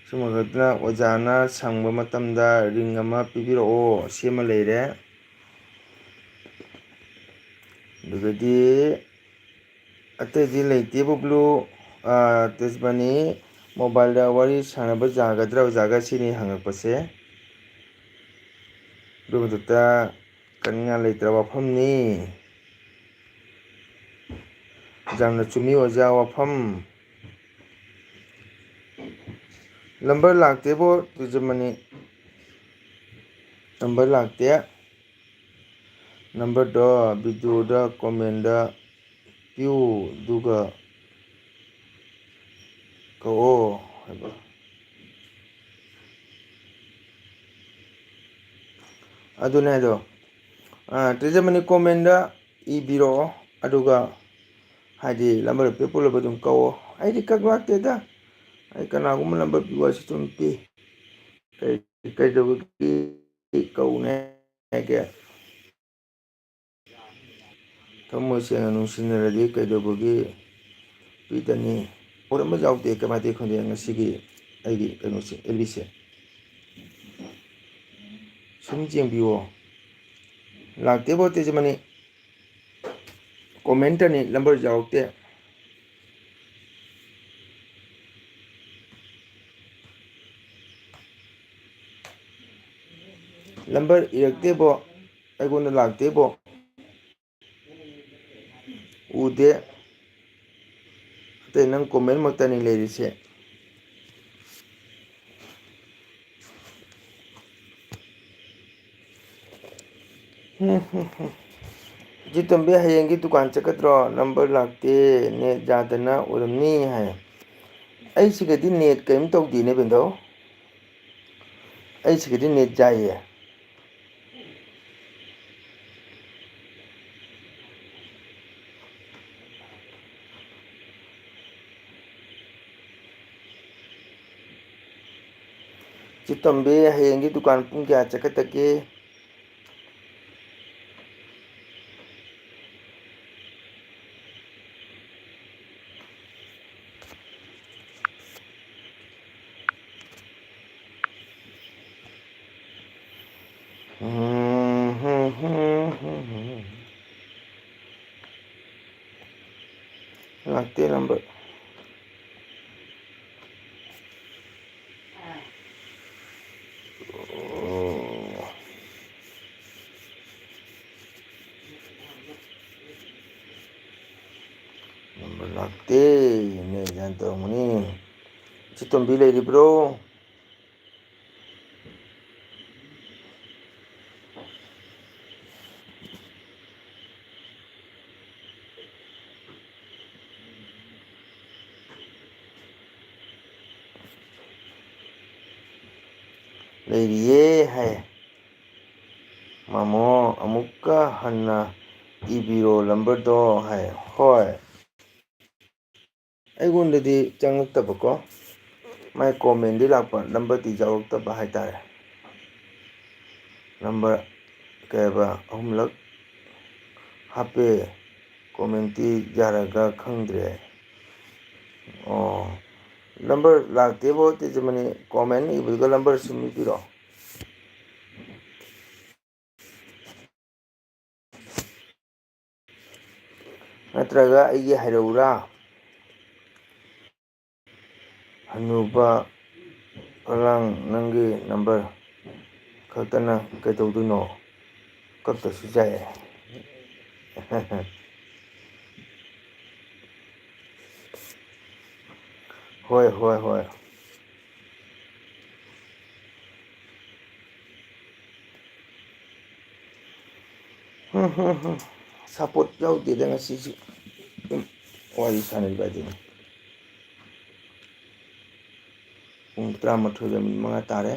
ꯁꯨꯝꯕ ꯈꯛꯇꯅ ꯑꯣꯖꯥꯅ ꯁꯪꯕ ꯃꯇꯝꯗ ꯔꯤꯡ ꯑꯃ ꯄꯤꯕꯤꯔꯛꯑꯣ꯫ ꯁꯤ ꯑꯃ ꯂꯩꯔꯦ꯫ ꯑꯗꯨꯗꯒꯤꯗꯤ ꯑꯇꯩꯗꯤ ꯂꯩꯇꯦꯕꯨ ꯕ꯭ꯂꯨ, ꯑꯥ, ꯇꯦꯖꯃꯅꯤ ꯃꯣꯕꯥꯏꯜꯗ ꯋꯥꯔꯤ ꯁꯥꯟꯅꯕ ꯌꯥꯒꯗ꯭ꯔꯥ ꯑꯣꯖꯥꯒ ꯁꯤꯅꯤ ꯍꯪꯉꯛꯄꯁꯦ꯫ ꯑꯗꯨ ꯃꯊꯛꯇ ꯀꯅꯤꯡꯉꯥꯏ ꯂꯩꯇ꯭ꯔ ꯋꯥꯐꯝꯅꯤ꯫ ꯌꯥꯝꯅ ꯆꯨꯝꯃꯤ ꯑꯣꯖꯥ ꯋꯥꯐꯝ꯫ ꯅꯝꯕꯔ ꯂꯥꯛꯇꯦꯕꯣ ꯇꯦꯖꯃꯅꯤ꯫ ꯅꯝꯕꯔ ꯂꯥꯛꯇꯦ꯫ ꯅꯝꯕꯔꯗꯣ ꯚꯤꯗꯤꯑꯣꯗ ꯀꯣꯃꯦꯟꯗ ꯄꯤꯌꯨ, ꯑꯗꯨꯒ ꯀꯛꯑꯣ ꯍꯥꯏꯕ꯫ ꯑꯗꯨꯅꯦ ꯍꯥꯏꯗꯣ꯫ ꯑꯥ, ꯇꯦꯖꯃꯅꯤ ꯀꯣꯃꯦꯟꯗ ꯏꯕꯤꯔꯛꯑꯣ, ꯑꯗꯨꯒ ꯍꯥꯏꯗꯤ ꯅꯝꯕꯔ ꯄꯤꯔꯛꯄ ꯂꯣꯏꯕ ꯑꯗꯨꯝ ꯀꯛꯑꯣ꯫ ꯑꯩꯗꯤ ꯀꯛ ꯂꯥꯛꯇꯦꯗ꯫ ꯑꯩ ꯀꯅꯥꯒꯨꯝꯕ ꯅꯝꯕꯔ ꯄꯤꯌꯨ ꯍꯥꯏꯁꯨ ꯑꯗꯨꯝ ꯄꯤ꯫ ꯀꯩ-, ꯀꯩꯗꯧꯕꯒꯤ ꯀꯛꯎꯅꯦ ꯍꯥꯏꯒꯦ? ꯊꯃꯣꯏ ꯁꯦꯡꯅ ꯅꯨꯡꯁꯤꯅꯔꯗꯤ ꯀꯩꯗꯧꯕꯒꯤ ꯄꯤꯗꯅꯤ? ꯄꯣꯠ ꯑꯃ ꯌꯥꯎꯗꯦ, ꯀꯃꯥꯏꯅ ꯇꯧꯋꯤ ꯈꯪꯗꯦ ꯉꯁꯤꯒꯤ ꯑꯩꯒꯤ ꯀꯩꯅꯣꯁꯦ, ꯑꯦꯜ ꯕꯤꯁꯦ꯫ ꯁꯨꯝ ꯌꯦꯡꯕꯤꯌꯣ꯫ ꯂꯥꯛꯇꯦꯕꯣ ꯇꯦꯖꯃꯅꯤ꯫ ꯀꯣꯃꯦꯟꯇꯅꯤ, ꯅꯝꯕꯔ ꯌꯥꯎꯔꯛꯇꯦ꯫ ꯅꯝꯕꯔ ꯏꯔꯛꯇꯦꯕꯣ, ꯑꯩꯉꯣꯟꯗ ꯂꯥꯛꯇꯦꯕꯣ꯫ ꯎꯗꯦ꯫ ꯑꯇꯩ ꯅꯪ comment ꯃꯛꯇꯅꯤ ꯂꯩꯔꯤꯁꯦ꯫ ꯏꯆꯦ ꯇꯣꯝꯕꯤ, ꯍꯌꯦꯡꯒꯤ ꯗꯨꯀꯥꯟ ꯆꯠꯀꯗ꯭ꯔꯣ? Number ꯂꯥꯛꯇꯦ, net ꯌꯥꯗꯅ ꯑꯣꯏꯔꯝꯅꯤ ꯍꯥꯏ꯫ ꯑꯩꯁꯤꯒꯗꯤ net ꯀꯔꯤꯝ ꯇꯧꯗꯦꯅꯦ ꯕꯦꯟꯗꯧ꯫ ꯑꯩꯁꯤꯒꯗꯤ net ꯌꯥꯏꯌꯦ꯫ ꯆꯦ ꯇꯣꯝꯕꯤ, ꯍꯌꯦꯡꯒꯤ ꯗꯨꯀꯥꯟ ꯄꯨꯡ ꯀꯌꯥ ꯆꯠꯀꯗꯒꯦ? ꯂꯥꯛꯇꯦ number꯫ Number ꯂꯥꯛꯇꯦ꯫ ꯅꯦ ꯒ꯭ꯌꯥꯟ ꯇꯧꯔꯝꯒꯅꯤ꯫ ꯏꯆꯦ ꯇꯣꯝꯕꯤ ꯂꯩꯔꯤꯕ꯭ꯔꯣ? ꯂꯩꯔꯤꯌꯦ ꯍꯥꯏ꯫ ꯃꯥꯃꯣ, ꯑꯃꯨꯛꯀ ꯍꯟꯅ ꯏꯕꯤꯔꯣ numberꯗꯣ ꯍꯥꯏ꯫ ꯍꯣꯏ꯫ ꯑꯩꯉꯣꯟꯗꯗꯤ ꯆꯪꯉꯛꯇꯕꯀꯣ, ꯃꯥꯏ commentꯗꯤ ꯂꯥꯛꯄ, numberꯗꯤ ꯌꯥꯎꯔꯛꯇꯕ ꯍꯥꯏꯇꯥꯔꯦ꯫ Number ꯀꯩ ꯍꯥꯏꯕ, ꯑꯍꯨꯝꯂꯛ ꯍꯥꯞꯄꯦ, commentꯇꯤ ꯌꯥꯔꯒ ꯈꯪꯗ꯭ꯔꯦ꯫ ꯑꯣ, number ꯂꯥꯛꯇꯦꯕꯣ ꯇꯦꯖꯃꯅꯤ, comment ꯏꯕꯗꯨꯒ number ꯁꯨꯝ ꯏꯕꯤꯔꯣ꯫ ꯅꯠꯇ꯭ꯔꯒ ꯑꯩꯒꯤ ꯍꯥꯏꯔꯛꯎꯔꯥ? ꯍꯅꯨꯕ ꯐꯂꯥꯡ, ꯅꯪꯒꯤ number ꯈꯛꯇꯅ ꯀꯩꯗꯧꯗꯣꯏꯅꯣ? ꯀꯛꯇꯁꯨ ꯌꯥꯏ꯫ ꯍꯣꯏ, ꯍꯣꯏ, ꯍꯣꯏ꯫ ꯍꯝ, ꯍꯝ, ꯍꯝ꯫ Support ꯌꯥꯎꯗꯦꯗ ꯉꯁꯤꯁꯨ꯫ ꯑꯗꯨꯝ ꯋꯥꯔꯤ ꯁꯥꯟꯅꯔꯤꯕ ꯑꯗꯨꯅꯤ꯫ ꯄꯨꯡ ꯇꯔꯥꯃꯥꯊꯣꯏꯒ ꯃꯤꯅꯤꯠ ꯃꯉꯥ ꯇꯥꯔꯦ꯫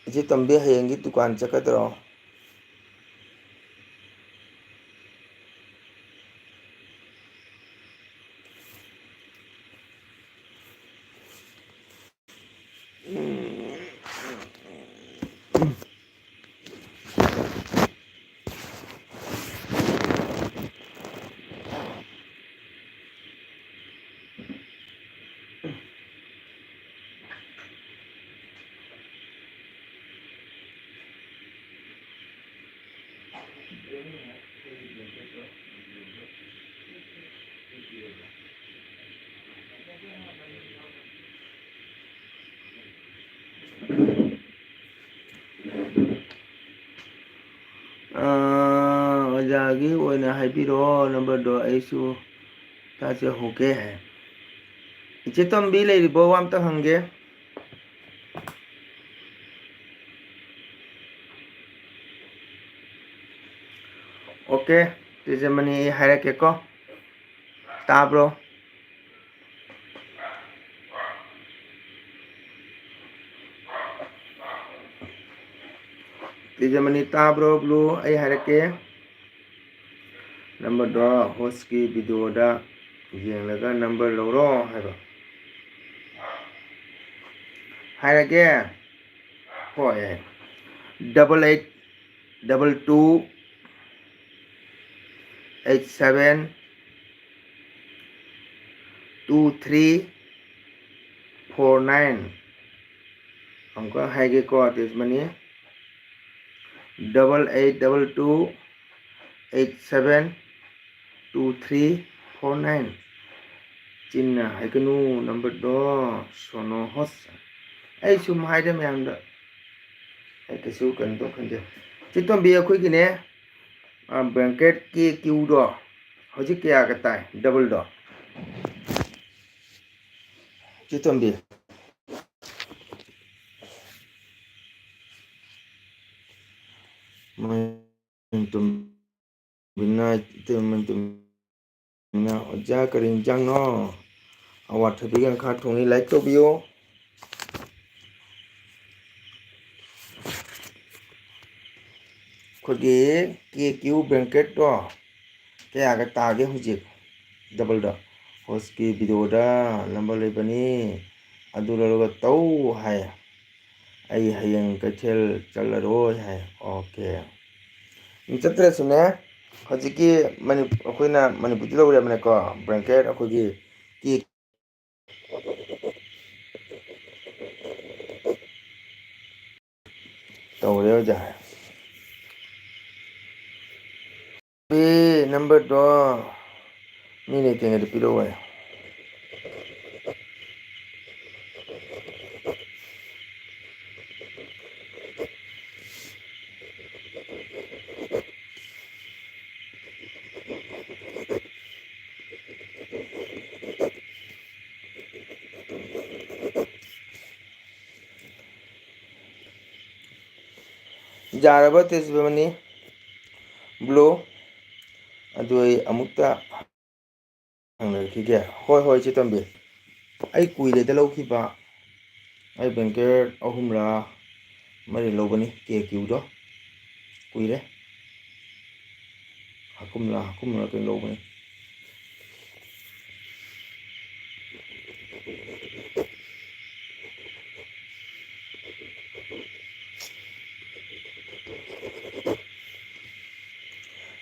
ꯏꯆꯦ ꯇꯣꯝꯕꯤ, ꯍꯌꯦꯡꯗꯤ ꯗꯨꯀꯥꯟ ꯆꯠꯀꯗ꯭ꯔꯣ? ꯑꯥ, ꯑꯣꯖꯥꯒꯤ ꯑꯣꯏꯅ ꯍꯥꯏꯕꯤꯔꯛꯑꯣ, numberꯗꯣ ꯑꯩꯁꯨ ꯇꯥꯖꯍꯧꯒꯦ꯫ ꯏꯆꯦ ꯇꯣꯝꯕꯤ ꯂꯩꯔꯤꯕꯣ? ꯋꯥ ꯑꯝꯇ ꯍꯪꯒꯦ꯫ Okay, ꯇꯦꯖꯃꯅꯤ, ꯑꯩ ꯍꯥꯏꯔꯛꯀꯦꯀꯣ꯫ ꯇꯥꯕ꯭ꯔꯣ? ꯇꯦꯖꯃꯅꯤ, ꯇꯥꯕ꯭ꯔꯣ, blue? ꯑꯩ ꯍꯥꯏꯔꯛꯀꯦ꯫ Numberꯗꯣ hostꯀꯤ videoꯗ ꯌꯦꯡꯂꯒ number ꯂꯧꯔꯣ ꯍꯥꯏꯕ꯫ ꯍꯥꯏꯔꯒꯦ꯫ ꯍꯣꯏ꯫ Double eight double two eight seven two three four nine꯫ ꯑꯃꯨꯛꯀ ꯍꯥꯏꯒꯦꯀꯣ, ꯇꯦꯖꯃꯅꯤ꯫ Double eight double two eight seven two three four nine꯫ ꯆꯤꯟꯅ ꯍꯥꯏꯒꯅꯨ, numberꯗꯣ ꯁꯣꯅꯣ ꯍꯣꯁ꯫ ꯑꯩ ꯁꯨꯝ ꯍꯥꯏꯗ ꯃꯌꯥꯝꯗ꯫ ꯑꯩ ꯀꯩꯁꯨ ꯀꯩꯅꯣ ꯇꯧ ꯈꯟꯗꯦ꯫ ꯆꯤꯇꯣꯝꯕꯤ, ꯑꯩꯈꯣꯏꯒꯤꯅꯦ, ꯑ, blanketꯀꯤ queueꯗꯣ ꯍꯧꯖꯤꯛ ꯀꯌꯥꯒ ꯇꯥꯏ ꯗꯕꯜꯗꯣ? ꯆꯦ ꯇꯣꯝꯕꯤ꯫ ꯃꯣꯏ ꯇꯨꯝꯕꯤꯅ ꯏꯇꯩꯃ ꯇꯨꯝꯕꯤꯅ, "ꯑꯣꯖꯥ, ꯀꯔꯤ ꯏꯟꯖꯥꯡꯅꯣ?" ꯑꯋꯥꯊꯕꯤꯒ ꯉꯥꯈꯥ ꯊꯣꯡꯉꯤ꯫ ꯂꯥꯏꯛ ꯇꯧꯕꯤꯌꯨ꯫ ꯑꯩꯈꯣꯏꯒꯤ ꯀꯦ ꯀ꯭ꯌꯨ ꯕ꯭ꯂꯦꯡꯀꯦꯠꯇꯣ ꯀꯌꯥꯒ ꯇꯥꯒꯦ ꯍꯧꯖꯤꯛ ꯗꯕꯜꯗ? ꯍꯣꯁꯀꯤ ꯚꯤꯗꯤꯑꯣꯗ ꯅꯝꯕꯔ ꯂꯩꯕꯅꯤ, ꯑꯗꯨ ꯂꯧꯔꯒ ꯇꯧ ꯍꯥꯏ꯫ ꯑꯩ ꯍꯌꯦꯡ ꯀꯩꯊꯦꯜ ꯆꯠꯂꯔꯣꯏ ꯍꯥꯏ꯫ ꯑꯣꯀꯦ꯫ ꯆꯠꯇ꯭ꯔꯁꯨꯅꯦ, ꯍꯧꯖꯤꯛꯀꯤ ꯃꯅꯤ-, ꯑꯩꯈꯣꯏꯅ ꯃꯅꯤꯄꯨꯔꯗ ꯂꯧꯔꯦꯕꯅꯦꯀꯣ, ꯕ꯭ꯂꯦꯡꯀꯦꯠ ꯑꯩꯈꯣꯏꯒꯤ ꯀꯦ ꯇꯧꯔꯦ ꯑꯣꯖꯥ꯫ ꯑꯦ, ꯅꯝꯕꯔꯗꯣ ꯃꯤ ꯂꯩꯇ꯭ꯔꯤꯉꯩꯗ ꯄꯤꯔꯛꯑꯣ ꯍꯥꯏ꯫ ꯌꯥꯔꯕ ꯇꯦꯖꯃꯅꯤ ꯕ꯭ꯂꯨ? ꯑꯗꯨ ꯑꯩ ꯑꯃꯨꯛꯇ ꯍꯪꯅꯔꯛꯈꯤꯒꯦ꯫ ꯍꯣꯏ, ꯍꯣꯏ, ꯏꯆꯦ ꯇꯣꯝꯕꯤ꯫ ꯑꯩ ꯀꯨꯏꯔꯦꯗ ꯂꯧꯈꯤꯕ꯫ ꯑꯩ ꯕ꯭ꯂꯦꯡꯀꯦꯠ ꯑꯍꯨꯝꯂꯥ ꯃꯔꯤ ꯂꯧꯕꯅꯤ, ꯀꯦ ꯀ꯭ꯌꯨꯗꯣ꯫ ꯀꯨꯏꯔꯦ꯫ ꯍꯥꯀꯨꯝꯂꯥ, ꯍꯥꯀꯨꯝꯂꯥ ꯀꯩꯅꯣ ꯂꯧꯕꯅꯤ꯫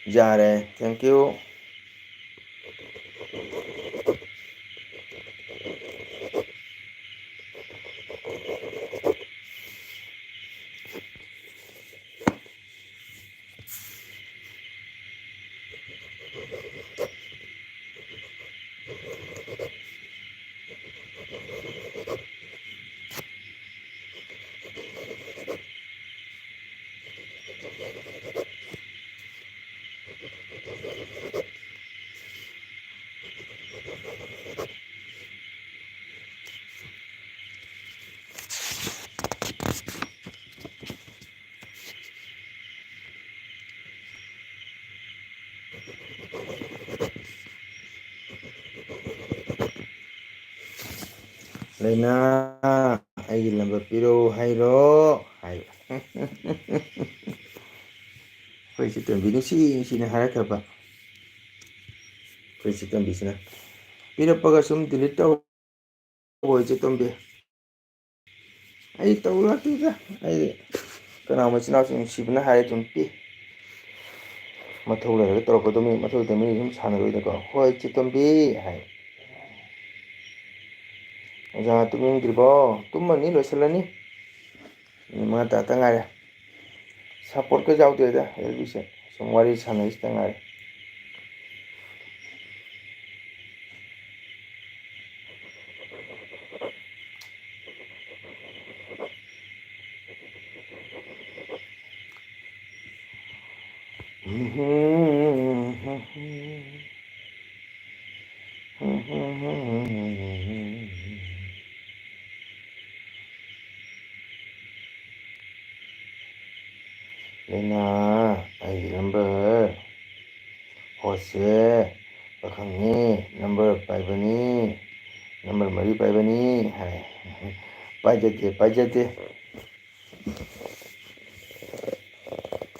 ꯌꯥꯔꯦ, thank you꯫ ꯑꯩꯅ "ꯑꯩꯒꯤ ꯂꯝꯕ ꯄꯤꯔꯛꯎ ꯍꯥꯏꯔꯣ" ꯍꯥꯏꯕ꯫ ꯑꯩꯈꯣꯏ ꯏꯆꯦ ꯇꯣꯝꯕꯤ ꯅꯨꯡꯁꯤ ꯅꯨꯡꯁꯤꯅ ꯍꯥꯏꯔꯛꯈ꯭ꯔꯕ꯫ ꯑꯩꯈꯣꯏ ꯏꯆꯦ ꯇꯣꯝꯕꯤꯁꯤꯅ ꯄꯤꯔꯛꯄꯒ ꯁꯨꯝ delete ꯇꯧ꯫ ꯍꯣꯏ, ꯏꯆꯦ ꯇꯣꯝꯕꯤ꯫ ꯑꯩ ꯇꯧ ꯂꯥꯛꯇꯦꯗ꯫ ꯑꯩ ꯀꯅꯥ ꯃꯆꯤꯟ ꯃꯅꯥꯎꯁꯤꯡ ꯅꯨꯡꯁꯤꯕꯅ ꯍꯥꯏꯔꯦ ꯑꯗꯨꯝ ꯄꯤ꯫ ꯃꯊꯧ ꯂꯩꯔꯒ ꯇꯧꯔꯛꯀꯗꯕꯅꯤ, ꯃꯊꯧ ꯂꯩꯇꯕ ꯃꯤꯗꯤ ꯑꯗꯨꯝ ꯁꯥꯟꯅꯔꯣꯏꯗꯀꯣ꯫ "ꯍꯣꯏ, ꯏꯆꯦ ꯇꯣꯝꯕꯤ" ꯍꯥꯏ꯫ ꯑꯣꯖꯥ ꯇꯨꯝꯅꯤꯡꯗ꯭ꯔꯤꯕꯣ? ꯇꯨꯝꯃꯅꯤ, ꯂꯣꯏꯁꯤꯜꯂꯅꯤ꯫ ꯃꯤꯅꯤꯠ ꯃꯉꯥ ꯇꯔꯥꯇ ꯉꯥꯏꯔꯦ꯫ Support ꯀ ꯌꯥꯎꯗꯦꯗ ꯑꯦꯜ ꯕꯤꯁꯦ꯫ ꯁꯨꯝ ꯋꯥꯔꯤ ꯁꯥꯟꯅꯔꯤꯁꯤꯇ ꯉꯥꯏꯔꯦ꯫ ꯂꯩꯅꯥ, ꯑꯩꯒꯤ number꯫ ꯍꯣꯁꯦ, ꯄꯥꯈꯪꯅꯤ, number ꯄꯥꯏꯕꯅꯤ, number ꯃꯔꯤ ꯄꯥꯏꯕꯅꯤ ꯍꯥꯏ꯫ ꯄꯥꯏꯖꯗꯦ, ꯄꯥꯏꯖꯗꯦ꯫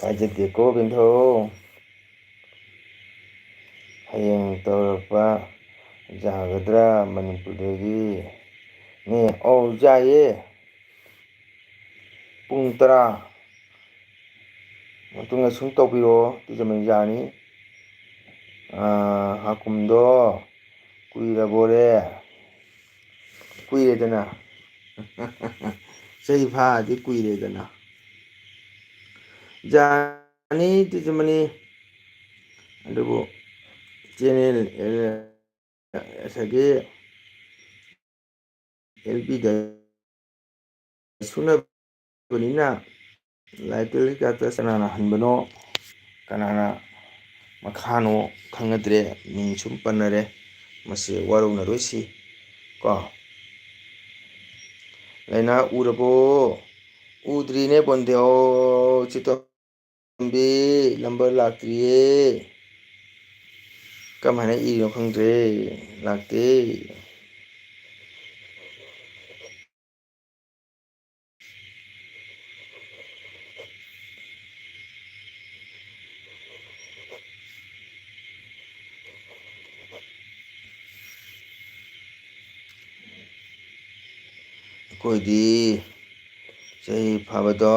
ꯄꯥꯏꯖꯗꯦꯀꯣ ꯕꯦꯟꯊꯧ꯫ ꯍꯌꯦꯡ ꯇꯧꯔꯛꯄ ꯌꯥꯒꯗ꯭ꯔꯥ? ꯃꯅꯤꯄꯨꯔꯗꯒꯤ ꯅꯦ꯫ ꯑꯧ, ꯌꯥꯏꯌꯦ꯫ ꯄꯨꯡ ꯇꯔꯥ ꯃꯇꯨꯡꯗ ꯁꯨꯝ ꯇꯧꯕꯤꯔꯛꯑꯣ, ꯇꯤꯖꯃꯅꯤ ꯌꯥꯅꯤ꯫ ꯑꯥ, ꯍꯥꯀꯨꯝꯗꯣ ꯀꯨꯏꯔꯕꯣꯔꯦ? ꯀꯨꯏꯔꯦꯗꯅ꯫ ꯆꯍꯤ ꯐꯥꯗꯤ ꯀꯨꯏꯔꯦꯗꯅ꯫ ꯌꯥꯅꯤ, ꯇꯤꯖꯃꯅꯤ꯫ ꯑꯗꯨꯕꯨ channel, ꯑꯦ, ꯉꯁꯥꯏꯒꯤ ꯑꯦꯜ ꯄꯤꯗ ꯁꯨꯅꯕꯅꯤꯅ live telecast ꯀꯅꯥꯅ ꯍꯟꯕꯅꯣ, ꯀꯅꯥꯅ ꯃꯈꯥꯅꯣ ꯈꯪꯅꯗ꯭ꯔꯦ, ꯃꯤꯡ ꯁꯨꯝ ꯄꯟꯅꯔꯦ꯫ ꯃꯁꯤ ꯋꯥꯔꯧꯅꯔꯣꯏꯁꯤ ꯀꯣ꯫ ꯂꯩꯅꯥ ꯎꯔꯕꯣ? ꯎꯗ꯭ꯔꯤꯅꯦ ꯕꯣꯟꯗꯦ꯫ ꯑꯣ, ꯆꯤꯇꯣ ꯇꯣꯝꯕꯤ, number ꯂꯥꯛꯇ꯭ꯔꯤꯌꯦ꯫ ꯀꯃꯥꯏꯅ ꯏꯔꯤꯅꯣ ꯈꯪꯗ꯭ꯔꯦ꯫ ꯂꯥꯛꯇꯦ꯫ ꯑꯩꯈꯣꯏꯗꯤ ꯆꯍꯤ ꯐꯥꯕꯗꯣ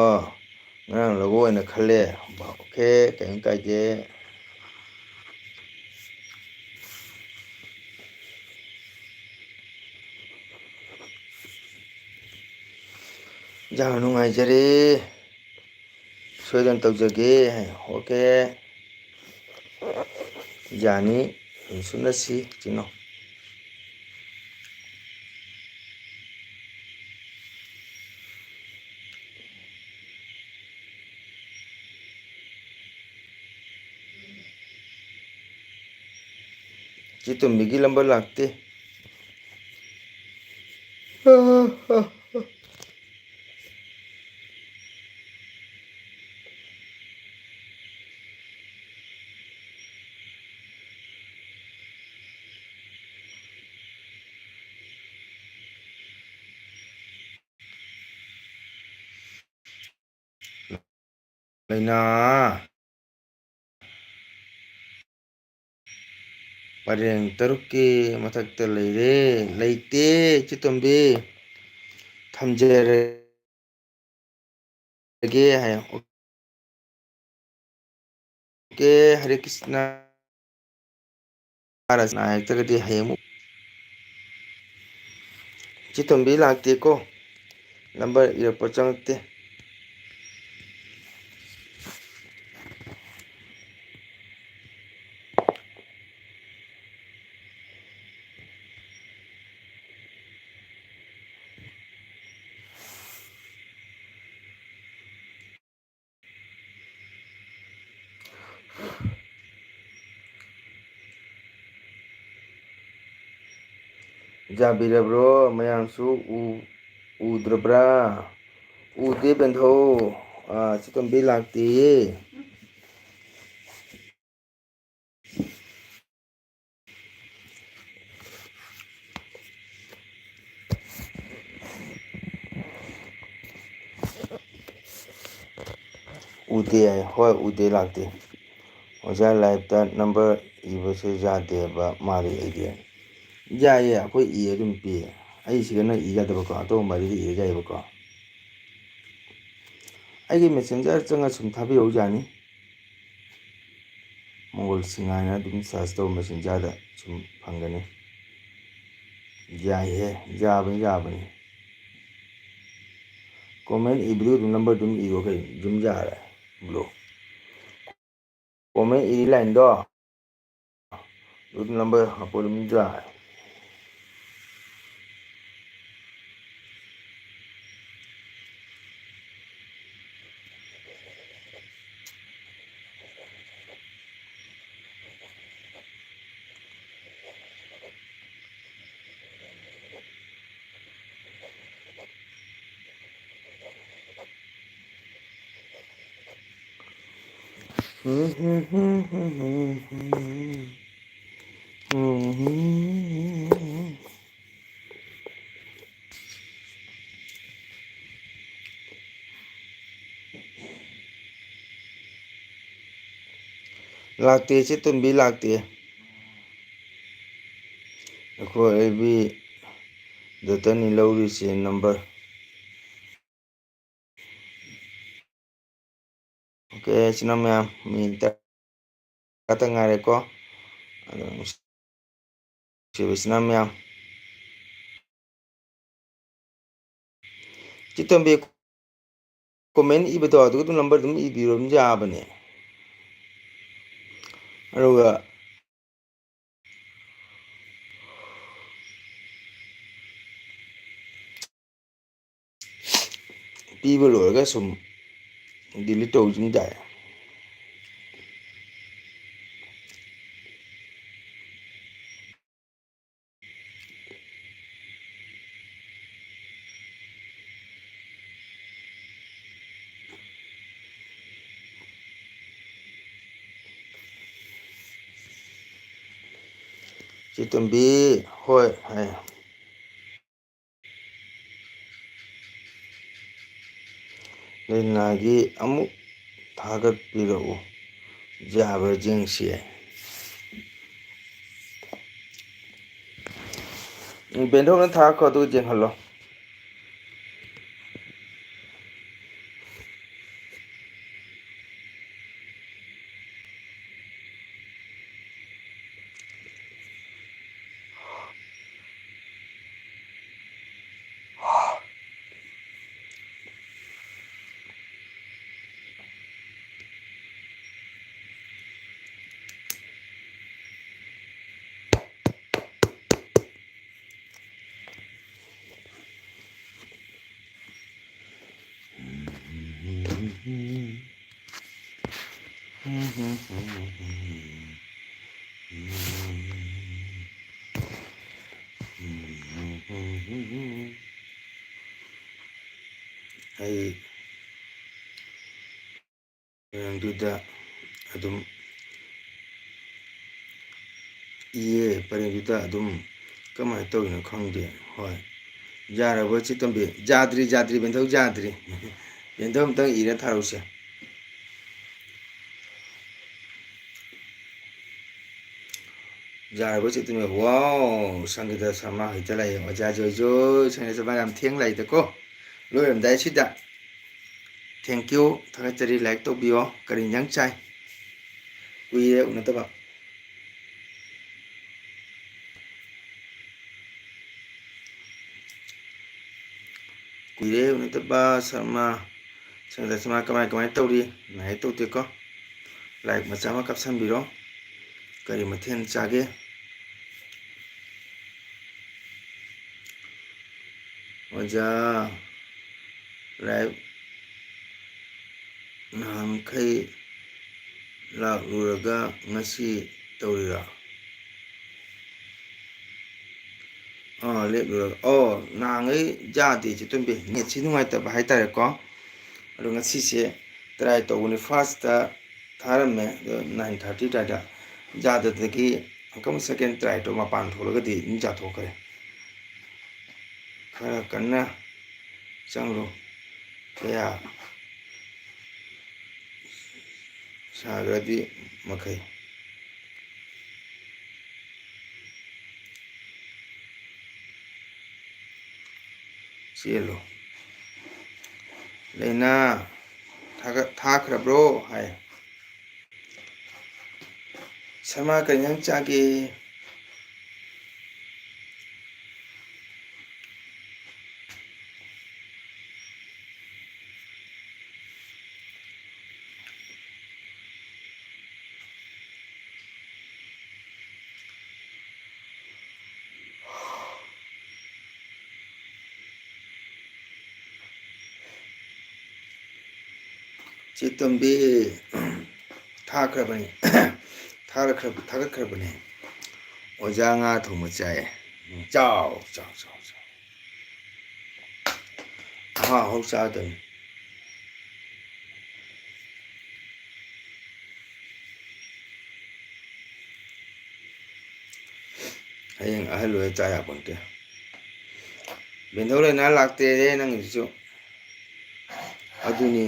ꯉꯔꯥꯡ ꯂꯧꯕ ꯑꯣꯏꯅ ꯈꯜꯂꯦ꯫ ꯑꯣꯀꯦ, ꯀꯩꯝ ꯀꯥꯏꯗꯦ꯫ ꯌꯥꯝ ꯅꯨꯡꯉꯥꯏꯖꯔꯦ꯫ ꯁꯣꯏꯗꯅ ꯇꯧꯖꯒꯦ꯫ ꯑꯣꯀꯦ꯫ ꯌꯥꯅꯤ꯫ ꯁꯨꯅꯁꯤ ꯆꯤꯟꯅꯣ꯫ ꯆꯦ ꯇꯣꯝꯕꯤꯒꯤ ꯂꯝꯕꯔ ꯂꯥꯛꯇꯦ꯫ ꯂꯩꯅꯥ ꯄꯔꯦꯡ ꯇꯔꯨꯛꯀꯤ ꯃꯊꯛꯇ ꯂꯩꯔꯦ꯫ ꯂꯩꯇꯦ, ꯏꯆꯦ ꯇꯣꯝꯕꯤ꯫ ꯊꯝꯖꯔꯒꯦ ꯍꯥꯏꯌꯣ꯫ ꯑꯣꯀꯦ, ꯍꯔꯦ ꯀ꯭ꯔꯤꯁꯅ꯫ ꯅꯥꯔꯛꯇ꯭ꯔꯒꯗꯤ ꯍꯌꯦꯡꯃꯨꯛ꯫ ꯏꯆꯦ ꯇꯣꯝꯕꯤ ꯂꯥꯛꯇꯦꯀꯣ꯫ ꯅꯝꯕꯔ ꯏꯔꯛꯄ ꯆꯪꯉꯛꯇꯦ꯫ ꯌꯥꯕꯤꯔꯕ꯭ꯔꯣ? ꯃꯌꯥꯝꯁꯨ ꯎ-, ꯎꯗ꯭ꯔꯕ꯭ꯔꯥ? ꯎꯗꯦ ꯕꯦꯟꯙꯧ꯫ ꯑꯥ, ꯆꯤꯇꯣꯝꯕꯤ ꯂꯥꯛꯇꯦꯌꯦ꯫ ꯎꯗꯦ ꯍꯥꯏ꯫ ꯍꯣꯏ, ꯎꯗꯦ, ꯂꯥꯛꯇꯦ꯫ ꯑꯣꯖꯥ, ꯂꯥꯏꯞꯇ ꯅꯝꯕꯔ ꯏꯕꯁꯦ ꯌꯥꯗꯦꯕ ꯃꯥꯜꯂꯤ ꯑꯩꯗꯤ꯫ ꯌꯥꯏꯌꯦ, ꯑꯩꯈꯣꯏ ꯏ ꯑꯗꯨꯝ ꯄꯤ꯫ ꯑꯩꯁꯤꯒꯅ ꯏ ꯌꯥꯗꯕꯀꯣ, ꯑꯇꯣꯞꯄ ꯃꯔꯤꯗ ꯏꯔ ꯌꯥꯏꯑꯕꯀꯣ꯫ ꯑꯩꯒꯤ ꯃꯦꯁꯦꯟꯖꯔ ꯆꯪꯉ ꯁꯨꯝ ꯊꯥꯕꯤꯔꯛꯎ ꯌꯥꯅꯤ꯫ ꯃꯪꯒꯣꯜ ꯁꯤꯡ ꯍꯥꯏꯅ ꯑꯗꯨꯝ ꯁꯔꯁ ꯇꯧꯕ ꯃꯦꯁꯦꯟꯖꯔꯗ ꯁꯨꯝ ꯐꯪꯒꯅꯤ꯫ ꯌꯥꯏꯍꯦ, ꯌꯥꯕꯅꯤ, ꯌꯥꯕꯅꯤ꯫ ꯀꯣꯃꯦꯟ ꯏꯕꯗꯨ ꯑꯗꯨꯝ ꯅꯝꯕꯔ ꯑꯗꯨꯝ ꯏꯔꯣ ꯀꯩꯅꯣ, ꯑꯗꯨꯝ ꯌꯥꯔꯦ, ꯕ꯭ꯔꯣ꯫ ꯀꯣꯃꯦꯟ ꯏꯔꯤ ꯂꯥꯏꯟꯗꯣ ꯑꯗꯨꯝ ꯅꯝꯕꯔ ꯍꯥꯞꯄ ꯑꯗꯨꯝ ꯌꯥꯔꯦ꯫ ꯂꯥꯛꯇꯦ, ꯏꯆꯦ ꯇꯣꯝꯕꯤ, ꯂꯥꯛꯇꯦ꯫ ꯑꯩꯈꯣꯏ ꯑꯦꯐ ꯕꯤ ꯗꯇꯅꯤ ꯂꯧꯔꯤꯁꯦ ꯅꯝꯕꯔ꯫ ꯑꯣꯀꯦ, ꯏꯆꯤꯟ ꯏꯅꯥꯎ ꯃꯌꯥꯝ, ꯃꯤꯅꯤꯠ ꯇꯔꯥ ꯉꯥꯛꯇ ꯉꯥꯏꯔꯦꯀꯣ꯫ ꯑꯗꯣ ꯅꯨꯡꯁꯤꯕ ꯏꯆꯤꯟ ꯏꯅꯥꯎ ꯃꯌꯥꯝ, ꯆꯤꯇꯣꯝꯕꯤ ꯀꯣꯃꯦꯟ ꯏꯕꯗꯣ ꯑꯗꯨꯒ ꯑꯗꯨꯝ ꯅꯝꯕꯔ ꯑꯗꯨꯝ ꯏꯕꯤꯔꯣ, ꯑꯗꯨꯝ ꯌꯥꯕꯅꯦ꯫ ꯑꯗꯨꯒ ꯄꯤꯕ ꯂꯣꯏꯔꯒ ꯁꯨꯝ ꯗꯤꯂꯤꯠ ꯇꯧꯁꯤꯟ ꯇꯥꯏ꯫ ꯆꯦ ꯇꯣꯝꯕꯤ, ꯍꯣꯏ ꯍꯥꯏ꯫ ꯂꯤꯂꯥꯒꯤ ꯑꯃꯨꯛ ꯊꯥꯒꯠꯄꯤꯔꯛꯎ, ꯌꯥꯕ꯭ꯔꯥ ꯌꯦꯡꯁꯤ꯫ ꯎꯝ, ꯕꯦꯟꯗꯣꯛꯅ ꯊꯥꯔꯛꯈꯣ, ꯑꯗꯨꯒ ꯌꯦꯡꯍꯜꯂꯣ꯫ ꯑꯩ ꯄꯔꯦꯡꯗꯨꯗ ꯑꯗꯨꯝ ꯏꯌꯦ, ꯄꯔꯦꯡꯗꯨꯗ ꯑꯗꯨꯝ ꯀꯃꯥꯏꯅ ꯇꯧꯔꯤꯅꯣ ꯈꯪꯗꯦ꯫ ꯍꯣꯏ, ꯌꯥꯔꯕ ꯆꯦ ꯇꯣꯝꯕꯤ? ꯌꯥꯗ꯭ꯔꯤ, ꯌꯥꯗ꯭ꯔꯤ, ꯕꯦꯟꯊꯧ ꯌꯥꯗ꯭ꯔꯤ꯫ ꯕꯦꯟꯊꯧ ꯑꯝꯇꯪ ꯏꯔ ꯊꯥꯔꯛꯎꯁꯦ꯫ ꯌꯥꯔꯕ ꯆꯦ ꯇꯣꯝꯕꯤ? ꯋꯥꯎ, ꯁꯪꯒꯤꯇꯥ ꯁꯔꯃ ꯍꯦꯛꯇ ꯂꯥꯛꯑꯦ꯫ ꯑꯣꯖꯥ ꯖꯣꯏ ꯖꯣꯏ, ꯁꯪꯒꯤꯇꯥ ꯁꯔꯃ ꯌꯥꯝ ꯊꯦꯡ ꯂꯥꯛꯏꯗꯀꯣ꯫ ꯂꯣꯏꯔꯝꯗꯥꯏꯁꯤꯗ꯫ Thank you, ꯊꯥꯒꯠꯆꯔꯤ꯫ Like ꯇꯧꯕꯤꯌꯣ꯫ ꯀꯔꯤ ꯏꯟꯖꯥꯡ ꯆꯥꯏ? ꯀꯨꯏꯔꯦ ꯎꯅꯗꯕ꯫ ꯀꯨꯏꯔꯦ ꯎꯅꯗꯕ ꯁꯔꯃ꯫ ꯁꯪꯒꯤꯇꯥ ꯁꯔꯃ ꯀꯃꯥꯏ ꯀꯃꯥꯏ ꯇꯧꯔꯤ? ꯅꯥꯏ ꯇꯧꯗꯦꯀꯣ? Like ꯃꯆꯥ ꯑꯃ ꯀꯥꯞꯁꯟꯕꯤꯔꯣ꯫ ꯀꯔꯤ ꯃꯊꯦꯜ ꯆꯥꯒꯦ? ꯑꯣꯖꯥ, live ꯅꯍꯥꯟꯈꯩ ꯂꯥꯛꯂꯨꯔꯒ ꯉꯁꯤ ꯇꯧꯔꯤꯔꯥ? ꯑꯥ, ꯂꯦꯞꯂꯨꯔꯒ꯫ ꯑꯣ, ꯅꯍꯥꯟꯈꯩ ꯌꯥꯗꯦ ꯆꯦ ꯇꯣꯝꯕꯤ, netꯁꯤ ꯅꯨꯡꯉꯥꯏꯇꯕ ꯍꯥꯏꯇꯥꯔꯦꯀꯣ꯫ ꯑꯗꯣ ꯉꯁꯤꯁꯦ try ꯇꯧꯕꯅꯤ, firstꯇ ꯊꯥꯔꯝꯃꯦ, ꯑꯗꯣ nine thirty ꯑꯗꯨꯋꯥꯏꯗ ꯌꯥꯗꯕꯗꯒꯤ ꯑꯃꯨꯛꯀ second try ꯇꯧ, ꯃꯄꯥꯟ ꯊꯣꯛꯂꯒꯗꯤ ꯑꯗꯨꯝ ꯌꯥꯊꯣꯛꯈ꯭ꯔꯦ꯫ ꯈꯔ ꯀꯟꯅ ꯆꯪꯂꯨ꯫ ꯀꯌꯥ ꯁꯥꯈ꯭ꯔꯗꯤ ꯃꯈꯩ꯫ ꯆꯦꯜꯂꯨ꯫ ꯂꯩꯅꯥ ꯊꯥꯒꯠ-, ꯊꯥꯈ꯭ꯔꯕ꯭ꯔꯣ ꯍꯥꯏ꯫ ꯁꯔꯃ ꯀꯔꯤ ꯏꯟꯖꯥꯡ ꯆꯥꯒꯦ? ꯆꯦ ꯇꯣꯝꯕꯤ, ꯊꯥꯈ꯭ꯔꯕꯅꯤ꯫ ꯊꯥꯔꯛꯈ꯭ꯔ-, ꯊꯥꯒꯠꯈ꯭ꯔꯕꯅꯤ꯫ ꯑꯣꯖꯥ ꯉꯥ ꯊꯣꯡꯕ ꯆꯥꯏ꯫ ꯎꯝ, ꯆꯥꯎ, ꯆꯥꯎ, ꯆꯥꯎ, ꯆꯥꯎ꯫ ꯑꯍꯥꯎ ꯑꯍꯥꯎ ꯆꯥꯗꯣꯏꯅꯤ꯫ ꯍꯌꯦꯡ ꯑꯍꯜ ꯑꯣꯏ ꯆꯥ ꯌꯥꯄꯣꯟꯇꯦ꯫ ꯕꯦꯟꯗꯧ ꯂꯩꯅꯥ ꯂꯥꯛꯇꯦꯔꯦ ꯅꯪꯒꯤꯗꯨꯁꯨ꯫ ꯑꯗꯨꯅꯤ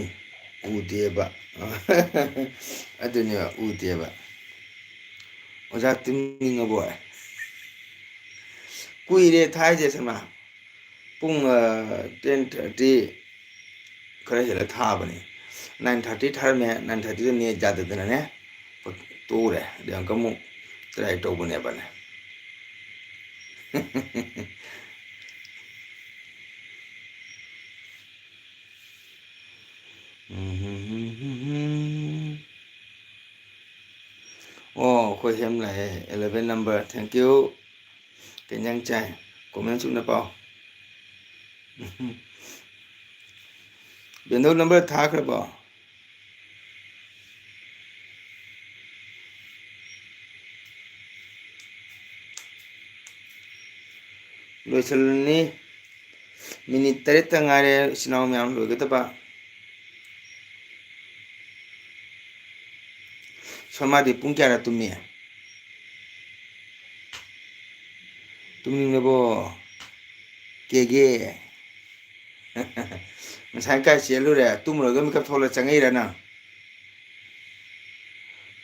ꯎꯗꯦꯕ꯫ ꯑꯗꯨꯅꯦꯕ ꯎꯗꯦꯕ꯫ ꯑꯣꯖꯥ ꯇꯨꯝꯅꯤꯡꯉꯕꯣ? ꯀꯨꯏꯔꯦ ꯊꯥꯏꯁꯦ ꯁꯅꯥ꯫ ꯄꯨꯡ, ꯑ, ten thirty ꯈꯔ ꯍꯦꯜꯂ ꯊꯥꯕꯅꯤ꯫ Nine thirty ꯊꯥꯔꯝꯃꯦ, nine thirtyꯗ net ꯌꯥꯗꯗꯅꯅꯦ, ꯇꯣꯛꯎꯔꯦ꯫ ꯑꯗꯩ ꯑꯃꯨꯛꯀ ꯑꯃꯨꯛ try ꯇꯧꯕꯅꯦꯕꯅꯦ꯫ ꯑꯣ, ꯑꯩꯈꯣꯏ ꯍꯦꯝ ꯂꯥꯛꯑꯦ, eleven number, thank you꯫ ꯀꯩ ꯏꯟꯖꯥꯡ ꯆꯥꯏ? Comment ꯆꯨꯝꯅ ꯄꯥꯎ꯫ ꯕꯦꯟꯗꯧ number ꯊꯥꯈ꯭ꯔꯕꯣ? ꯂꯣꯏꯁꯤꯜꯂꯅꯤ꯫ Minute ꯇꯔꯦꯠꯇ ꯉꯥꯏꯔꯦ ꯏꯆꯤꯟ ꯏꯅꯥꯎ ꯃꯌꯥꯝ ꯂꯣꯏꯒꯗꯕ꯫ ꯁꯣꯃꯥꯗꯤ ꯄꯨꯡ ꯀꯌꯥꯗ ꯇꯨꯝꯃꯤ? ꯇꯨꯝꯅꯤꯡꯉꯕꯣ? ꯀꯦꯒꯦ꯫ ꯉꯁꯥꯏ ꯀꯥꯏ ꯆꯦꯜꯂꯨꯔꯦ? ꯇꯨꯝꯃꯨꯔꯒ ꯃꯤꯀꯞ ꯊꯣꯛꯂ ꯆꯪꯉꯛꯏꯔ ꯅꯪ?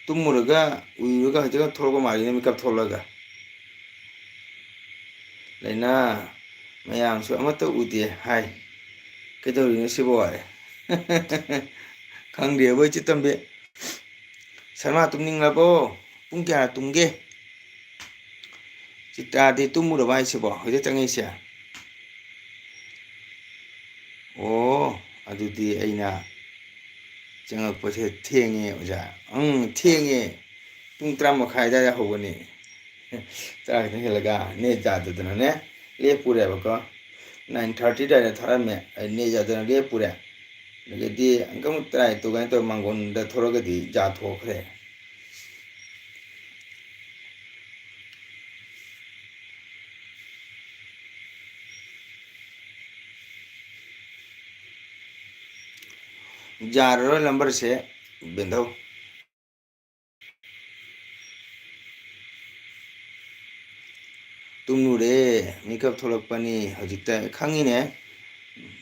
ꯇꯨꯝꯃꯨꯔꯒ, ꯎꯏꯔꯒ ꯍꯧꯖꯤꯛꯀ ꯊꯣꯛꯂꯛꯄ ꯃꯥꯜꯂꯤꯅꯦ ꯃꯤꯀꯞ ꯊꯣꯛꯂꯒ꯫ ꯂꯩꯅꯥ, ꯃꯌꯥꯝꯁꯨ ꯑꯃꯠꯇ ꯎꯗꯦ ꯍꯥꯏ꯫ ꯀꯩꯗꯧꯔꯤꯅꯣ ꯁꯤꯕꯣ? ꯈꯪꯗꯦꯕꯣ, ꯏꯆꯦ ꯇꯣꯝꯕꯤ꯫ ꯁꯔꯃꯥ ꯇꯨꯝꯅꯤꯡꯂꯕꯣ? ꯄꯨꯡ ꯀꯌꯥ ꯇꯨꯝꯒꯦ? ꯆꯤꯇ꯭ꯔꯥꯗꯤ ꯇꯨꯝꯃꯨꯔꯕ ꯍꯥꯏꯁꯤꯕꯣ, ꯍꯧꯖꯤꯛ ꯆꯪꯉꯛꯏꯁꯦ? ꯑꯣ, ꯑꯗꯨꯗꯤ ꯑꯩꯅ ꯆꯪꯉꯛꯄꯁꯦ ꯊꯦꯡꯉꯦ, ꯑꯣꯖꯥ꯫ ꯎꯝ, ꯊꯦꯡꯉꯦ꯫ ꯄꯨꯡ ꯇꯔꯥ ꯃꯈꯥꯏ ꯑꯗꯨꯋꯥꯏꯗ ꯍꯧꯕꯅꯤ꯫ ꯇꯔꯥ ꯈꯤꯇꯪ ꯍꯦꯜꯂꯒ ꯅꯦꯠ ꯌꯥꯗꯗꯅꯅꯦ ꯂꯦꯞꯄꯨꯔꯦꯕꯀꯣ꯫ Nine thirty ꯑꯗꯨꯋꯥꯏꯗ ꯊꯥꯔꯝꯃꯦ, ꯑꯩ ꯅꯦꯠ ꯌꯥꯗꯗꯅ ꯂꯦꯞꯄꯨꯔꯦ꯫ ꯑꯗꯒꯤꯗꯤ ꯑꯃꯨꯛ ꯇꯔꯥꯅꯤꯊꯣꯏ ꯀꯥꯏꯅ ꯇꯧꯔ ꯃꯥꯡꯒꯣꯟꯗ ꯊꯣꯛꯂꯛꯑꯒꯗꯤ ꯌꯥꯊꯣꯛꯈ꯭ꯔꯦ꯫ ꯌꯥꯔꯔꯣꯏ ꯅꯝꯕꯔꯁꯦ, ꯕꯦꯟꯗꯧ꯫ ꯇꯨꯝꯂꯨꯔꯦ, ꯃꯤꯀꯞ ꯊꯣꯛꯂꯛꯄꯅꯤ ꯍꯧꯖꯤꯛꯇ꯫ ꯈꯪꯉꯤꯅꯦ,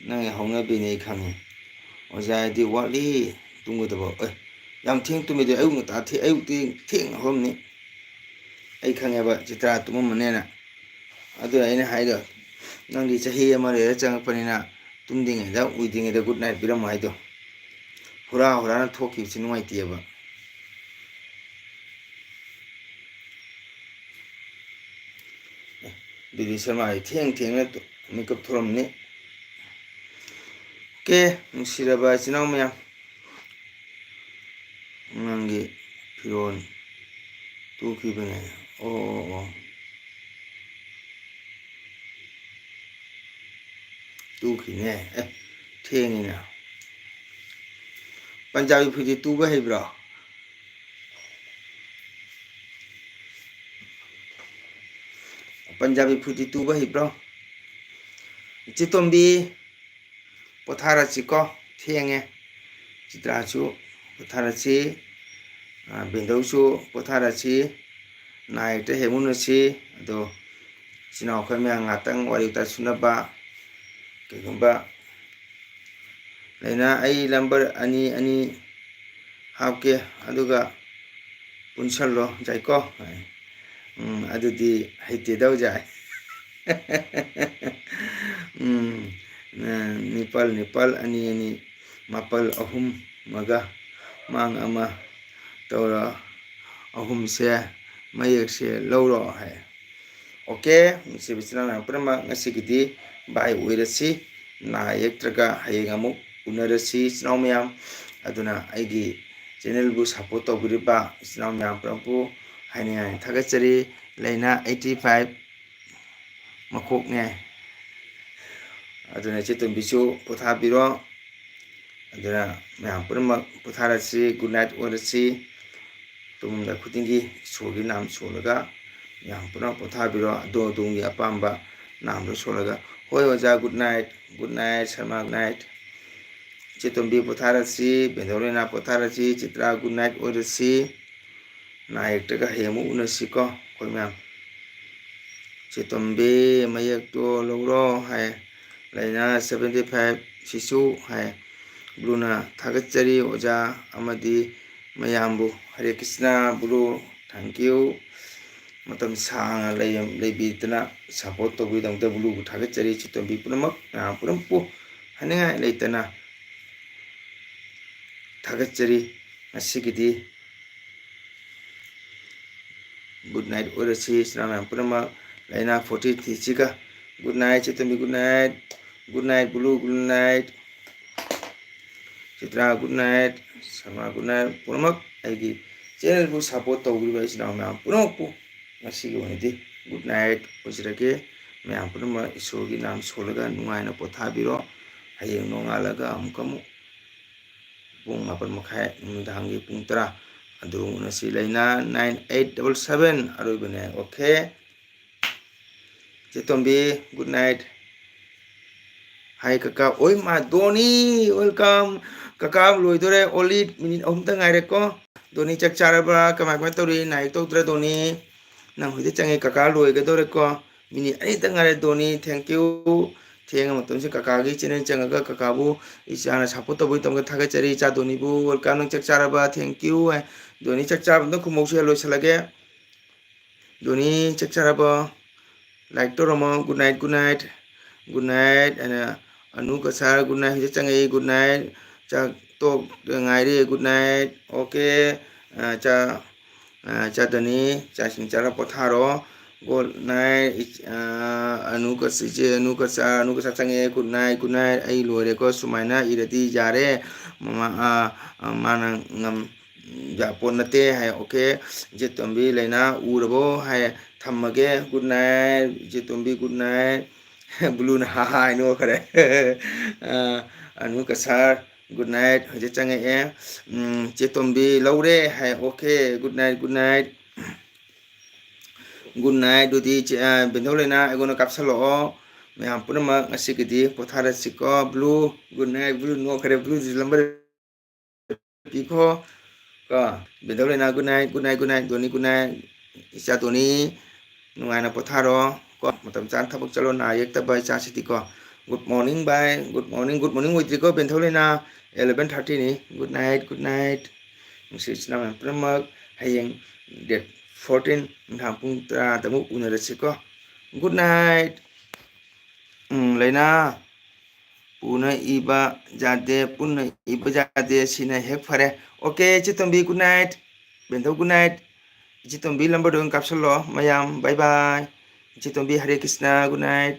ꯅꯪꯒꯤ ꯍꯧꯅꯕꯤꯅꯤ ꯑꯩ ꯈꯪꯉꯤ꯫ ꯑꯣꯖꯥ ꯍꯥꯏꯗꯤ ꯋꯥꯠꯂꯤ ꯇꯨꯝꯒꯗꯕ꯫ ꯑꯦ, ꯌꯥꯝ ꯊꯦꯡ ꯇꯨꯝꯃꯤꯗꯤ ꯑꯌꯨꯛ ꯉꯟꯇꯥ ꯊꯦ-, ꯑꯌꯨꯛꯇꯤ ꯊꯦꯡꯅ ꯍꯧꯔꯝꯅꯤ꯫ ꯑꯩ ꯈꯪꯉꯦꯕ ꯆꯤꯇ꯭ꯔꯥ ꯇꯨꯝꯃꯝꯃꯅꯦꯅ꯫ ꯑꯗꯨꯅ ꯑꯩꯅ ꯍꯥꯏꯗꯣ, ꯅꯪꯗꯤ ꯆꯍꯤ ꯑꯃ ꯂꯩꯔ ꯆꯪꯉꯛꯄꯅꯤꯅ ꯇꯨꯝꯗ꯭ꯔꯤꯉꯩꯗ, ꯎꯏꯗ꯭ꯔꯤꯉꯩꯗ good night ꯄꯤꯔꯝꯃꯣ ꯍꯥꯏꯗꯣ꯫ ꯍꯨꯔꯥ ꯍꯨꯔꯥꯅ ꯊꯣꯛꯈꯤꯕꯁꯤ ꯅꯨꯡꯉꯥꯏꯇꯦꯕ꯫ ꯑꯦ, ꯕꯤꯗꯨ ꯁꯔꯃꯥꯗꯤ ꯊꯦꯡ ꯊꯦꯡꯅ ꯇꯨ-, ꯃꯤꯀꯞ ꯊꯣꯛꯂꯝꯅꯤ꯫ ꯑꯣꯀꯦ, ꯅꯨꯡꯁꯤꯔꯕ ꯏꯆꯤꯟ ꯏꯅꯥꯎ ꯃꯌꯥꯝ, ꯅꯪꯒꯤ ꯐꯤꯔꯣꯜ ꯇꯨꯈꯤꯕꯅꯦ꯫ ꯑꯣ, ꯑꯣ, ꯑꯣ꯫ ꯇꯨꯈꯤꯅꯦ꯫ ꯑꯦ, ꯊꯦꯡꯉꯤꯅ꯫ ꯄꯟꯖꯥꯕꯤ ꯐꯨꯔꯤꯠ ꯇꯨꯕ ꯍꯩꯕ꯭ꯔꯣ? ꯄꯟꯖꯥꯕꯤ ꯐꯨꯔꯤꯠ ꯇꯨꯕ ꯍꯩꯕ꯭ꯔꯣ? ꯏꯆꯦ ꯇꯣꯝꯕꯤ, ꯄꯣꯊꯥꯔꯁꯤꯀꯣ, ꯊꯦꯡꯉꯦ꯫ ꯆꯤꯇ꯭ꯔꯥꯁꯨ ꯄꯣꯊꯥꯔꯁꯤ, ꯑ, ꯕꯦꯟꯗꯧꯁꯨ ꯄꯣꯊꯥꯔꯁꯤ, ꯅꯥꯏ ꯑꯦꯛꯇ ꯍꯦꯛ ꯎꯅꯁꯤ꯫ ꯑꯗꯣ ꯏꯆꯤꯟ ꯏꯅꯥꯎ ꯑꯩꯈꯣꯏ ꯃꯌꯥꯝ ꯉꯥꯛꯇꯪ ꯋꯥꯔꯤ ꯋꯥꯇꯥꯏ ꯁꯨꯅꯕ ꯀꯩꯒꯨꯝꯕ ꯂꯩꯅ, ꯑꯩ ꯅꯝꯕꯔ ꯑꯅꯤ ꯑꯅꯤ ꯍꯥꯞꯀꯦ, ꯑꯗꯨꯒ ꯄꯨꯟꯁꯜꯂꯣ, ꯌꯥꯏꯀꯣ? ꯎꯝ, ꯑꯗꯨꯗꯤ ꯍꯩꯇꯦꯗ ꯑꯣꯖꯥ꯫ ꯎꯝ, ꯅꯤꯄꯥꯜ ꯅꯤꯄꯥꯜ ꯑꯅꯤ ꯑꯅꯤ ꯃꯥꯄꯜ ꯑꯍꯨꯝ ꯑꯃꯒ ꯃꯥꯡ ꯑꯃ ꯇꯧꯔ ꯑꯍꯨꯝꯁꯦ ꯃꯌꯦꯛꯁꯦ ꯂꯧꯔꯣ ꯍꯥꯏ꯫ ꯑꯣꯀꯦ, ꯅꯨꯡꯁꯤꯕ ꯏꯆꯤꯟ ꯏꯅꯥꯎ ꯃꯌꯥꯝ ꯄꯨꯝꯅꯃꯛ, ꯉꯁꯤꯒꯤꯗꯤ ꯕꯥꯏ ꯑꯣꯏꯔꯁꯤ꯫ ꯅꯥ ꯌꯦꯛꯇ꯭ꯔꯒ ꯍꯌꯦꯡ ꯑꯃꯨꯛ ꯎꯅꯔꯁꯤ ꯏꯆꯤꯟ ꯏꯅꯥꯎ ꯃꯌꯥꯝ꯫ ꯑꯗꯨꯅ ꯑꯩꯒꯤ ꯆꯦꯅꯦꯜꯕꯨ ꯁꯞꯄꯣꯔꯠ ꯇꯧꯕꯤꯔꯤꯕ ꯏꯆꯤꯟ ꯏꯅꯥꯎ ꯃꯌꯥꯝ ꯄꯨꯝꯅꯃꯛꯄꯨ ꯍꯥꯏꯅꯤꯡꯉꯥꯏ ꯊꯥꯒꯠꯆꯔꯤ꯫ ꯂꯩꯅꯥ ꯑꯩꯠꯇꯤ ꯐꯥꯏꯚ ꯃꯀꯣꯛꯅꯦ꯫ ꯑꯗꯨꯅ ꯏꯆꯦ ꯇꯣꯝꯕꯤꯁꯨ ꯄꯣꯊꯥꯕꯤꯔꯣ꯫ ꯑꯗꯨꯅ ꯃꯌꯥꯝ ꯄꯨꯝꯅꯃꯛ ꯄꯣꯊꯥꯔꯁꯤ, ꯒꯨꯗ ꯅꯥꯏꯠ ꯑꯣꯏꯔꯁꯤ꯫ ꯇꯨꯝꯂꯝꯗꯥꯏ ꯈꯨꯗꯤꯡꯒꯤ ꯏꯁꯣꯔꯒꯤ ꯅꯥꯝ ꯁꯣꯜꯂꯒ ꯃꯌꯥꯝ ꯄꯨꯝꯅꯃꯛ ꯄꯣꯊꯥꯕꯤꯔꯣ꯫ ꯑꯗꯣꯝ ꯑꯗꯣꯝꯒꯤ ꯑꯄꯥꯝꯕ ꯅꯥꯝꯗꯣ ꯁꯣꯜꯂꯒ꯫ ꯍꯣꯏ ꯑꯣꯖꯥ, good night, good night, Sharma, good night. ꯏꯆꯦ ꯇꯣꯝꯕꯤ ꯄꯣꯊꯥꯔꯁꯤ, ꯕꯦꯟꯗꯧꯔꯦꯅꯥ ꯄꯣꯊꯥꯔꯁꯤ, ꯆꯤꯇ꯭ꯔꯥ ꯒꯨꯗ ꯅꯥꯏꯠ ꯑꯣꯏꯔꯁꯤ꯫ ꯅꯥ ꯌꯦꯛꯇ꯭ꯔꯒ ꯍꯌꯦꯡ ꯑꯃꯨꯛ ꯎꯅꯁꯤꯀꯣ ꯑꯩꯈꯣꯏ ꯃꯌꯥꯝ꯫ ꯏꯆꯦ ꯇꯣꯝꯕꯤ ꯃꯌꯦꯛꯇꯣ ꯂꯧꯔꯣ ꯍꯥꯏ꯫ ꯂꯩꯅꯥ ꯁꯚꯦꯟꯇꯤ ꯐꯥꯏꯚ ꯁꯤꯁꯨ ꯍꯥꯏ꯫ ꯕ꯭ꯂꯨꯅ ꯊꯥꯒꯠꯆꯔꯤ ꯑꯣꯖꯥ ꯑꯃꯗꯤ ꯃꯌꯥꯝꯕꯨ꯫ ꯍꯔꯦ ꯀ꯭ꯔꯤꯁꯅ ꯕ꯭ꯂꯨ, thank you꯫ ꯃꯇꯝ ꯁꯥꯡꯅ ꯂꯩ-, ꯂꯩꯕꯤꯗꯅ ꯁꯞꯄꯣꯔꯠ ꯇꯧꯕꯤꯗꯃꯛꯇ ꯕ꯭ꯂꯨꯕꯨ ꯊꯥꯒꯠꯆꯔꯤ꯫ ꯏꯆꯦ ꯇꯣꯝꯕꯤ ꯄꯨꯝꯅꯃꯛ, ꯃꯌꯥꯝ ꯄꯨꯝꯅꯃꯛꯄꯨ ꯍꯥꯏꯅꯤꯡꯉꯥꯏ ꯂꯩꯇꯅ ꯊꯥꯒꯠꯆꯔꯤ꯫ ꯉꯁꯤꯒꯤꯗꯤ ꯒꯨꯗ ꯅꯥꯏꯠ ꯑꯣꯏꯔꯁꯤ ꯏꯆꯤꯟ ꯏꯅꯥꯎ ꯃꯌꯥꯝ ꯄꯨꯝꯅꯃꯛ꯫ ꯂꯩꯅꯥ ꯐꯣꯔꯇꯤ ꯊ꯭ꯔꯤꯁꯤꯒ good night, Chetombi good night, good night Blue good night, Chitra good night, Sharma good night. ꯄꯨꯝꯅꯃꯛ ꯑꯩꯒꯤ ꯆꯦꯅꯦꯜꯕꯨ ꯁꯞꯄꯣꯔꯠ ꯇꯧꯕꯤꯔꯤꯕ ꯏꯆꯤꯟ ꯏꯅꯥꯎ ꯃꯌꯥꯝ ꯄꯨꯝꯅꯃꯛꯄꯨ ꯉꯁꯤꯒꯤ ꯑꯣꯏꯅꯗꯤ ꯒꯨꯗ ꯅꯥꯏꯠ ꯑꯣꯏꯖꯔꯒꯦ꯫ ꯃꯌꯥꯝ ꯄꯨꯝꯅꯃꯛ ꯏꯁꯣꯔꯒꯤ ꯅꯥꯝ ꯁꯣꯜꯂꯒ ꯅꯨꯡꯉꯥꯏꯅ ꯄꯣꯊꯥꯕꯤꯔꯣ꯫ ꯍꯌꯦꯡ ꯅꯣꯡꯉꯥꯜꯂꯒ ꯑꯃꯨꯛꯀ ꯑꯃꯨꯛ ꯄꯨꯡ ꯃꯥꯄꯟ ꯃꯈꯥꯏ, ꯅꯨꯃꯤꯗꯥꯡꯒꯤ ꯄꯨꯡ ꯇꯔꯥ ꯑꯗꯨ ꯎꯅꯁꯤ꯫ ꯂꯩꯅꯥ ꯅꯥꯏꯟ ꯑꯩꯠ ꯗꯕꯜ ꯁꯕꯦꯟ ꯑꯔꯣꯏꯕꯅꯦ꯫ Okay. Chetombi, good night. Hi ꯀꯀꯥ꯫ ꯑꯣꯏ ꯃꯥ, ꯗꯣꯅꯤ, ꯋꯦꯜꯀꯝ꯫ ꯀꯀꯥ ꯂꯣꯏꯗꯣꯔꯦ, only ꯃꯤꯅꯤꯠ ꯑꯍꯨꯝꯇ ꯉꯥꯏꯔꯦꯀꯣ꯫ ꯗꯣꯅꯤ ꯆꯥꯛ ꯆꯥꯔꯕ꯭ꯔꯥ? ꯀꯃꯥꯏ ꯀꯃꯥꯏ ꯇꯧꯔꯤ? ꯅꯥꯏ ꯇꯧꯗ꯭ꯔꯥ ꯗꯣꯅꯤ? ꯅꯪ ꯍꯧꯖꯤꯛ ꯆꯪꯉꯦ, ꯀꯀꯥ ꯂꯣꯏꯒꯗꯧꯔꯦꯀꯣ꯫ ꯃꯤꯅꯤꯠ ꯑꯅꯤꯇ ꯉꯥꯏꯔꯦ ꯗꯣꯅꯤ, thank you꯫ ꯊꯦꯡꯉ ꯃꯇꯝꯁꯤ ꯀꯀꯥꯒꯤ ꯆꯦꯅꯦꯜ ꯆꯪꯉꯒ ꯀꯀꯥꯕꯨ ꯏꯆꯥꯅ ꯁꯞꯄꯣꯔꯠ ꯇꯧꯕꯒꯤꯗꯃꯛꯇ ꯊꯥꯒꯠꯆꯔꯤ꯫ ꯏꯆꯥ ꯗꯣꯅꯤꯕꯨ ꯋꯦꯜꯀꯝ꯫ ꯅꯪ ꯆꯥꯛ ꯆꯥꯔꯕ? Thank you ꯍꯥꯏ꯫ ꯗꯣꯅꯤ ꯆꯥꯛ ꯆꯥꯕ ꯑꯝꯇ ꯈꯨꯝꯃꯧꯁꯦ, ꯂꯣꯏꯁꯤꯜꯂꯒꯦ꯫ ꯗꯣꯅꯤ ꯆꯥꯛ ꯆꯥꯔꯕꯣ? Like ꯇꯧꯔꯝꯃꯣ꯫ Good night, good night, good night. ꯑꯅ ꯑꯅꯨ ꯀꯁꯥꯔ, good night. ꯍꯧꯖꯤꯛ ꯆꯪꯉꯛꯏ, good night. ꯆꯥꯛ ꯇꯣꯛꯇ ꯉꯥꯏꯔꯤ, good night. Okay. ꯑ, ꯆꯥ-, ꯑ, ꯆꯥꯗꯅꯤ, ꯆꯥꯛ ꯏꯁꯤꯡ ꯆꯥꯔ ꯄꯣꯊꯥꯔꯣ꯫ Good night. ꯏꯆ-, ꯑ, ꯑꯅꯨ ꯀꯁ-, ꯏꯆꯦ ꯑꯅꯨ ꯀꯁꯥꯔ, ꯑꯅꯨ ꯀꯁꯥꯔ ꯆꯪꯉꯛꯑꯦ, good night, good night. ꯑꯩ ꯂꯣꯏꯔꯦꯀꯣ, ꯁꯨꯃꯥꯏꯅ ꯏꯔꯗꯤ ꯌꯥꯔꯦ꯫ ꯃꯃꯥ, ꯑ, ꯑ, ꯃꯥꯅ ꯉꯝ-, ꯌꯥꯄꯣꯠ ꯅꯠꯇꯦ ꯍꯥꯏ꯫ Okay. ꯏꯆꯦ ꯇꯣꯝꯕꯤ ꯂꯩꯅꯥ ꯎꯔꯕꯣ ꯍꯥꯏ꯫ ꯊꯝꯃꯒꯦ꯫ Good night, ꯏꯆꯦ ꯇꯣꯝꯕꯤ, good night꯫ Blue ꯅ ꯍꯥ ꯍꯥ ꯍꯥꯏ ꯅꯣꯛꯈ꯭ꯔꯦ꯫ ꯑ, ꯑꯅꯨ ꯀꯁꯥꯔ, good night꯫ ꯍꯧꯖꯤꯛ ꯆꯪꯉꯛꯑꯦ꯫ ꯎꯝ, ꯏꯆꯦ ꯇꯣꯝꯕꯤ ꯂꯧꯔꯦ ꯍꯥꯏ꯫ Okay, good night, good night꯫ Good night꯫ ꯑꯗꯨꯗꯤ ꯏꯆꯦ, ꯑ, ꯕꯦꯟꯊꯧ ꯂꯩꯅꯥ ꯑꯩꯉꯣꯟꯗ ꯀꯥꯞꯁꯜꯂꯛꯑꯣ꯫ ꯃꯌꯥꯝ ꯄꯨꯝꯅꯃꯛ ꯉꯁꯤꯒꯤꯗꯤ ꯄꯣꯊꯥꯔꯁꯤꯀꯣ꯫ Blue, good night꯫ Blue ꯅꯣꯛꯈ꯭ꯔꯦ꯫ Blue ꯗꯨꯁꯨ ꯂꯝꯕꯔ ꯄꯤꯈꯣ꯫ ꯀꯣ, ꯕꯦꯟꯊꯧ ꯂꯩꯅꯥ, good night, good night, good night꯫ ꯗꯣꯅꯤ, good night꯫ ꯏꯆꯥ ꯗꯣꯅꯤ, ꯅꯨꯡꯉꯥꯏꯅ ꯄꯣꯊꯥꯔꯣ꯫ ꯀꯣ, ꯃꯇꯝ ꯆꯥꯅ ꯊꯕꯛ ꯆꯠꯂꯣ, ꯅꯥ ꯌꯦꯛꯇꯕ ꯏꯆꯥꯁꯤꯗꯤꯀꯣ꯫ Good morning, bye꯫ Good morning, good morning ꯑꯣꯏꯗ꯭ꯔꯤꯀꯣ, ꯕꯦꯟꯊꯧ ꯂꯩꯅꯥ꯫ Eleven thirty ꯅꯤ꯫ Good night, good night꯫ ꯅꯨꯡꯁꯤ ꯏꯆꯤꯟ ꯏꯅꯥꯎ ꯃꯌꯥꯝ ꯄꯨꯝꯅꯃꯛ, ꯍꯌꯦꯡ date fourteen ꯅꯨꯡꯗꯥꯡ ꯄꯨꯡ ꯇꯔꯥꯗ ꯑꯃꯨꯛ ꯎꯅꯔꯁꯤꯀꯣ꯫ Good night꯫ ꯎꯝ, ꯂꯩꯅꯥ, ꯄꯨꯅ ꯏꯕ ꯌꯥꯗꯦ, ꯄꯨꯟꯅ ꯏꯕ ꯌꯥꯗꯦ, ꯁꯤꯅ ꯍꯦꯛ ꯐꯔꯦ꯫ Okay, ꯏꯆꯦ ꯇꯣꯝꯕꯤ, good night꯫ ꯕꯦꯟꯊꯧ, good night꯫ ꯏꯆꯦ ꯇꯣꯝꯕꯤ ꯂꯝꯕꯔꯗ ꯑꯣꯏꯅ ꯀꯥꯞꯁꯜꯂꯣ, ꯃꯌꯥꯝ, bye bye꯫ ꯏꯆꯦ ꯇꯣꯝꯕꯤ, ꯍꯔꯦ ꯀ꯭ꯔꯤꯁꯅ, good night꯫